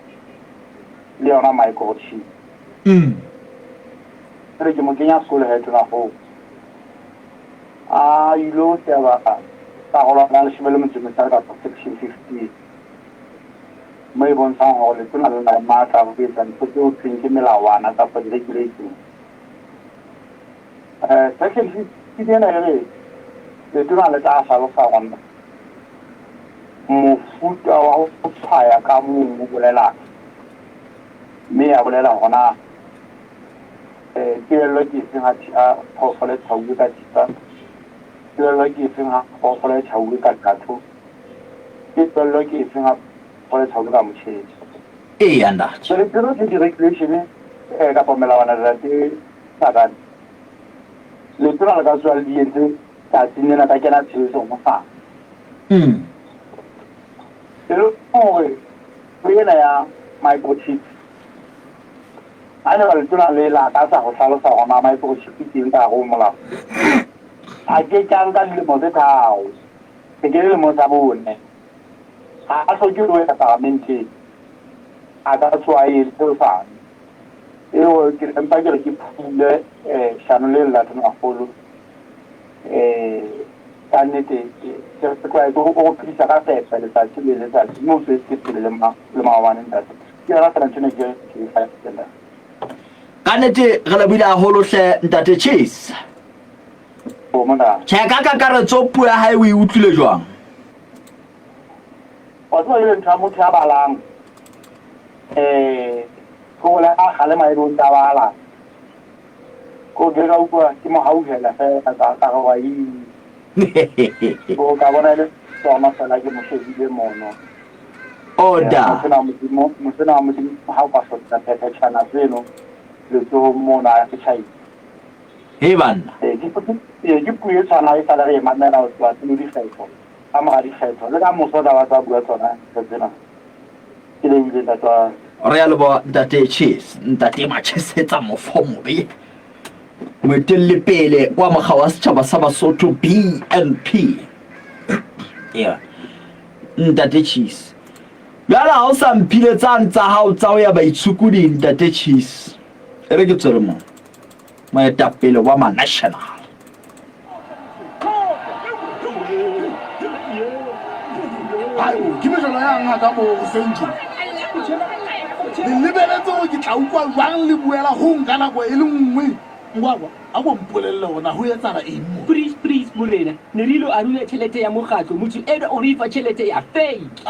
[SPEAKER 2] le yona microchip. Jwale ke mo kenya sekolo he Tonakgolo. A ilo sheba karolwana ya leshome le metso e mehlano kapa section 15 mo e bontshang hore letona le na le matla a ho etsa ntho tse ho thweng ke melawana kapa di-regulation. Section 15 ena e re letona le tla hlalosa hore na mofuta wa ho tshwaya ka mong o bolelang, mme ya bolela hore na tebello ke efeng ha phoofolo e tshwauwe ka thipa, tebello ke efeng ha phoofolo e tshwauwe ka qatho, tebello ke efeng ha phoofolo e tshwauwe ka motjheso.
[SPEAKER 1] Eya ntate.
[SPEAKER 2] Jwale tseno ke di-regulation kapa melawana ntate Sakane. Letona le ka tsoha le di entse tsatsing lena tsa kena tshebetsong hosane. E le hore ho ena ya microchip, ha eba letona le lakatsa ho hlalosa hore na microchip ke eng ka hare ho molao, a ke ke a nka dilemo tse tharo, re kene lemong sa bone, ha a hloke ho ya paramenteng, a ka tsoha a entse hosane. Eo ke empa ke re ke phule shano le la Tonakgolo ka nnete ke re tlwaetse o go phedisa ka pepe letsatsi le letsatsi mme o tswetse pele le maobane ntate. Ke yona fela ntho ene ke ke e hlahisitse ntate.
[SPEAKER 1] Ka nnete re lebohile haholo hle ntate Chase. Tjhe, ka kakaretso puo ya hae o e utlwile jwang?
[SPEAKER 2] Wa tseba jwale ntho ya motho ya balang eh ke go le a kgalema ebe o ntse a bala. Ko ke ka utlwa ke mo hauhela fela ka ka re wa ii. Ko ka bona e le tsona fela ke mo shebile mono.
[SPEAKER 1] Order.
[SPEAKER 2] Motho wa Modimo, motho wa Modimo ha o ka hlokisa phethetjhana tseno letsohong mono a ke tjhaile.
[SPEAKER 1] He banna.
[SPEAKER 2] Ee, ke ee, ke puo e tshwanang e sale re e mamela ho tloha pele ho dikgetho, ka mora dikgetho, le ka moso tla ba tsa bua tsona ntho tsena. Ke lebohile ntate wa ka.
[SPEAKER 1] Re a leboha ntate Chase, ntate Machesetsa mofo mobe, moetelli pele wa mokga wa setjhaba sa Basotho BNP. Yeah. Ntate Cheese. Jwale ha o sa mphile tsane tsa hao tsa ho ya baitshokuding ntate Cheese. E re ke tswele mo. Moetapele wa ma-national.
[SPEAKER 22] Ayo, ke mejolo yang ha ka moo hoseng tjena? Le lebeletse hore ke tla utlwa jwang le buela ho nka nako e le nngwe? Ngwakwa, a ko mpolelle hore na ho etsahala eng mo?
[SPEAKER 4] Please, please, morena, ne re ilo arula tjhelete ya mokgatlo, motho enwa o re fa tjhelete ya fake.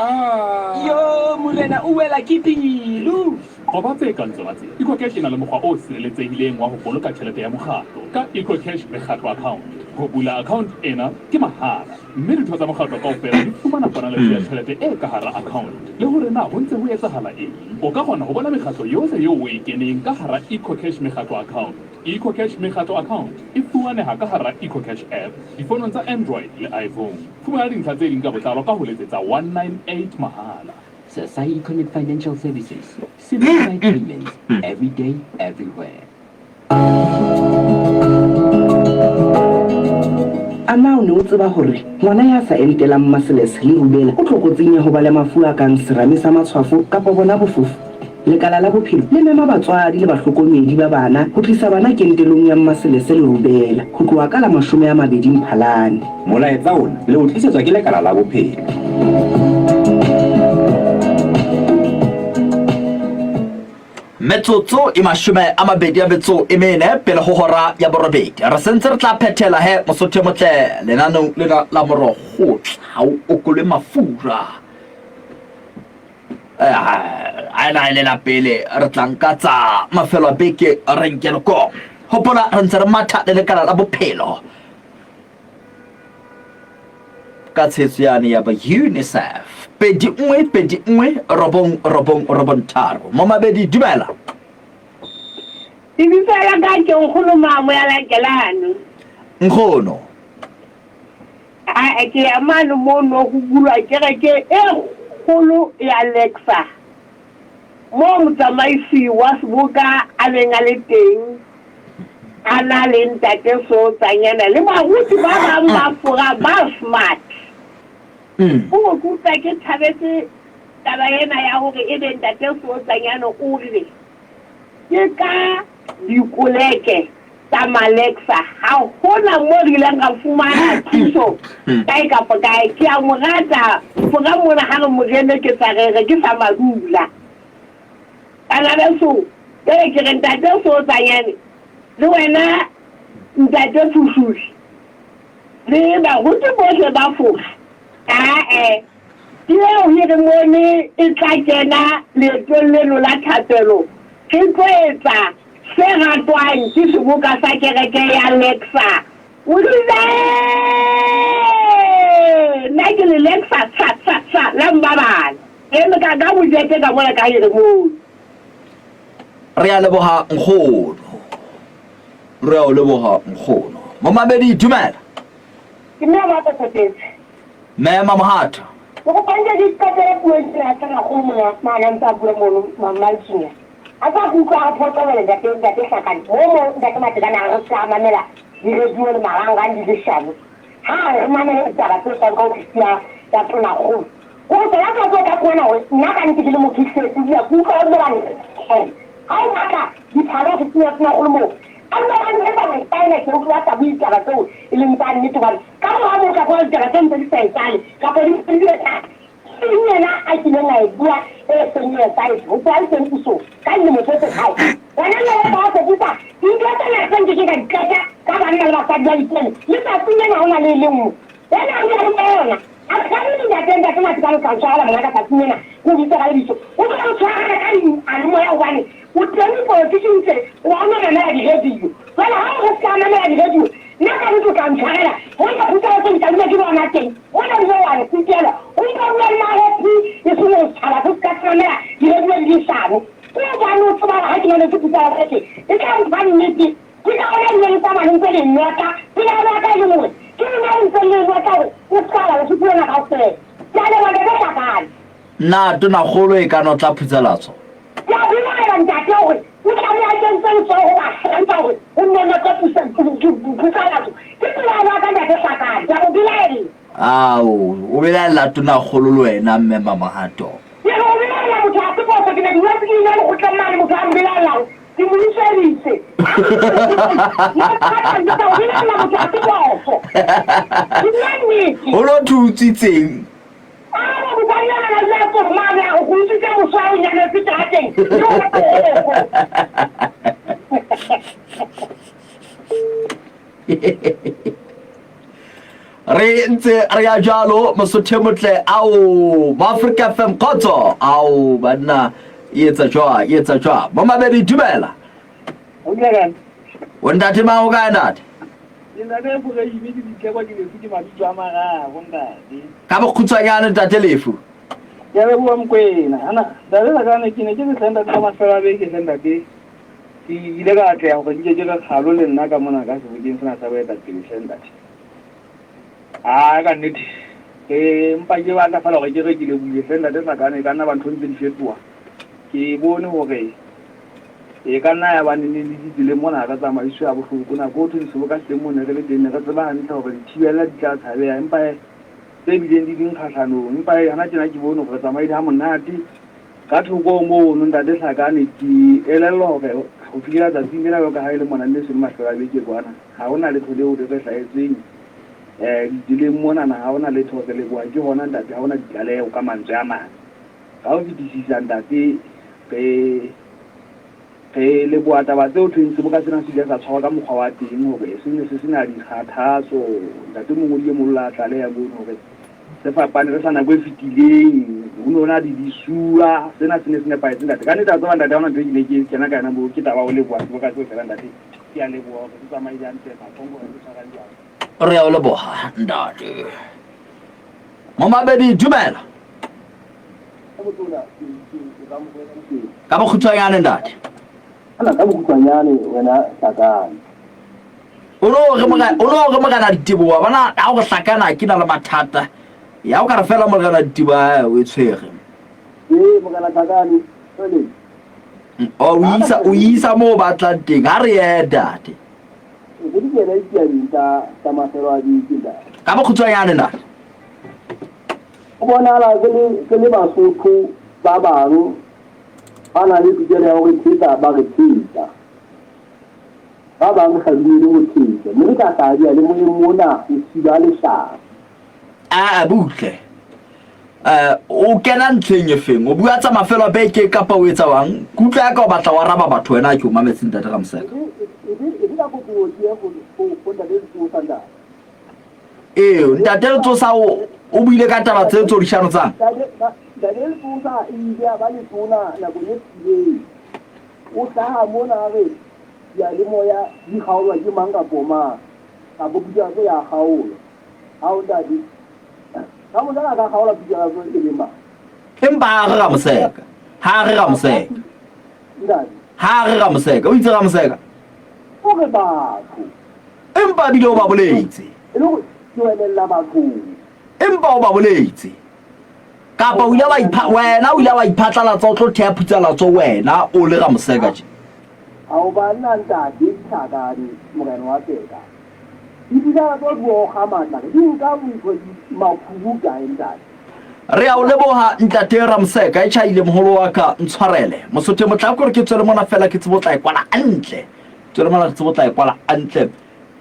[SPEAKER 4] Yo, morena, o wela ke pelo.
[SPEAKER 16] Qoba tse kang tsona tsena. EcoCash e na le mokgwa o sireletsehileng wa ho boloka tjhelete ya mokgatlo ka EcoCash Mekgatlo Account. Ho bula account ena ke mahala mme ditho tsa mokgatlo kaofela di fumana ponaletso ya tjhelete e ka hara account le hore na ho ntse ho etsahala eng. O ka kgona ho bona mekgatlo yohle eo o e keneng ka hara EcoCash Mekgatlo Account. EcoCash Mekgatlo Account e fumaneha ka hara EcoCash app difonong tsa Android le iPhone. Fumana dintlha tse ding ka botlalo ka ho letsetsa 198 mahala.
[SPEAKER 4] Sasai Econet Financial Services, simplified payments every day, everywhere.
[SPEAKER 7] A na o ne o tseba hore ngwana ya sa entelang maseles le rubela o tlokotsing ya ho ba le mafu a kang serame sa matshwafo kapa bona bofofu? Lekala la Bophelo le mema batswadi le bahlokomedi ba bana ho tlisa bana kentelong ya Mmaselese le Rubela ho tloha ka la 20 Mphalane.
[SPEAKER 8] Molaetsa ona le o tlisetswa ke Lekala la Bophelo.
[SPEAKER 1] Metsotso e 20 a metso e mene pele ho hora ya borobedi. Re sentse re tla phethela he Mosotho e motle lenaneong lena la Morogotla ha o okolwe mafura. A ena e le la pele re tla nka tsa mafelo a beke re nke loko. Hopola re ntse re matha le lekala la bophelo ka tshetso yane ya ba UNICEF. 2 1 2 1 9 9 9 3. Momabedi dumela.
[SPEAKER 21] Lebitso la ka ke Nkgono Maamoyala Kelano.
[SPEAKER 1] Nkgono.
[SPEAKER 21] Ae, ke ya mane mono ho bulwa kereke e kgolo ya Lexa, moo motsamaisi wa seboka a neng a le teng, a na le Ntate Sootsanyana le baruti ba bang ba Fora ba smart. O re ke utlwa ke thabetse taba ena ya hore ebe Ntate Sootsanyana o re ke ka dikoleke tsa Malexa, ha hona moo re ileng ra fumana thuso kae kapa kae. Ke a mo rata Fora mona ha re mo reneketsa re re ke sa madula. Bana beso, jwale ke re Ntate Sootsanyane le wena Ntate Phuhluli le baruti bohle ba Fora, ae ke eo hegemone e tla kena leetong leno la thapelo, re tlo etsa Se ratwang ke seboka sa kereke ya Lexa. O rile, Nna ke le Lexa sa, sa, sa, la Mbabane. Eme ka, ka bojete ka mona ka Heremono.
[SPEAKER 1] Re a leboha nkgono. Re a o leboha nkgono. Momamedi dumela.
[SPEAKER 18] Ke mme Mohato Tshepetse.
[SPEAKER 1] Mme Mamohato.
[SPEAKER 18] Ke kopa nke ke iqapele puo e kile ya Tonakgolo mona mane a ntse a bua mono Mmaletswinya. A tsa ke utlwa a phoqelela ntate ntate Hlakane mo mo ntate Matekane a re re ska mamela di radio le marangrang di leshano. Ha a re re mamele ditaba tse tswang ka ofisi ya ya tonakgolo. Kore tsona tsa tse o ka fumana hore nna ka nnete ke le motho ehlile ke dula ke utlwa ba bile ba re ha o batla diphalo ofising ya tonakgolo moo ba dula ba nthetsa metaela ke utlwa ba sa bue ditaba tseo e leng tsa nnete hobane ka mora moo o tla fumana ditaba tse ntse di sa etsahale kapa di di etsahala. Ke eng yena a kileng a e bua e seng e etsahetse ho tloha le teng pusong ka dilemo tse tse kae? Hona jwale ba tsepisa dintho tse ngata tse nke keng ka di qeta ka banna le basadi ba ditene. Letsatsing lena ho na le e le nngwe ena re buang ka yona. A kganne ntate, ntate Matekane o tla ntshwarela monaka tsatsing lena ke o bitse ka lebitso. O tla o tshwarela ka diyalemoya hobane o teng dipolotiking tse o a no mamela di-radio. Jwale ha o re se ka mamela di-radio Nna ka nnete o tla ntshwarela, mona phutsalatso ke tla dula ke bona teng, mona ebile wa nkutlwela, o mpa o bua le mahafi e seng hore setjhaba se se ka se mamela di-radio di leshano. Ke hobane o tseba hore ha ke mametse phutsalatso tje e tla mpha nnete, ke ka hona ebile le tsamaya le ntse le notla, pelaelo ya ka e leng hore ke lona le ntseng le e notla hore o se ka wa Lesotho lena kaofela. Ke a leboha Ntate Hlakane.
[SPEAKER 1] Na tonakgolo e ka notla phutsalatso?
[SPEAKER 18] Ke a belaela ntate hore o tla be a kentse letsoho ho bahlanka hore ho nonotse phutsalatso. Ke pelaelo ya ka ntate Hlakane, ke a mo belaella.
[SPEAKER 1] Ao, o belaella tonakgolo le wena mme Mamohato.
[SPEAKER 18] Ke re ho belaella motho ha se phoso, ke ne ke boetse ke ile lekgotleng mane motho a mbelaella hore ke mo utsweditse. Ho belaella motho ha se phoso. Ke bua nnete.
[SPEAKER 1] Ho no thwe o utswitseng?
[SPEAKER 18] Araba mosadi ena a dula a tsore mane a re go utswitse moswa o nyametse terateng le ona toronko.
[SPEAKER 1] Re ntse re ya jalo mosotho e motle ao Maafrika FM kgotso ao banna. E etsa jwang? E etsa jwang? Momamedi dumela.
[SPEAKER 2] O dula kae?
[SPEAKER 1] O ntate mang o kae ntate?
[SPEAKER 2] Ke ntate Foreime ke ditlekwa ke lefu ke mabitso a mararo ntate.
[SPEAKER 1] Ka bokgutshwanyane ntate Lefu.
[SPEAKER 2] Ke a leboha Mokwena. Ana ntate Hlakane ke ne ke re hle ntate ka mafelo a beke hle ntate. Ke ile ka atleha hore nke ke re kgalo le nna ka mona ka sebokeng sena sa boetapele hle ntate. Aa ka nnete ke mpa ke batla fela hore ke re ke lebohile hle ntate Hlakane e ka nna ba ntho ntse di fetoha. Ke bone hore e ka nna ya ba neneng le ditseleng mona ka tsamaiso ya bohloko. Nako ho thweng seboka se teng moo ne re le teng ne re tseba hantle hore dithibella di tla tshabeha empa tse bileng di ding kgahlanong. Empa hana tjena ke bone hore re tsamaile ha monate. Ka thoko ho mono ntate Hlakane ke elellwa hore ho fihlela tsatsing lena jwalo ka ha e le mona mme e seng mafelo a beke kwana ha hona letho leo le re hlahetseng ditseleng monana ha hona letho re leboha ke hona ntate ha hona ditlaleho ka mantswe a mang. Ka ho fetisisa ntate re re leboha taba tseo thweng seboka sena se ile sa tshwarwa ka mokgwa wa teng hore se ne se sena dikgathatso. Ntate mongodi e mong la tlaleha mono hore se fapane le sa nako e fetileng ho ne ho na le disuwa. Sena se ne se nepahetse ntate. Ka nnete a tseba ntate ha hona ntho e ke ne ke kena ka yona moo ke taba ya ho leboha seboka seo fela ntate. Ke a leboha hore se tsamaile hantle mathongo re tshwara jwang.
[SPEAKER 1] Re a o leboha ntate. Momabedi dumela. Ka bokgutshwanyane ntate.
[SPEAKER 3] Ana ka bokgutshwanyane wena Hlakane.
[SPEAKER 1] O no re morena, o no re morena Diteboa bona ha o re Hlakana ke na le mathata. Ya o ka re fela morena Diteboa o e tshwere.
[SPEAKER 3] Ee morena Hlakane, jwale.
[SPEAKER 1] O isa o isa mo o batlang teng. Ha re ye ntate.
[SPEAKER 3] Ke di kena ditabeng tsa tsa mafelo a beke ntate.
[SPEAKER 1] Ka bokgutshwanyane ntate.
[SPEAKER 3] Ho bonahala re le re le Basotho ba bang ba nang le tokelo ya ho re thetsa ba re thetsa. Ba bang re sa dumele ho thetswa mme re tla hlaha diyalemoyeng mona ho siba leshano.
[SPEAKER 1] Aa butle. Eh, o kena ntlheng e feng? O bua tsa mafelo a beke kapa o etsa wang? Ke utlwa ya ka o batla wa araba batho wena ke o mametse ntate Ramoseka.
[SPEAKER 3] E be ka kopo ke ye ho ntate Letsosa ntate.
[SPEAKER 1] Ee, ntate Letsosa o o buile ka taba tse tso dishano tsang.
[SPEAKER 3] Ntate Letsosa e ile a ba letona nakong e fetileng. O hlaha mona a re diyalemoya di kgaolwa ke mang kapo mang, kapo putsalatso ya kgaolwa. Ao ntate, Ramoseka a ka kgaola putsalatso e le mang?
[SPEAKER 1] Empa ha re Ramoseka, ha re Ramoseka.
[SPEAKER 3] Ntate.
[SPEAKER 1] Ha re Ramoseka, o itse Ramoseka.
[SPEAKER 3] O re batho.
[SPEAKER 1] Empa ebile o ba boletse.
[SPEAKER 3] E le hore ke welella bathong.
[SPEAKER 1] Empa o ba boletse. Kapa o ile wa ipha wena o ile wa iphatlalatsa o tlo theha phutsalatso wena o le Ramoseka tje.
[SPEAKER 3] Ao banna ntate Tlhakane morena wa Tseka. Dipitsa tso di okga matla di nka ntho makhubu kae ntate.
[SPEAKER 1] Re a o leboha ntate Ramoseka e tjhaile moholo wa ka ntshwarele. Mosotho e motle a kore ke tswele mona fela ke tsebo tla e kwala hantle. Tswele mona re tsebo tla e kwala hantle.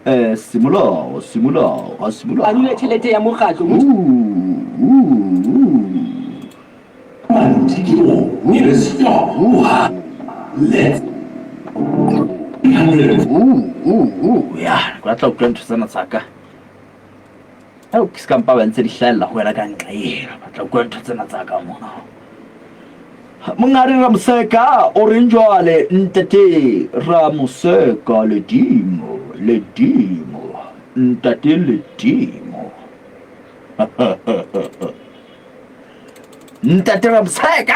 [SPEAKER 1] Eh semolao semolao ha semolao.
[SPEAKER 4] A dule tjhelete ya mokgatlo.
[SPEAKER 1] Ya, ke batla utlwa ntho tsena tsa ka. Ao ke se kampa ba ntse di hlahella ho wena ka nqa ena. Batla utlwa ntho tsena tsa ka mona. Monghadi Ramoseka o reng jwale ntate Ramoseka ledimo ledimo ntate ledimo. Ntate Ramoseka!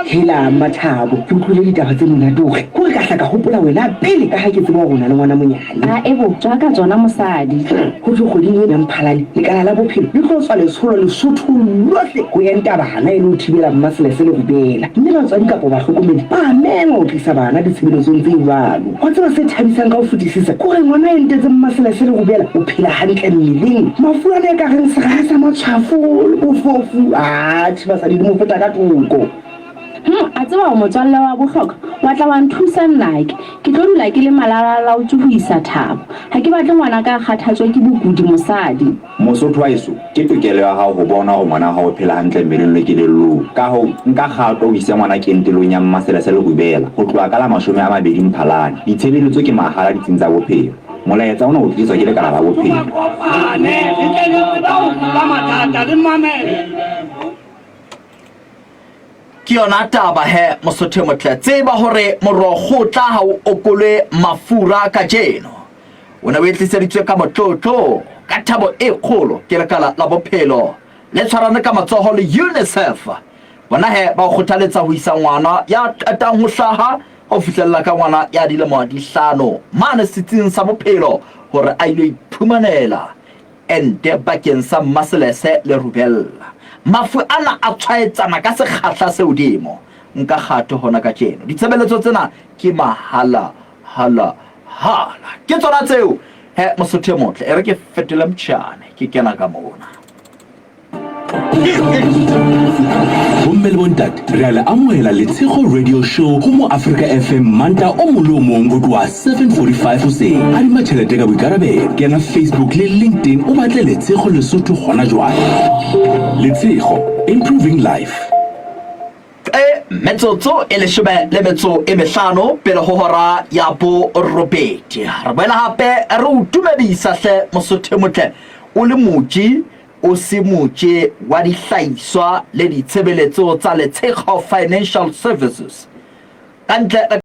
[SPEAKER 7] Hela Mmathabo, ke utlwile ditaba tse monate hore kore ka hla ka hopola wena pele ka ha ke tseba hore o na le ngwana monyane.
[SPEAKER 12] A ebo, tswa ka tsona mosadi.
[SPEAKER 7] Ho thwe kgweding ena ya Mphalane, lekala la bophelo le tlo tswa letsholo Lesothong lohle ho enta bana e le ho thibela mmaselese le rubela. Mme batswadi kapa bahlokomedi ba a mengwa ho tlisa bana ditshebeletsong tse jwalo. Wa tseba se thabisang ka ho fetisisa ke hore ngwana a entetseng mmaselese le rubela o phela hantle mmeleng. Mafu ana e ka reng seraha sa matshwafo le bofofu, atjhe basadi di mo feta ka thoko.
[SPEAKER 12] Hum, a tseba o motswalle wa bohlokwa, wa tla wa nthusa nnake. Ke tlo dula ke le malalalaotswe ho isa Thabo. Ha ke batle ngwanaka a kgathatswe ke bokudi mosadi.
[SPEAKER 8] Mosotho wa heso, ke tokelo ya hao ho bona hore ngwana wa hao o phela hantle mmeleng le kelellong. Ka hoo, nka kgato o ise ngwana kentelong ya Mmaselese le Rubela ho tloha ka la 20 Mphalane. Ditshebeletso ke mahala ditsing tsa bophelo. Molaetsa ona o tliswa ke Lekala la Bophelo.
[SPEAKER 1] Ke yona taba he, Mosotho e motle. Tseba hore morokgotla ha o okolwe mafura kajeno. O ne o e tliseditswe ka motlotlo, ka thabo e kgolo ke Lekala la Bophelo le tshwarane ka matsoho le UNICEF. Bona he ba o kgothaletsa ho isa ngwana ya qetang ho hlaha ho fihlella ka ngwana ya dilemo di hlano mane setsing sa bophelo hore a ilo iphumanela ente bakeng sa mmaselese le rubella. Mafu ana a tshwaetsana ka sekgahla se hodimo. Nka kgato hona kajeno. Ditshebeletso tsena ke mahala, hala, hala. Ke tsona tseo. He, Mosotho e motle, e re ke fetole motjhane, ke kena ka mona.
[SPEAKER 9] Bomme le bontate, re a le amohela Letshego Radio Show go mo Afrika FM Manta o mong le o mong go tloha 7:45 hoseng. Adima tšhelete ka boikarabelo. Kena Facebook le LinkedIn o batle Letshego Lesotho gona jwale. Letshego, improving life.
[SPEAKER 1] E metsotso e leshome le metso e mehlano pele ho hora ya borobedi. Re boela hape re o dumedisa hle Mosotho e motle o le moji o se motje wa dihlahiswa le ditshebeletso tsa Letshego Financial Services. Ka ntle le.